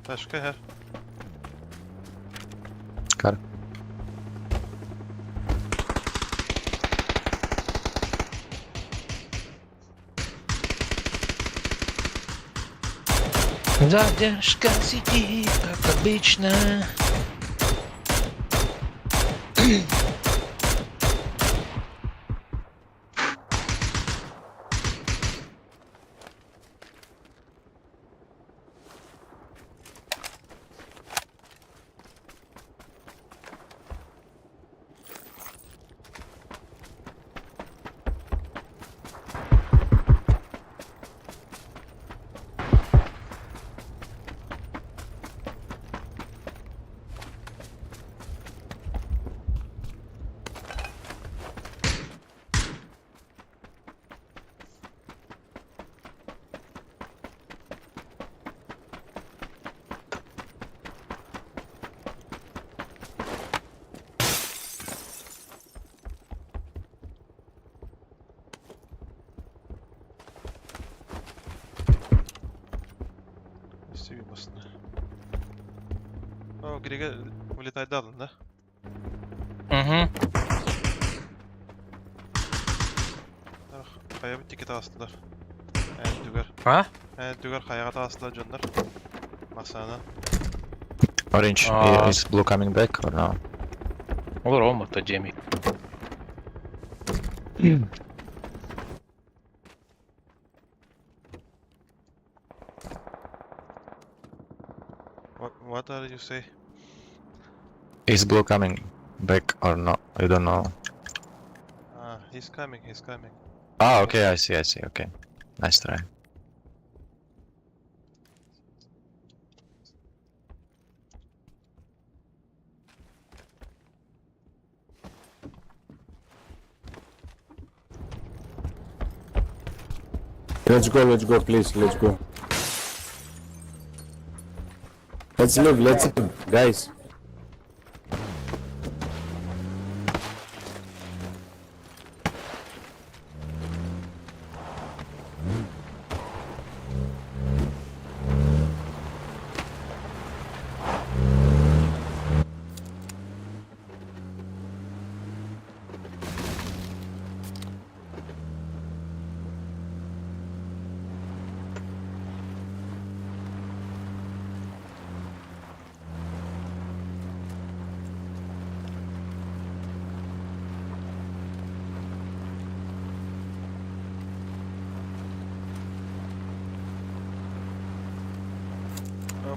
Ташка här. Кар. Задержка сети, как обычно. О, Грига улетайдалын, да? Угу. Хайа тики таастылар. Әдүгер. А? Әдүгер хайаға таастылар дьоннор. Масана. Orange, Ah. is blue coming back or no? Olur olmadı Jamie. What are you say? Is blue coming back or no? I don't know. Ah, he's coming, he's coming. Ah, okay, I see, I see, okay. Nice try. Let's go, please, let's go. Let's leave, guys.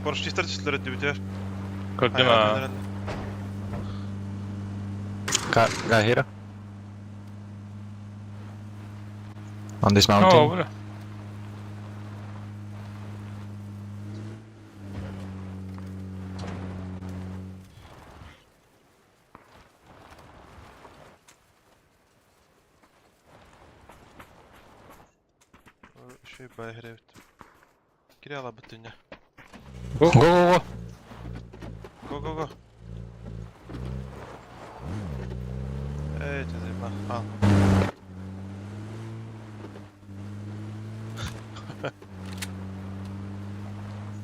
Парашютистар түстүлэр өттүбүтүгэр. Көрдүм аа. Guy here. On this mountain. О, бля. Шүй байхребит. Кире ала бүтүнне. Go go go. Go go go. Эй, ты заебал. Ал.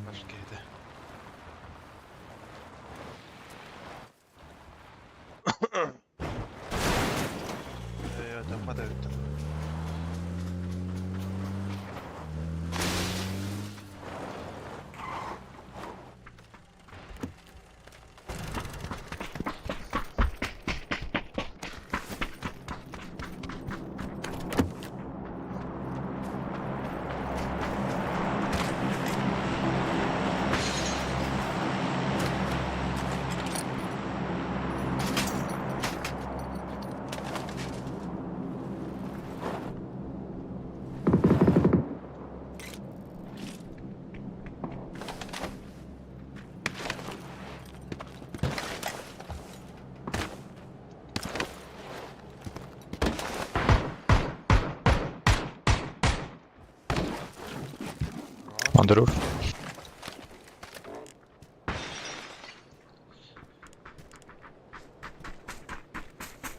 Башкейdi. Эй, это падает. On the roof.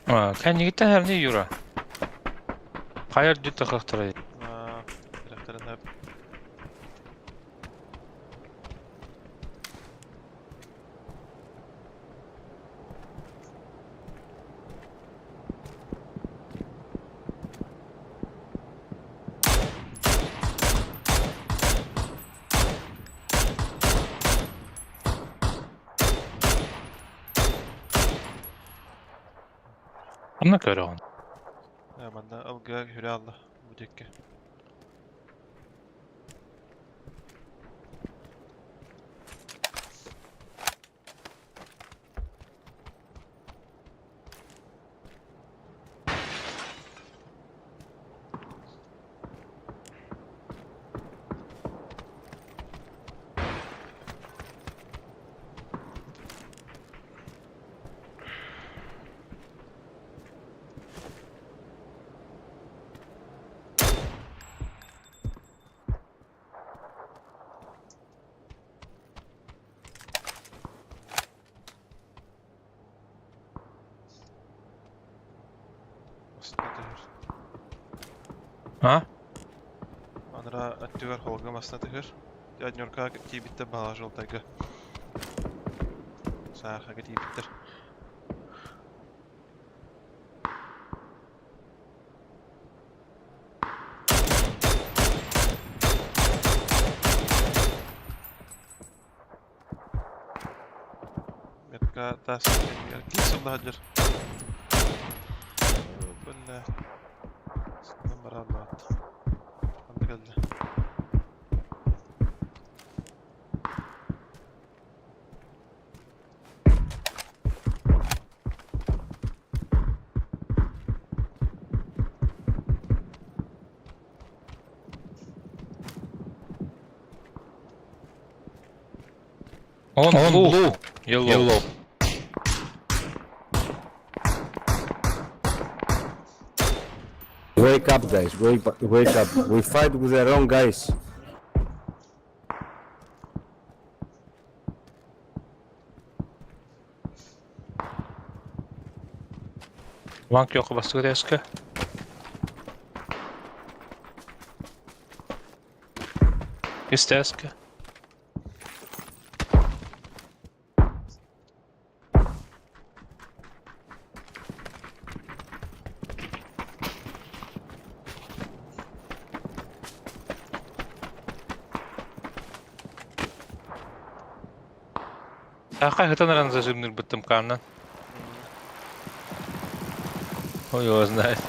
А, кэннигиттэн хэрни Юра. Хайар дүт тахахтара. Аа, тирахтарын Онно көрөҕүн. Манна ылга хүрэ алла бу диэкки. Масына түһэр. А? Анара өттүгэр холга масына түһэр. Однерка тиибиттэ баҕа жолтайга. Саархага тиийбиттэр. Метка таас киин сыллаһа дьэр. Бэллэ. Сынан барааллаат. Ханна кэллэ? Он, Он blue. blue. Yellow. Yellow. Wake up, guys. Wake, wake up. We fight with the wrong guys. Банк yok бастыгы деске. Истеске. Аха хытан аран зажимныр быттым каннан. Ой, его знает.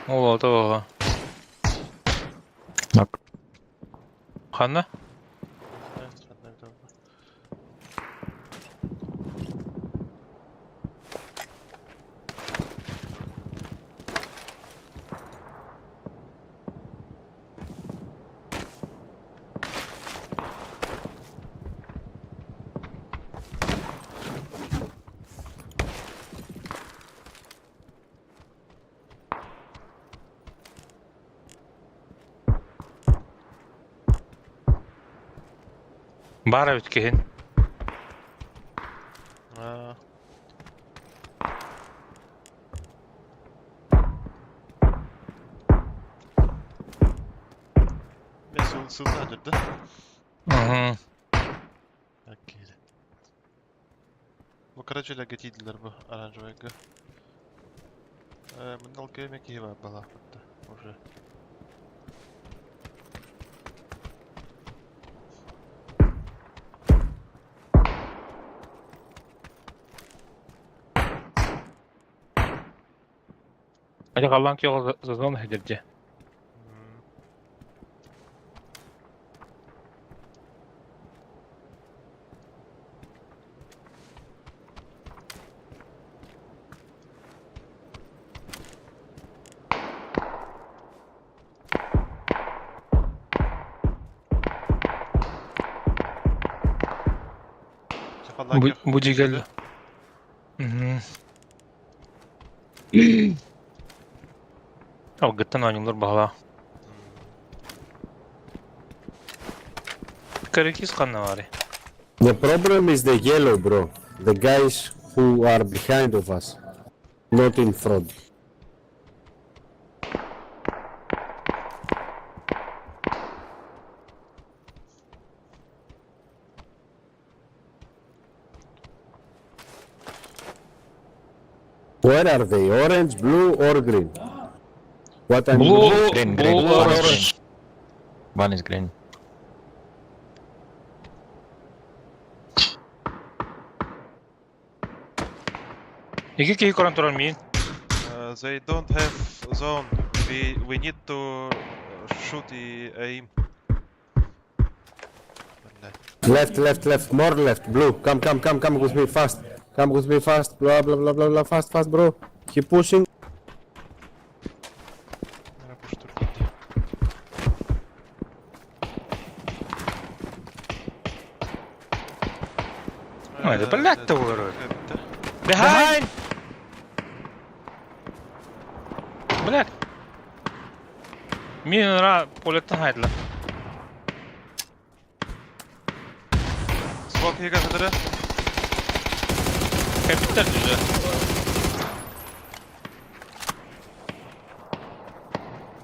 Ол того. Так. Ханна? Бара бүткehen. Аа. Мен сыл сыллаһа дьэр да. Угу. Окей. Бу короче ләгә тиделәр бу оранжевыйга. Э, мында ол кеме киһи бар балаахпытта уже. Adi қалан кеғал зазон хедерде. Буди келді. Алгыттан ойнулар бала. Каракис қанна бары. The problem is the yellow, bro. The guys who are behind of us, not in front. Where are they? Orange, blue, or green? What I'm Blue, Green, green. blue One or is green. orange. One is green. Екі кей көрін тұрар мен. They don't have zone. We need to shoot the aim. Left, left, left, more left, blue. Come, come, come, come with me fast. Come with me fast. Blah, blah, blah, blah, blah. Fast, fast, bro. Keep pushing. Ой, да блядь, олар. Behind! Блядь. Мен ра полеттен хайдла. Смок ига хадара. Капитан же.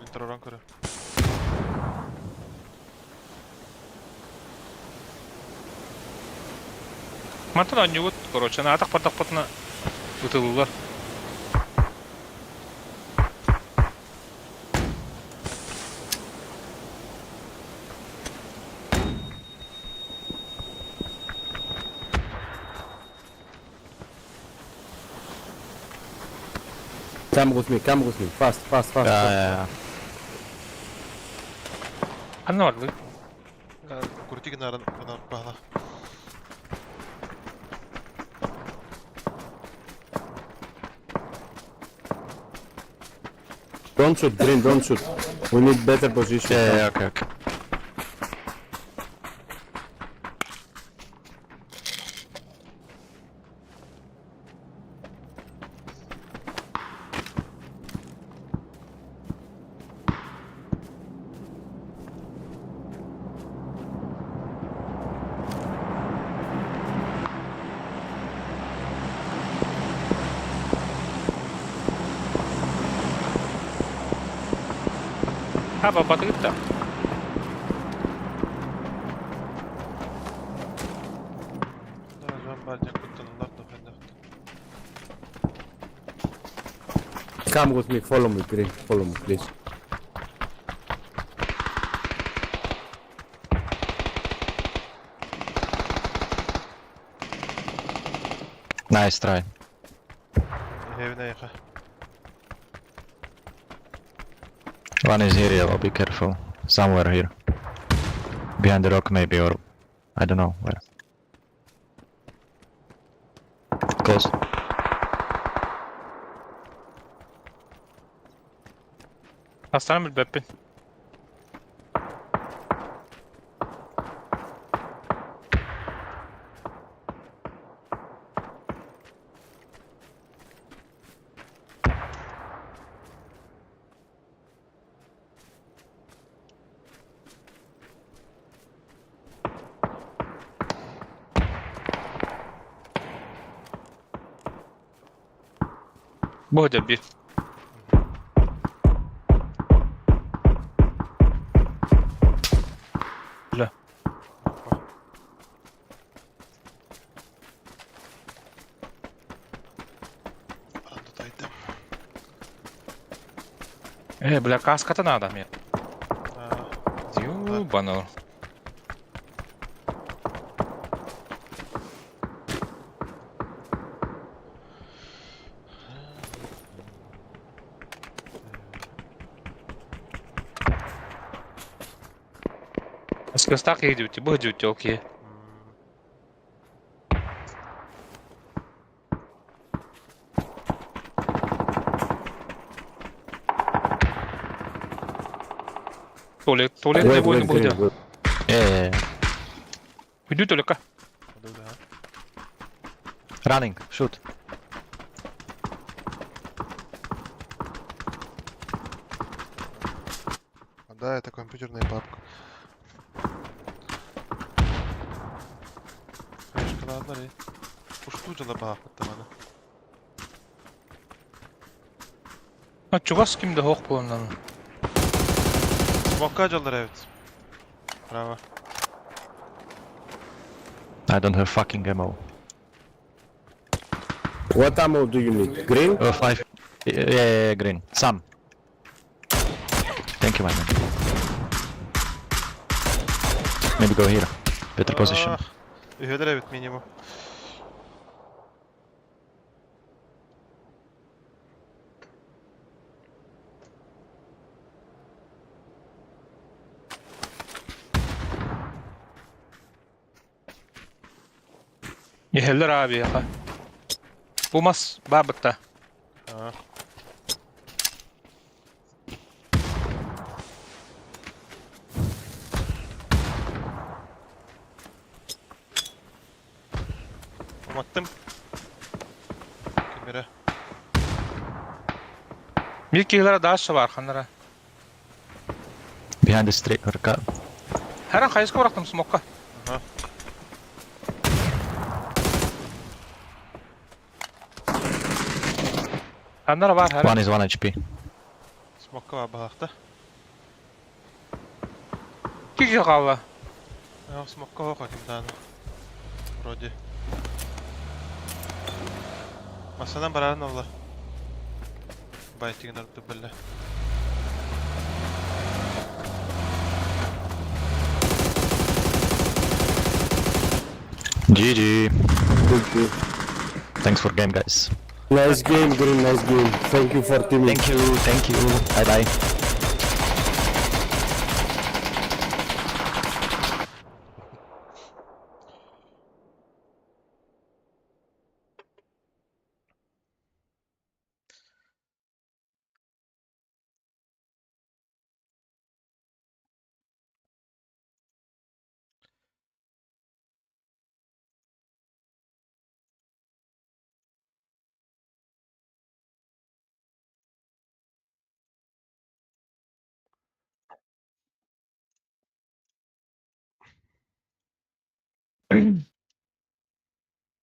Интероран көрө. Мантан оонньуубут, короче, наатах бардахпытына ытыллар. Come with me, come with me. Fast, fast, fast. Yeah, fast. yeah, yeah. Ханна бардыбыт? Крути гынарын гынар баһла. Don't shoot, green, don't shoot. We need better position. Yeah, yeah, okay, okay. Ha, бабатыгыт да. Дьон бар дьэ куттаналлар да хайдах. Come with me, follow me, green, follow me, please. Nice try. Эһэбин эйиэхэ. One is here, yellow, be careful. Somewhere here. Behind the rock maybe, or I don't know where. Close. Хастан билбэппин. Бу дьэ Бля. Тайдым. Э, бля, каската надо мне. Ёбану. Скостак идете, будете, окей. Туалет, туалет не Wait, будет, wait, будет. green, wait. Yeah, yeah, yeah. Уйду только. Running, shoot. Да, это компьютерная папка. Флешкалаадылар Уштуу дьала баахпыттаманы. А чугас кимде хоқ буолан. Смокка дьаллар эбит. Браво. I don't have fucking ammo. What ammo do you need? Green? Oh, five. Yeah, yeah, yeah, green. Some. Thank you, my man. Maybe go here. Better position. Үһүөлэр эбит минимум. Иһэллэр аби яха. Бу мас баабытта. Уматтым. Кимере. Бир киһилэрэ дааша бар ханнара. Behind the street or car. Харан хайыска барахтым смокка. Ага. Ханнара бар харан. One is 1 HP. Смокка бар баахта. Киһи хаалла. Смокка хоха ким дааны. Вроде. Массанан барарын олла. Байтигин ордук биллэ. GG. Thanks for game, guys. Nice game, Green, nice game. Thank you for teaming. Thank you, thank you. Bye bye.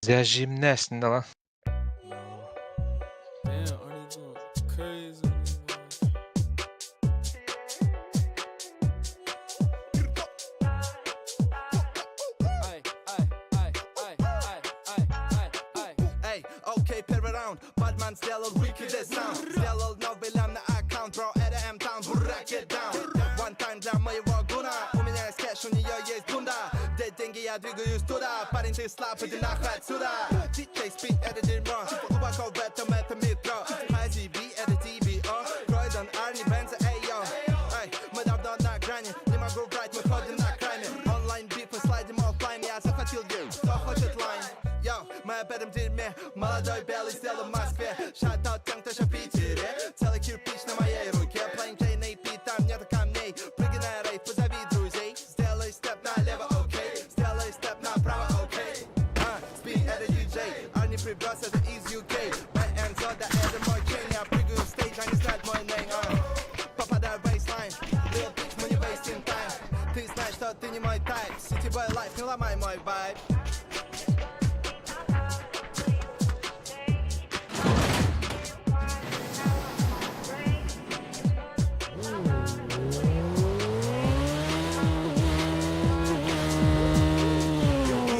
Зажимнесин да Damn, Arnie going crazy on this motherfucker. Эй, окей, первый раунд Бадман сделал wicked sound Сделал новый лям на аккаунт Bro, это M-Town, break it down One time для моего гуна У меня есть кэш, у нее есть гунда Где деньги, я двигаюсь туда Парень, ты слаб, иди нахуй отсюда DJ спит, это дерьмо Глубоко в этом, это метро IGB, это TBO Кройдон, Арни, Бенза, эй, йо Эй, мы давно на грани Не могу врать, мы ходим на крайне Онлайн биф, мы слайдим оффлайн Я захватил ей, кто хочет лайн Йоу, мы об этом дерьме Молодой белый сделал в Москве Шатаут тем, кто еще в Питере Целый кирпич на моей руке Plain Jane AP, там нету камней Прыгай на рейв, позови друзей Сделай step налево, окей Сделай step направо, окей А, Спи, это DJ Арни приброс, это из UK БН, да, это мой chain Я прыгаю в stage, они знают мой name а. Попадаю в bassline Lil bitch, мы не wasting time Ты знаешь, что ты не мой type City boy life, не ломай мой vibe.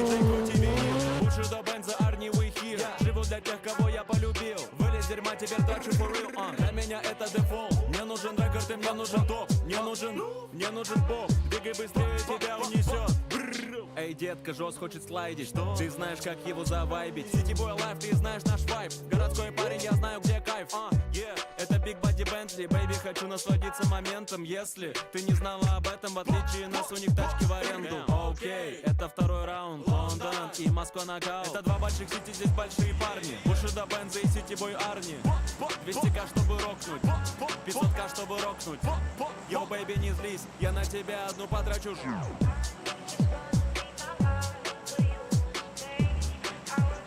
Диджей крути винил Лучше до Бенза, Арни, we here Живу для тех, кого я полюбил Вылез дерьма, теперь трачу for real а. Для меня это дефолт Мне нужен рекорд и мне нужен топ Мне нужен, мне нужен боб Двигай быстрее, тебя унесет Эй, детка, Жос хочет слайдить Что? Ты знаешь, как его завайбить City Boy Life, ты знаешь наш vibe Городской парень, я знаю, где кайф А, yeah, это Big Body Bentley Baby, хочу насладиться моментом Если ты не знала об этом В отличие нас, у них тачки в аренду Окей, это второй раунд Лондон и Москва нокаут Это два больших сити, здесь большие парни Bushido Бенза и City Boy Арни 200к, чтобы рокнуть 500к, чтобы рокнуть Yo, baby, не злись Я на тебя одну потрачу.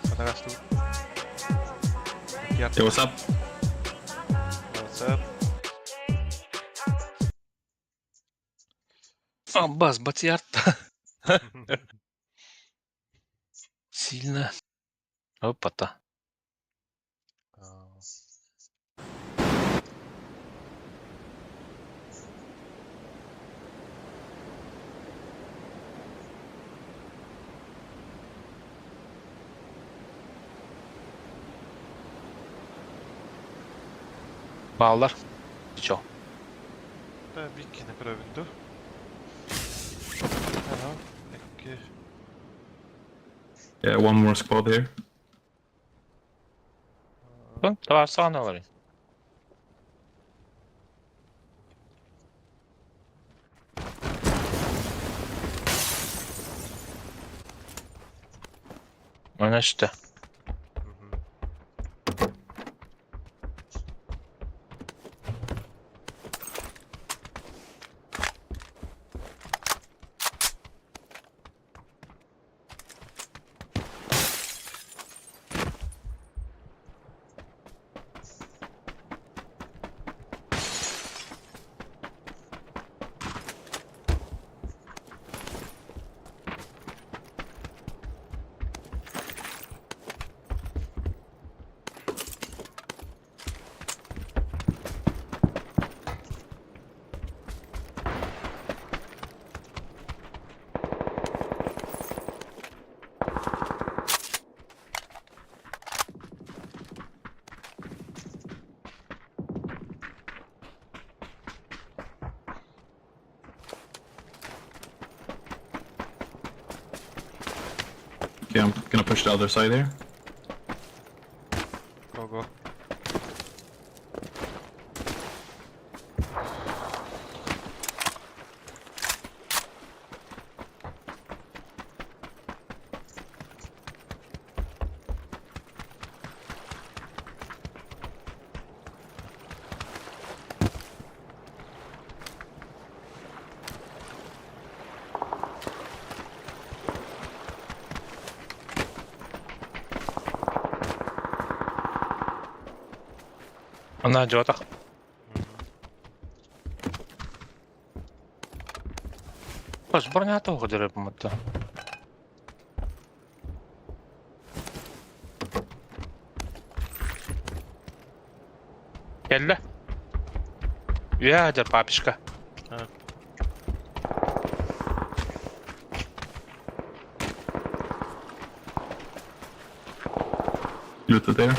Ханагасту. Yo, what's up? What's up? Аббас, Батьярд. Сильно. Опа-то. Бааллар. Чо? Да, биккини көрөбүн дуу. Ага, икки. Yeah, one more squad here. Давай, саған. Мына что? Okay, I'm gonna push the other side here. Go go. Она дьотах. Бас бронята уходили помогта. Кэллэ. Үһэ папишка. Looted there.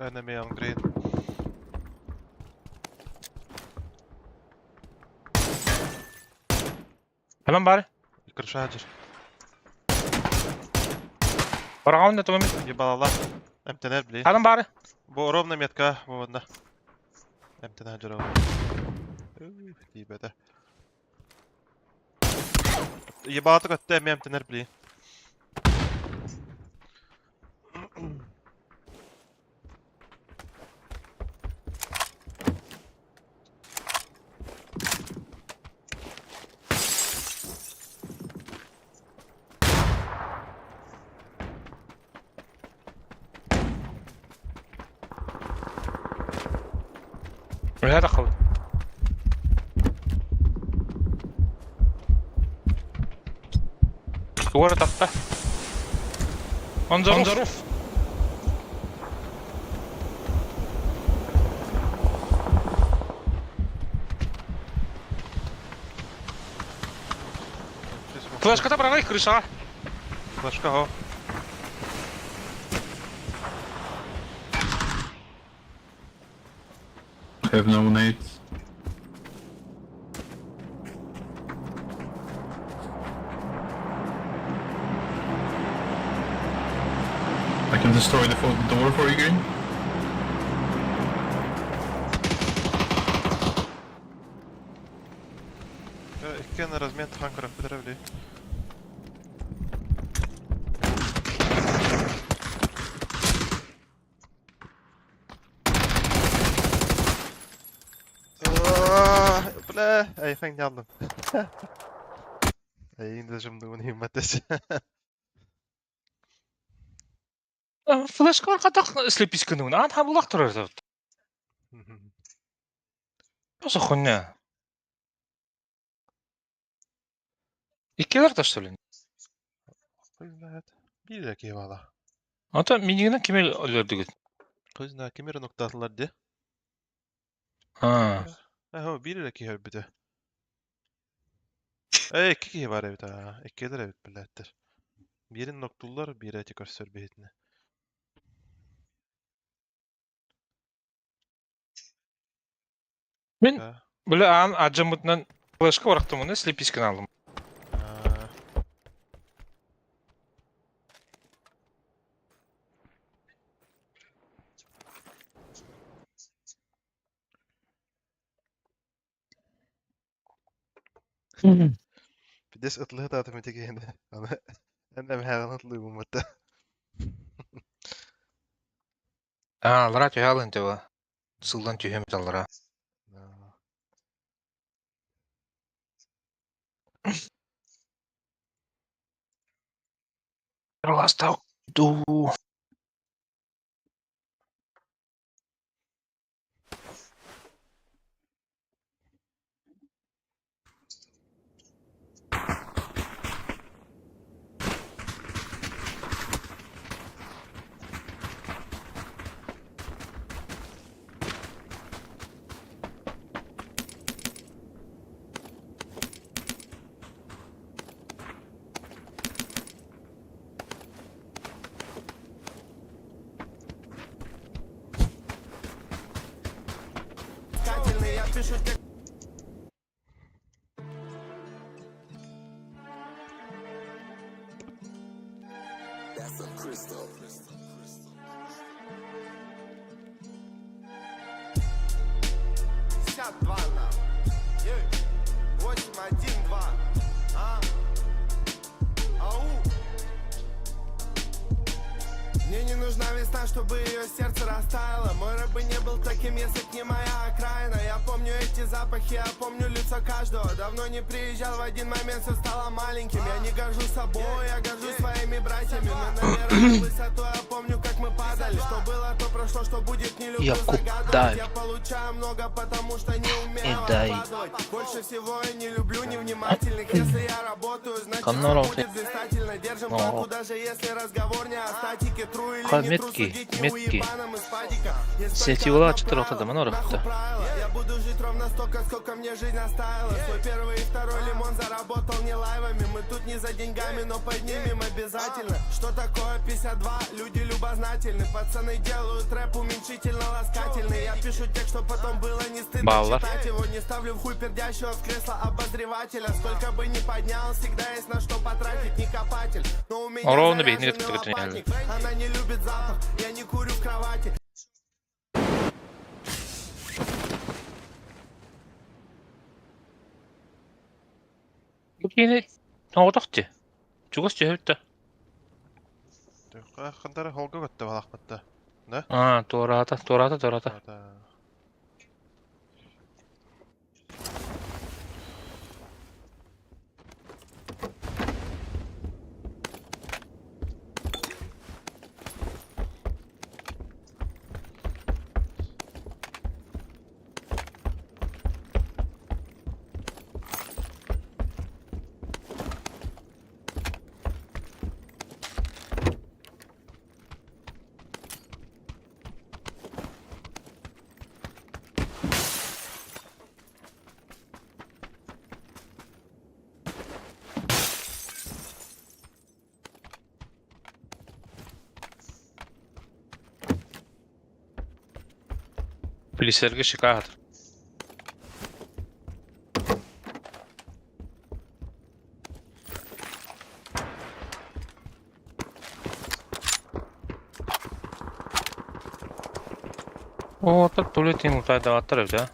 Enemy on green. Hemen bari. Крыша хаджир. Бараҕын да тугум. Ебалала. Эмтенер били. Ханан бары. Бу ровно метка бу онно. Эмтенер хаджир ол. Тиибэтэ. Ебалата көттө эми эмтенер били. Үһэ таххабыт. Тугара тапта. On the roof. On the roof. Флешката быраҕай крышаҕа. Флешка хо. I have no nades. I can destroy the door for you, Green. Иккен размен тахан көрөп битер били. Бля, эй, фэнг ялдым. Эй, инде жымды уни матес. Флешка бар хатах слеписканы. Ан хабулах турар. Что за хуйня? Иккилер да что ли? Хуй знает. Бир киевала. Ата минигинен ким өлөрдүгүт? Хуй знает, кимер ноктатылар де. А. Ахо, бир киһи бүтэ. Эй, икки киһи бар эбит аа. Иккилер эбит билээттер. Бирин ноктуллар, бири эти көрсөр биһитине. Мен бile ан аджамытынан флешка барактым уну слеписканы алдым. Пидес ытлыһы таатым ити киһини. Аны эн эмһээҕин ытлыыбын бытта. А, алара түһэ алын теба. Сылдан түһөмүт алара. Ластау ду. пишу текст. That's a crystal. 52 на. Ей. 8, 1, 2. А? Ау. Мне не нужна весна, чтобы ее сердце растаяло. Мой рэп бы не был таким, если б не моя окраина. Я помню эти запахи, я помню лицо каждого. Давно не приезжал, в один момент все стало маленьким. Я не горжусь собой, я горжусь своими братьями. Мы набирали высоту, я помню, как мы падали. Что было, то прошло, что будет, не люблю Якуб, загадывать. дай. Я получаю много, потому что не умею И дай. откладывать. Больше всего я не люблю невнимательных. Если я работаю, значит Канноров. всё будет блистательно. Держим Но. планку, даже если разговор не о статике. Тру или Ха, не тру, метки, судить не метки. уебаном из падика. Есть только Сетевала одно четырех правило, тогда, манорах нахуй то. правила. Я буду жить ровно столько, сколько мне жизнь оставила. Свой первый и второй лимон заработал не лайвами. Мы тут не за деньгами, но поднимем обязательно. Что такое 52? Люди любознательны. Пацаны делают рэп уменьшительно-ласкательный. Я пишу текст, чтоб потом было не стыдно Баллар. читать его. Не ставлю в хуй пердящего в кресло обозревателя. Сколько бы ни поднял, всегда есть на что потратить. Не копатель, но у меня Ровно бей, заряженный нет, это не лопатник. Она не любит запах, я не курю в кровати. Бу кини оҕотох дии. Чугас түһэбит да. Хандара холга көттө балахпытта. Да? А, туораата, туораата, туораата. Да. Билисерге шикаат. О, так туалетин ултайда аттар эбит, а.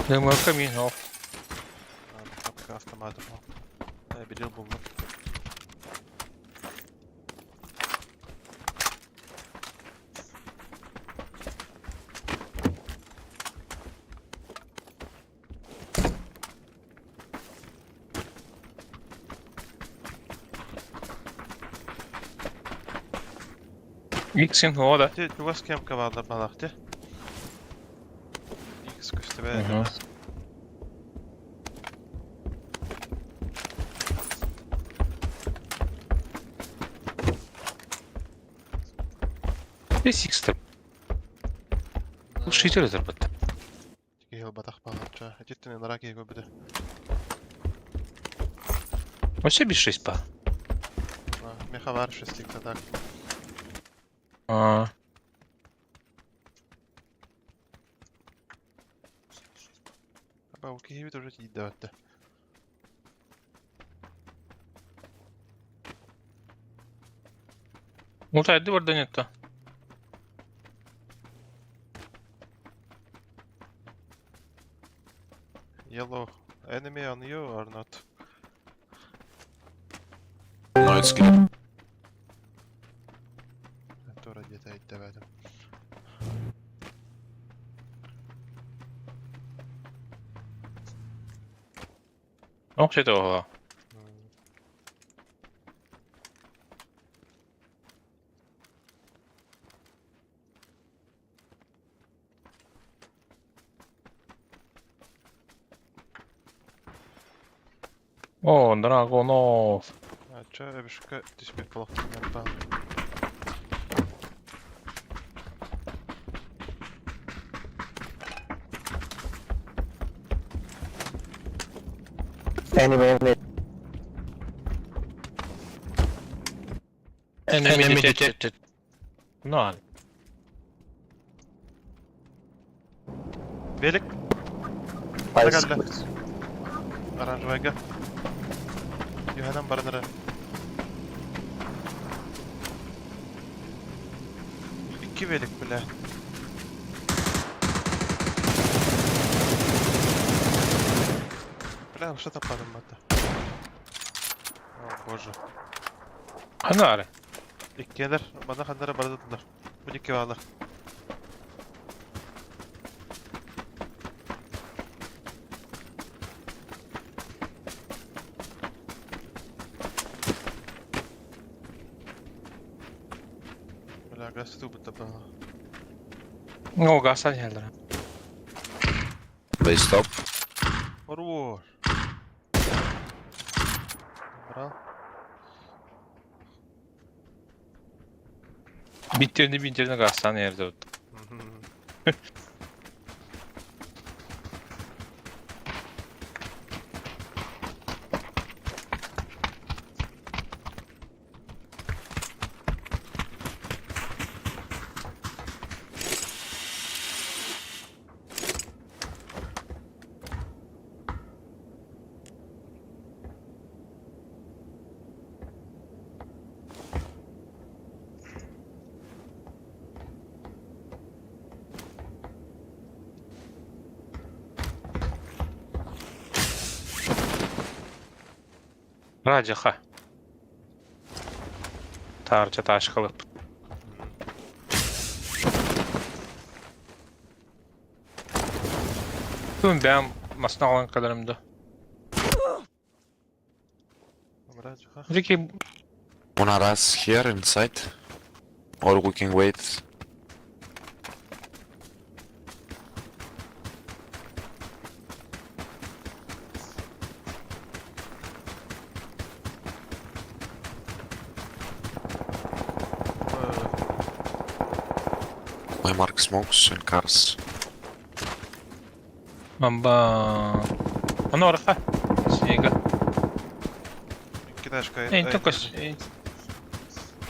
Демарка мин ох. Автомат. Билил буллум. Иксин хода. Ти чугас кем кавалар балахты. Икс көстөбө. Мгм. Здесь икстер. Глушитель зарбатта. Тиги батах балача. Жеттен нараки көбүдө. Вообще без 6 па. Меха бар шестик так. А. Аба укихибит уже тииддебатта. Ултайды барда нет-то. Yellow enemy on you or not? No, it's good. Тура где-то иддебедим. Ох, что это О, Драгунов. Ача өбүшкө түспүт болуп бал. Anyway, enemy. Enemy detected. None. Велик. Кэллэ. Оранжевайга. Юһанан баран эрэ. Икки велик, бля. Бля, что таппадым бата. О, боже. Ханары. Иккиэлэр, мана ханнара бардылар. Бу икки баалар. Бля, газ тубы было. Ну, гасан geldi. They stop. Хорош. Брал. Bittirini bittirini gazdan yerde. Радиха. Тарча ташкалып. Tüm ben masına alan kadarımda. Ricky Wanna rush here inside? Or we can wait. My mark smokes and cars. Мамба. Аны орха. Снега. Китайская. Эй, только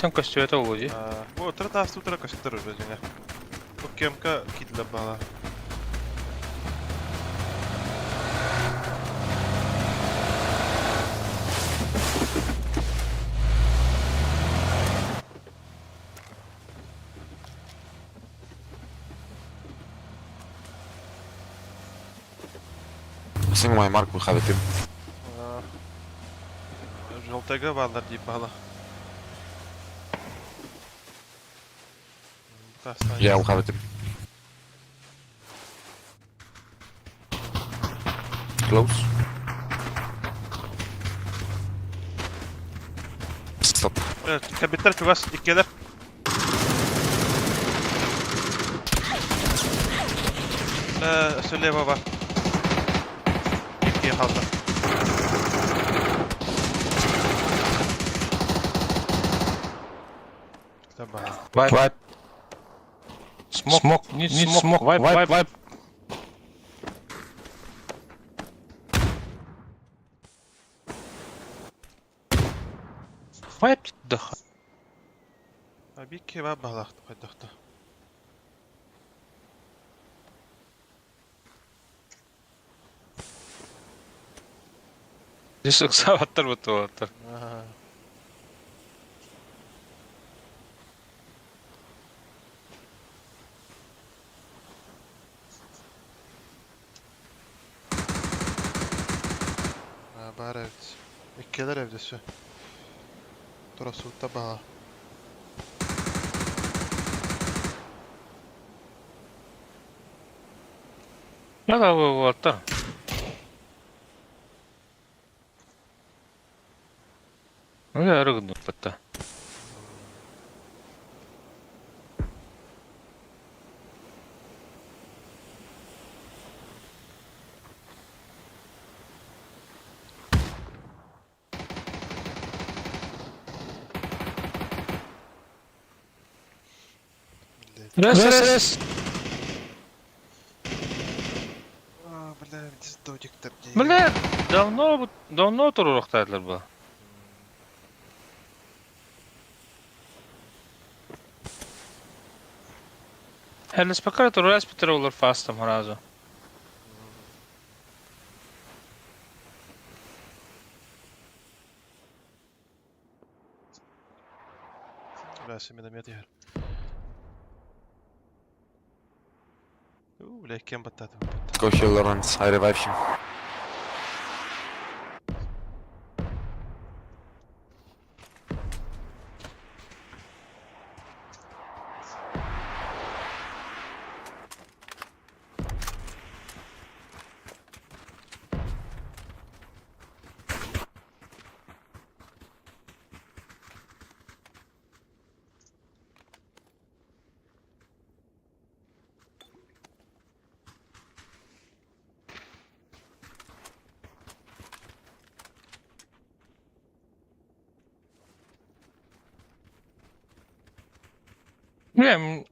Тонко все это уводи. Бу тра утра көстөр өзүңө. Бу кемка китле бала. I think my mark will have a team. Желтыга балдар дип бала. Yeah, we have a team. Close. Stop. Кабиттер чугас иккелер. Слева бар. Икки қалды. Wipe. Wipe. Smoke. Smoke. Need, Need smoke. smoke. Wipe. Wipe. Wipe. Wipe the. Abi kebap balaqtı qaydaqtı. Здесь ыксабаттар бутуаттар. Бар evde. Иккелер evdesi. Турасутта бала. Да, вот. Ну, я рыгну потта. Раз, раз, раз. А, бля, додиктер. Бля, давно, давно турурахтайлар бу. ЛСПК туруорас олор фастом сразу. Бля, миномет иһэр. У, бля, кем баттатым. Go heal Lawrence, I revive him. Бля,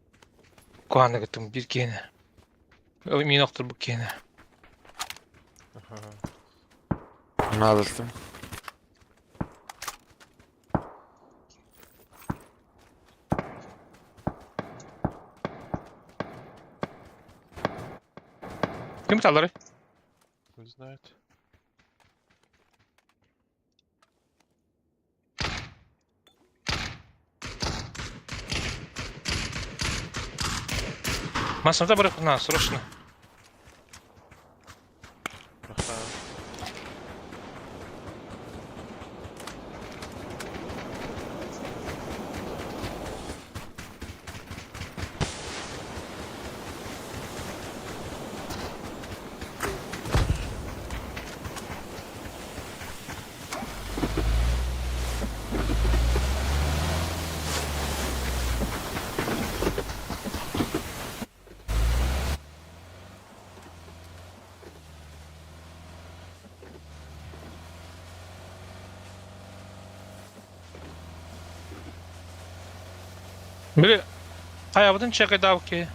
куһаҕаны кыттым биир киһини. Мин охторбут киһини. Надо. Ким таллары? Хуй знает. Масамда барыхна, срочно. Били хайабытын чекайдаабыт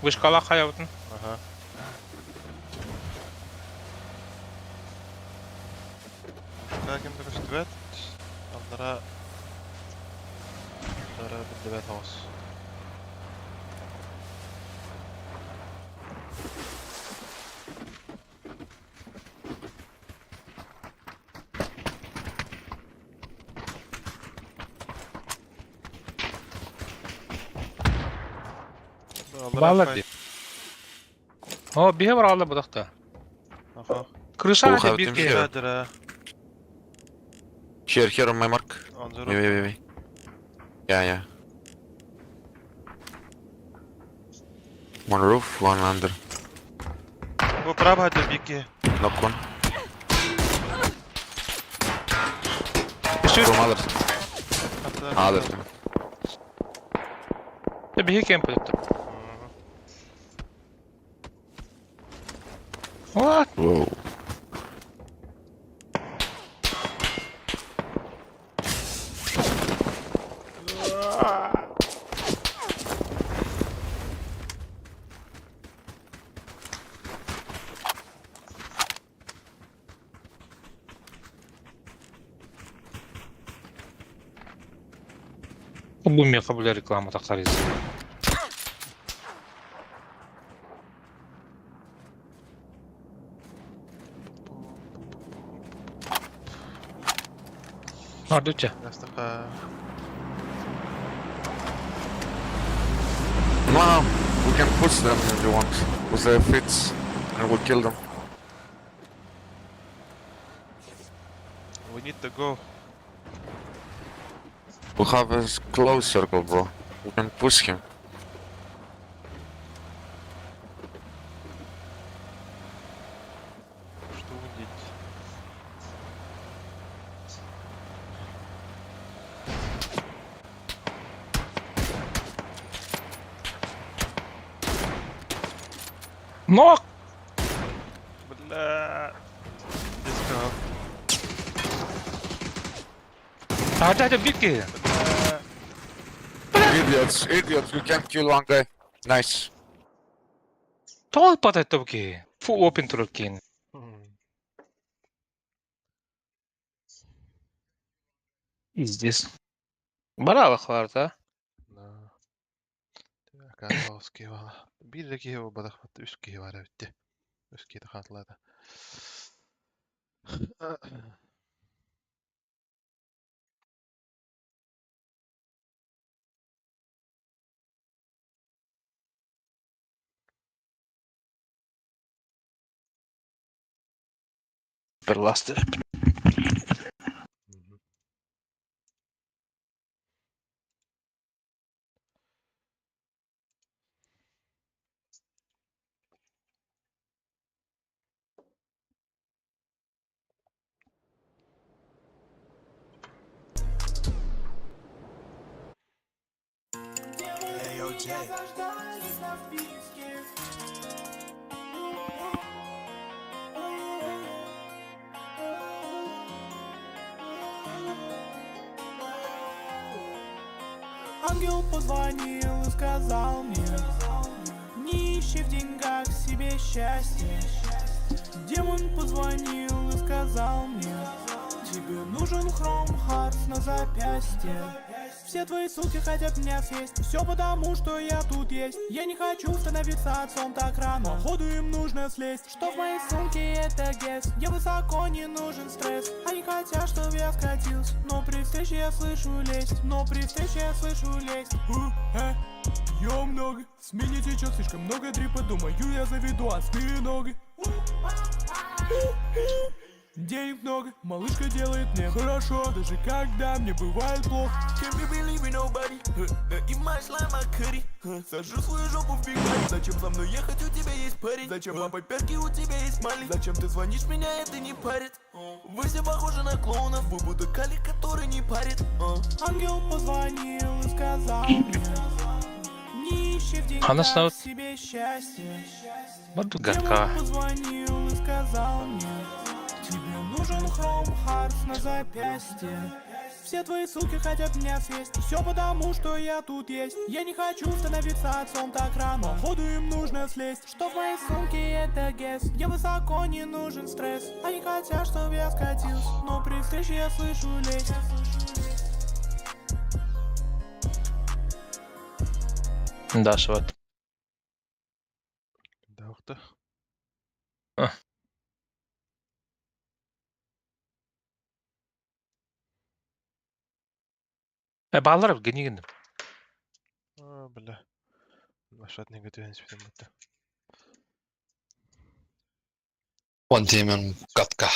Вышкала хайабытын. Ага. Ушка кем көстүбэт. Аллара Аллара биллибэт оҕус. Баллар дии. О, биһи бараалла будахта. Ага. Крыша Ухо, это биир тем киһи. Here. Here, here on my mark. On the Wait, wait, wait, wait. Yeah, yeah. One roof, one under. Бу право хадя бики. Knock one. Shoot. From others. Others. Биһи кемп өттө. What? Whoa. Бу меха бля реклама тахсарыз. Ардуча. Настака. No, no. We can push them if you want. With their fits. And we'll kill them. We need to go. We have a close circle, bro. We can push him. Что вы делаете? Нок! Бля. Let's go. Хадя хадя биир киһи. Idiots, idiots, you can't kill one guy. Nice. Тоҕо патайта бу киһи. Фу open турар киһини. Пиздец. Баралахлар да? Да. Гаалаҕас киһи баала. Биир эрэ киһи буолбатах, үс киһи баар эбит дии. Үс киһи хааллаата. Перластер. Ангел позвонил и сказал мне, не ищи в деньгах себе счастье. Демон позвонил и сказал мне, тебе нужен хром Hearts на запястье. Все твои суки хотят меня съесть. Все потому, что я тут есть. Я не хочу становиться отцом так рано. Походу им нужно слезть. Что в моей сумке это Guess. Я высоко, не нужен стресс. Они хотят, чтобы я скатился. Но при встрече я слышу лесть. Но при встрече я слышу лесть. У, Я много. С меня течет слишком много дрипа. Думаю, я заведу осьминога. Денег много, малышка делает мне хорошо. Даже когда мне бывает плохо. Can't be believing nobody, huh. Да и my slime, my cutie, huh. Сажу свою жопу в Big Mac. Зачем со мной ехать, у тебя есть парень? Зачем лапать пятки, у тебя есть мали? Зачем ты звонишь, меня это не парит? Вы все похожи на клоунов. Вы будто калик, который не парит. Ангел позвонил и сказал мне, не ищи в деньгах Ханас себе счастье. Барду гадка. Демон позвонил и сказал мне, тебе нужен хром Hearts на запястье. Все твои суки хотят меня съесть. Все потому, что я тут есть. Я не хочу становиться отцом так рано. Походу им нужно слезть. Что в моей сумке это Guess. Я высоко, не нужен стресс. Они хотят, чтобы я скатился. Но при встрече я слышу лесть. Да, шват. Да, ух ты. Баллар генигин. А, бля. Машат не готовен себе будто. One team in Gatka.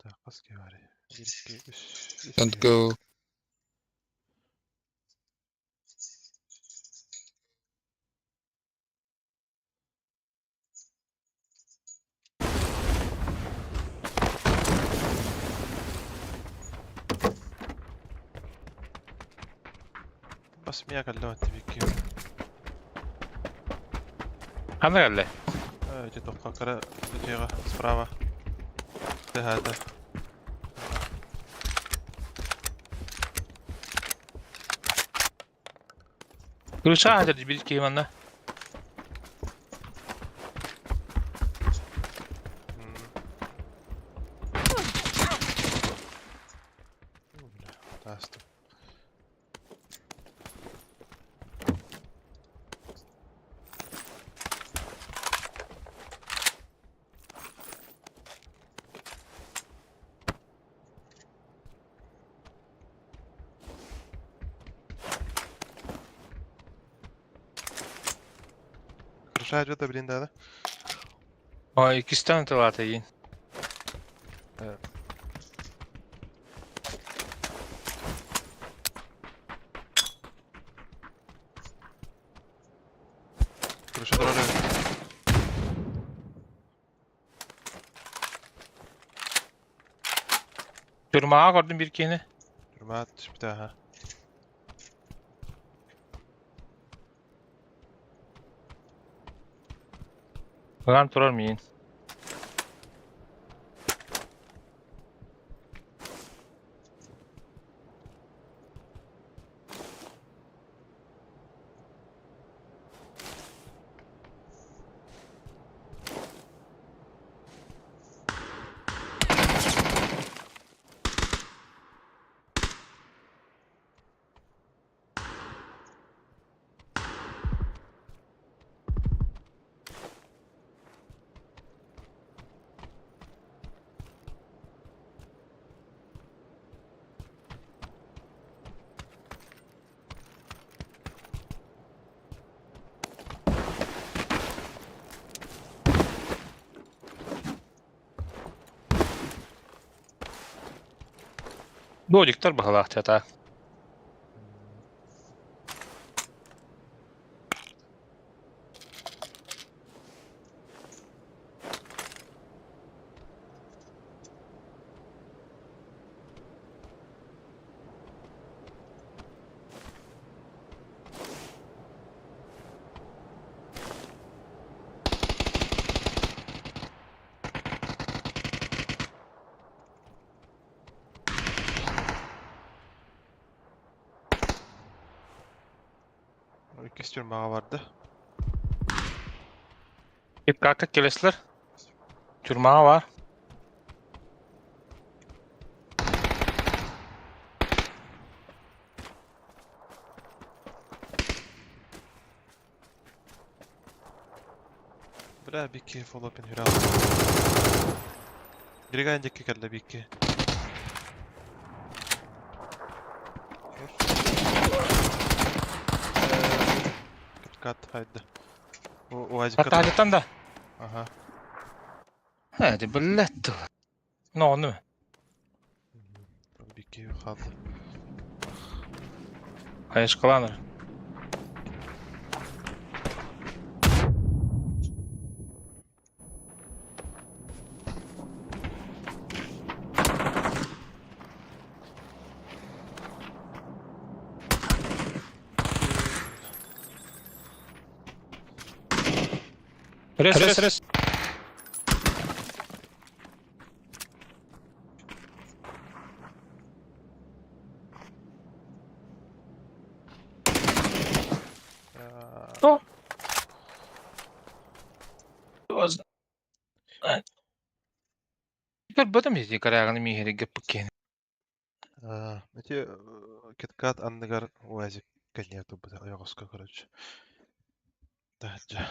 Так, хаски баар. Биир, икки, үс, үс Don't киһи. go. Бас меня калла тибикки. Ханна кэллэ? Эти тоққа кара дьиэҕэ справа. Тэһээтэ. Крыша хатыр бир киһи манна. Бля, таастым. Крыша идет, блин, да, да? Ой, иккистэн тылаата иин. Крыша дорога. Тюрьмаҕа көрдүм биир киһини. Тюрьма түспүтэ, аха. Ылан турар миин. Додиктар баһылаах чата. Иккис тюрьмаҕа барда. Ипкака келеслер. Тюрьмаҕа бар. Бля, бикки фоллопин хүрал. Григан дикки кэллэ бикки. Кат хайда. УАЗик. Хатаалыттан да. Ага. Һэ, биллэт. Нону. Бикки хаалла. Хайышкаланыр. Рез, рез, рез. Көрбөтүм ити коряганы мииһэргэ пыккиэн. Ити Киткат анныгар УАЗик кэлиэ турбута ойоҕоско короче. Таһырдьа.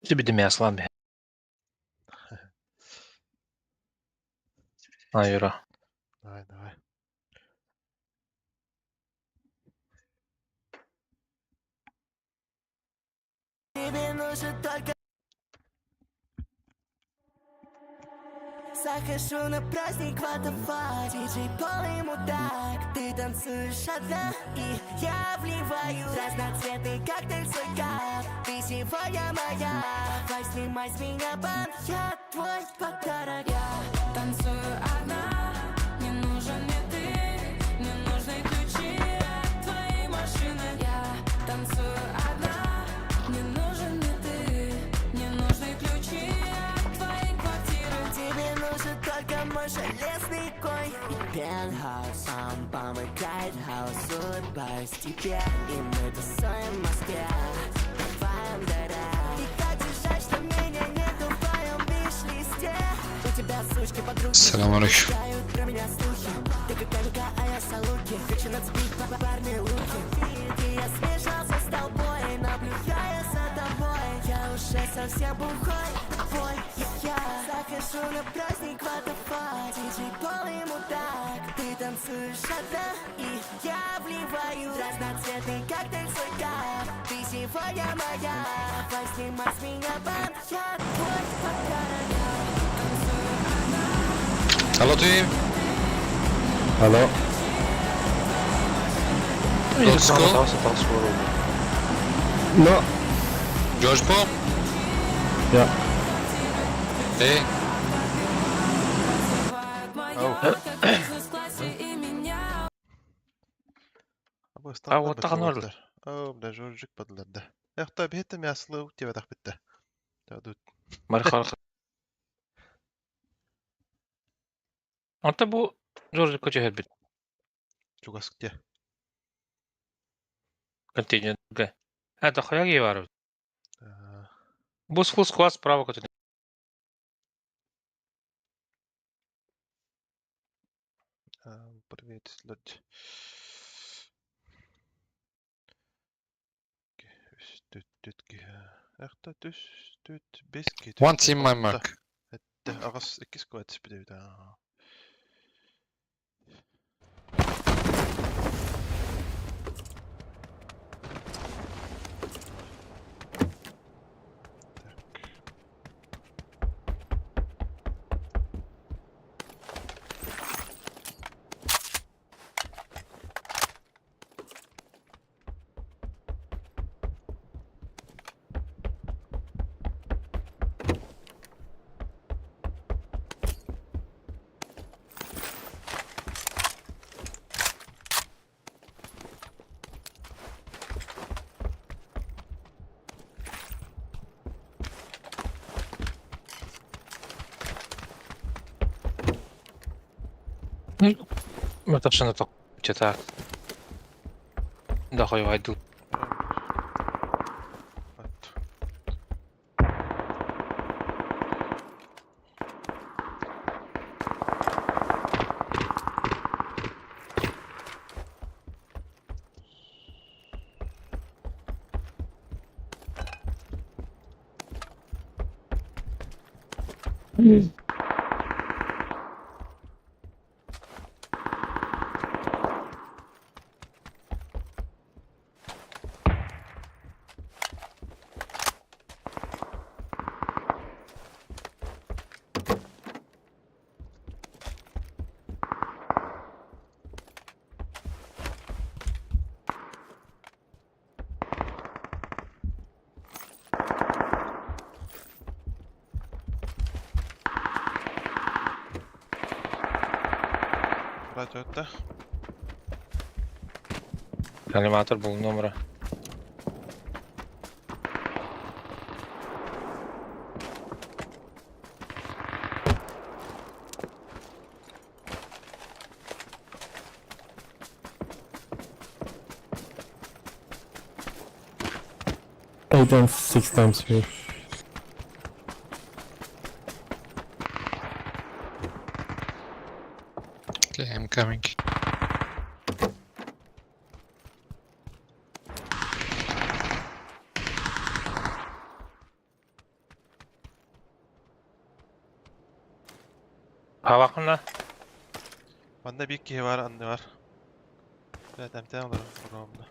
Сибидим яслан бе. Айра. Давай, давай. Тебе нужен только Захожу на праздник, what the fuck Диджей полный мудак Ты танцуешь одна, и я вливаю Разноцветный коктейль в свой cup Ты сегодня моя Давай снимай с меня бан Я твой подарок Я танцую одна, не нужен мне ты, не нужны ключи от твоей машины. Я танцую одна, не нужен мне ты, не нужны ключи от твоей квартиры. Тебе нужен только мой железный конь И пентхаус, он помогает хаос Улыбаюсь тебе, и мы тусуем в Москве Давай, дыра И как же жаль, что меня нету в твоем виш-листе У тебя сучки подруги Салам алейкум. Читают про меня слухи Ты как Амика, а я Салуки Хочу нацепить парные луки И я смешался с толпой Наблюдая за тобой Я уже совсем бухой Твой я Захожу на праздник, what the fuck Диджей полный мудак Ты танцуешь одна И я вливаю Разноцветный коктейль в свой cup Ты сегодня моя Давай снимай с меня бан Я твой подарок Hello team. Hello. Let's go. No. George Paul. Yeah. Hey. Oh. А вот так ноль. Оо, бля, Жоржик бадларда. Эхта бихетте мяслы тибетах битте. Тадут. Мархар. Онта бу Жоржик көчө бит. Чугаск те. Контейнерге. Это хуяги бар. Бус фул склад справа көтө. Привет, слот. Эхта түс түт бес ки. One team my mark. Этте агас икки squad спидебит. Матапшана так так. Да хойвайду. Брат өттө. Аниматор был номера. Eight and six times here. Okay, I'm coming. Хавакна. Манна bir киһи бар, анны бар. Бля, тәмтән алыр ровно.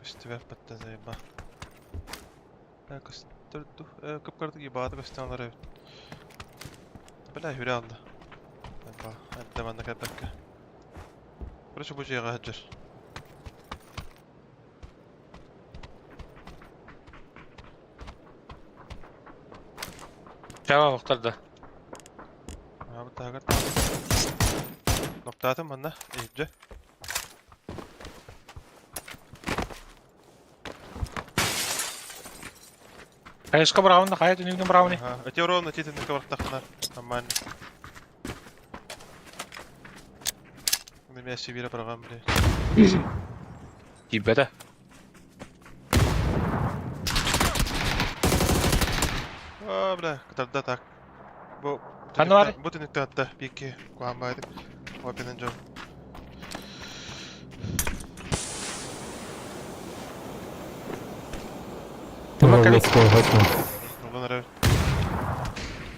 Көстүбэр патта заеба. Бля, көстөр кыпкырды ебады көстөн алыр эбит. Бля, хүрэ алды. Ба, әнтә манна кәбәккә. Короче, бу җыйга хаҗыр. Чава вақтарда. А, бу тагыр. Ноктатым манна, иҗе. Хайышка бравны, хайт үнүгүн бравны. Ага, эти ровно титин кабартахна. Нормально. Неме сибире барган, бля. Тибәдә. А, бля, кытарда так. Бу Ханны бар? Бу төнүктә атта пики куан байдык. Опенен жол. Let's go, Hetman. Улан ара.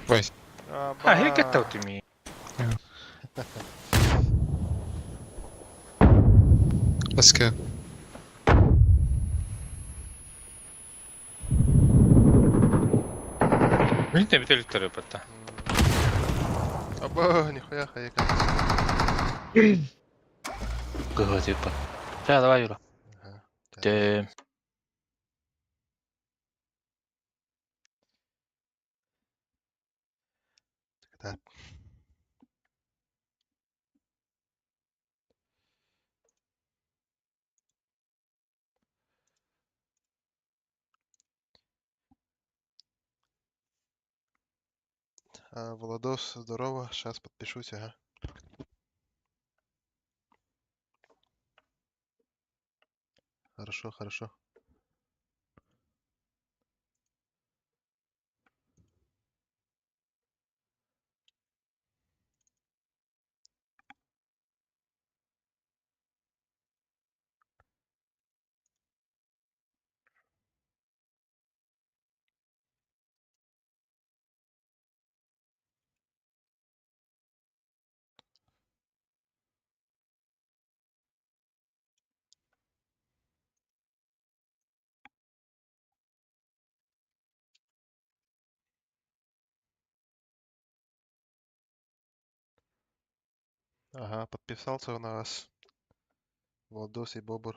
Вайс. А, хекет тими. Let's go. Мин дә битәлектер батта. Аба, нихуя хайка. Кыгы типа. Да, давай, Юра. Те. Так. А, Владос, здорово, сейчас подпишусь, ага. Хорошо, хорошо. Ага, подписался на вас. Владос и Бобр.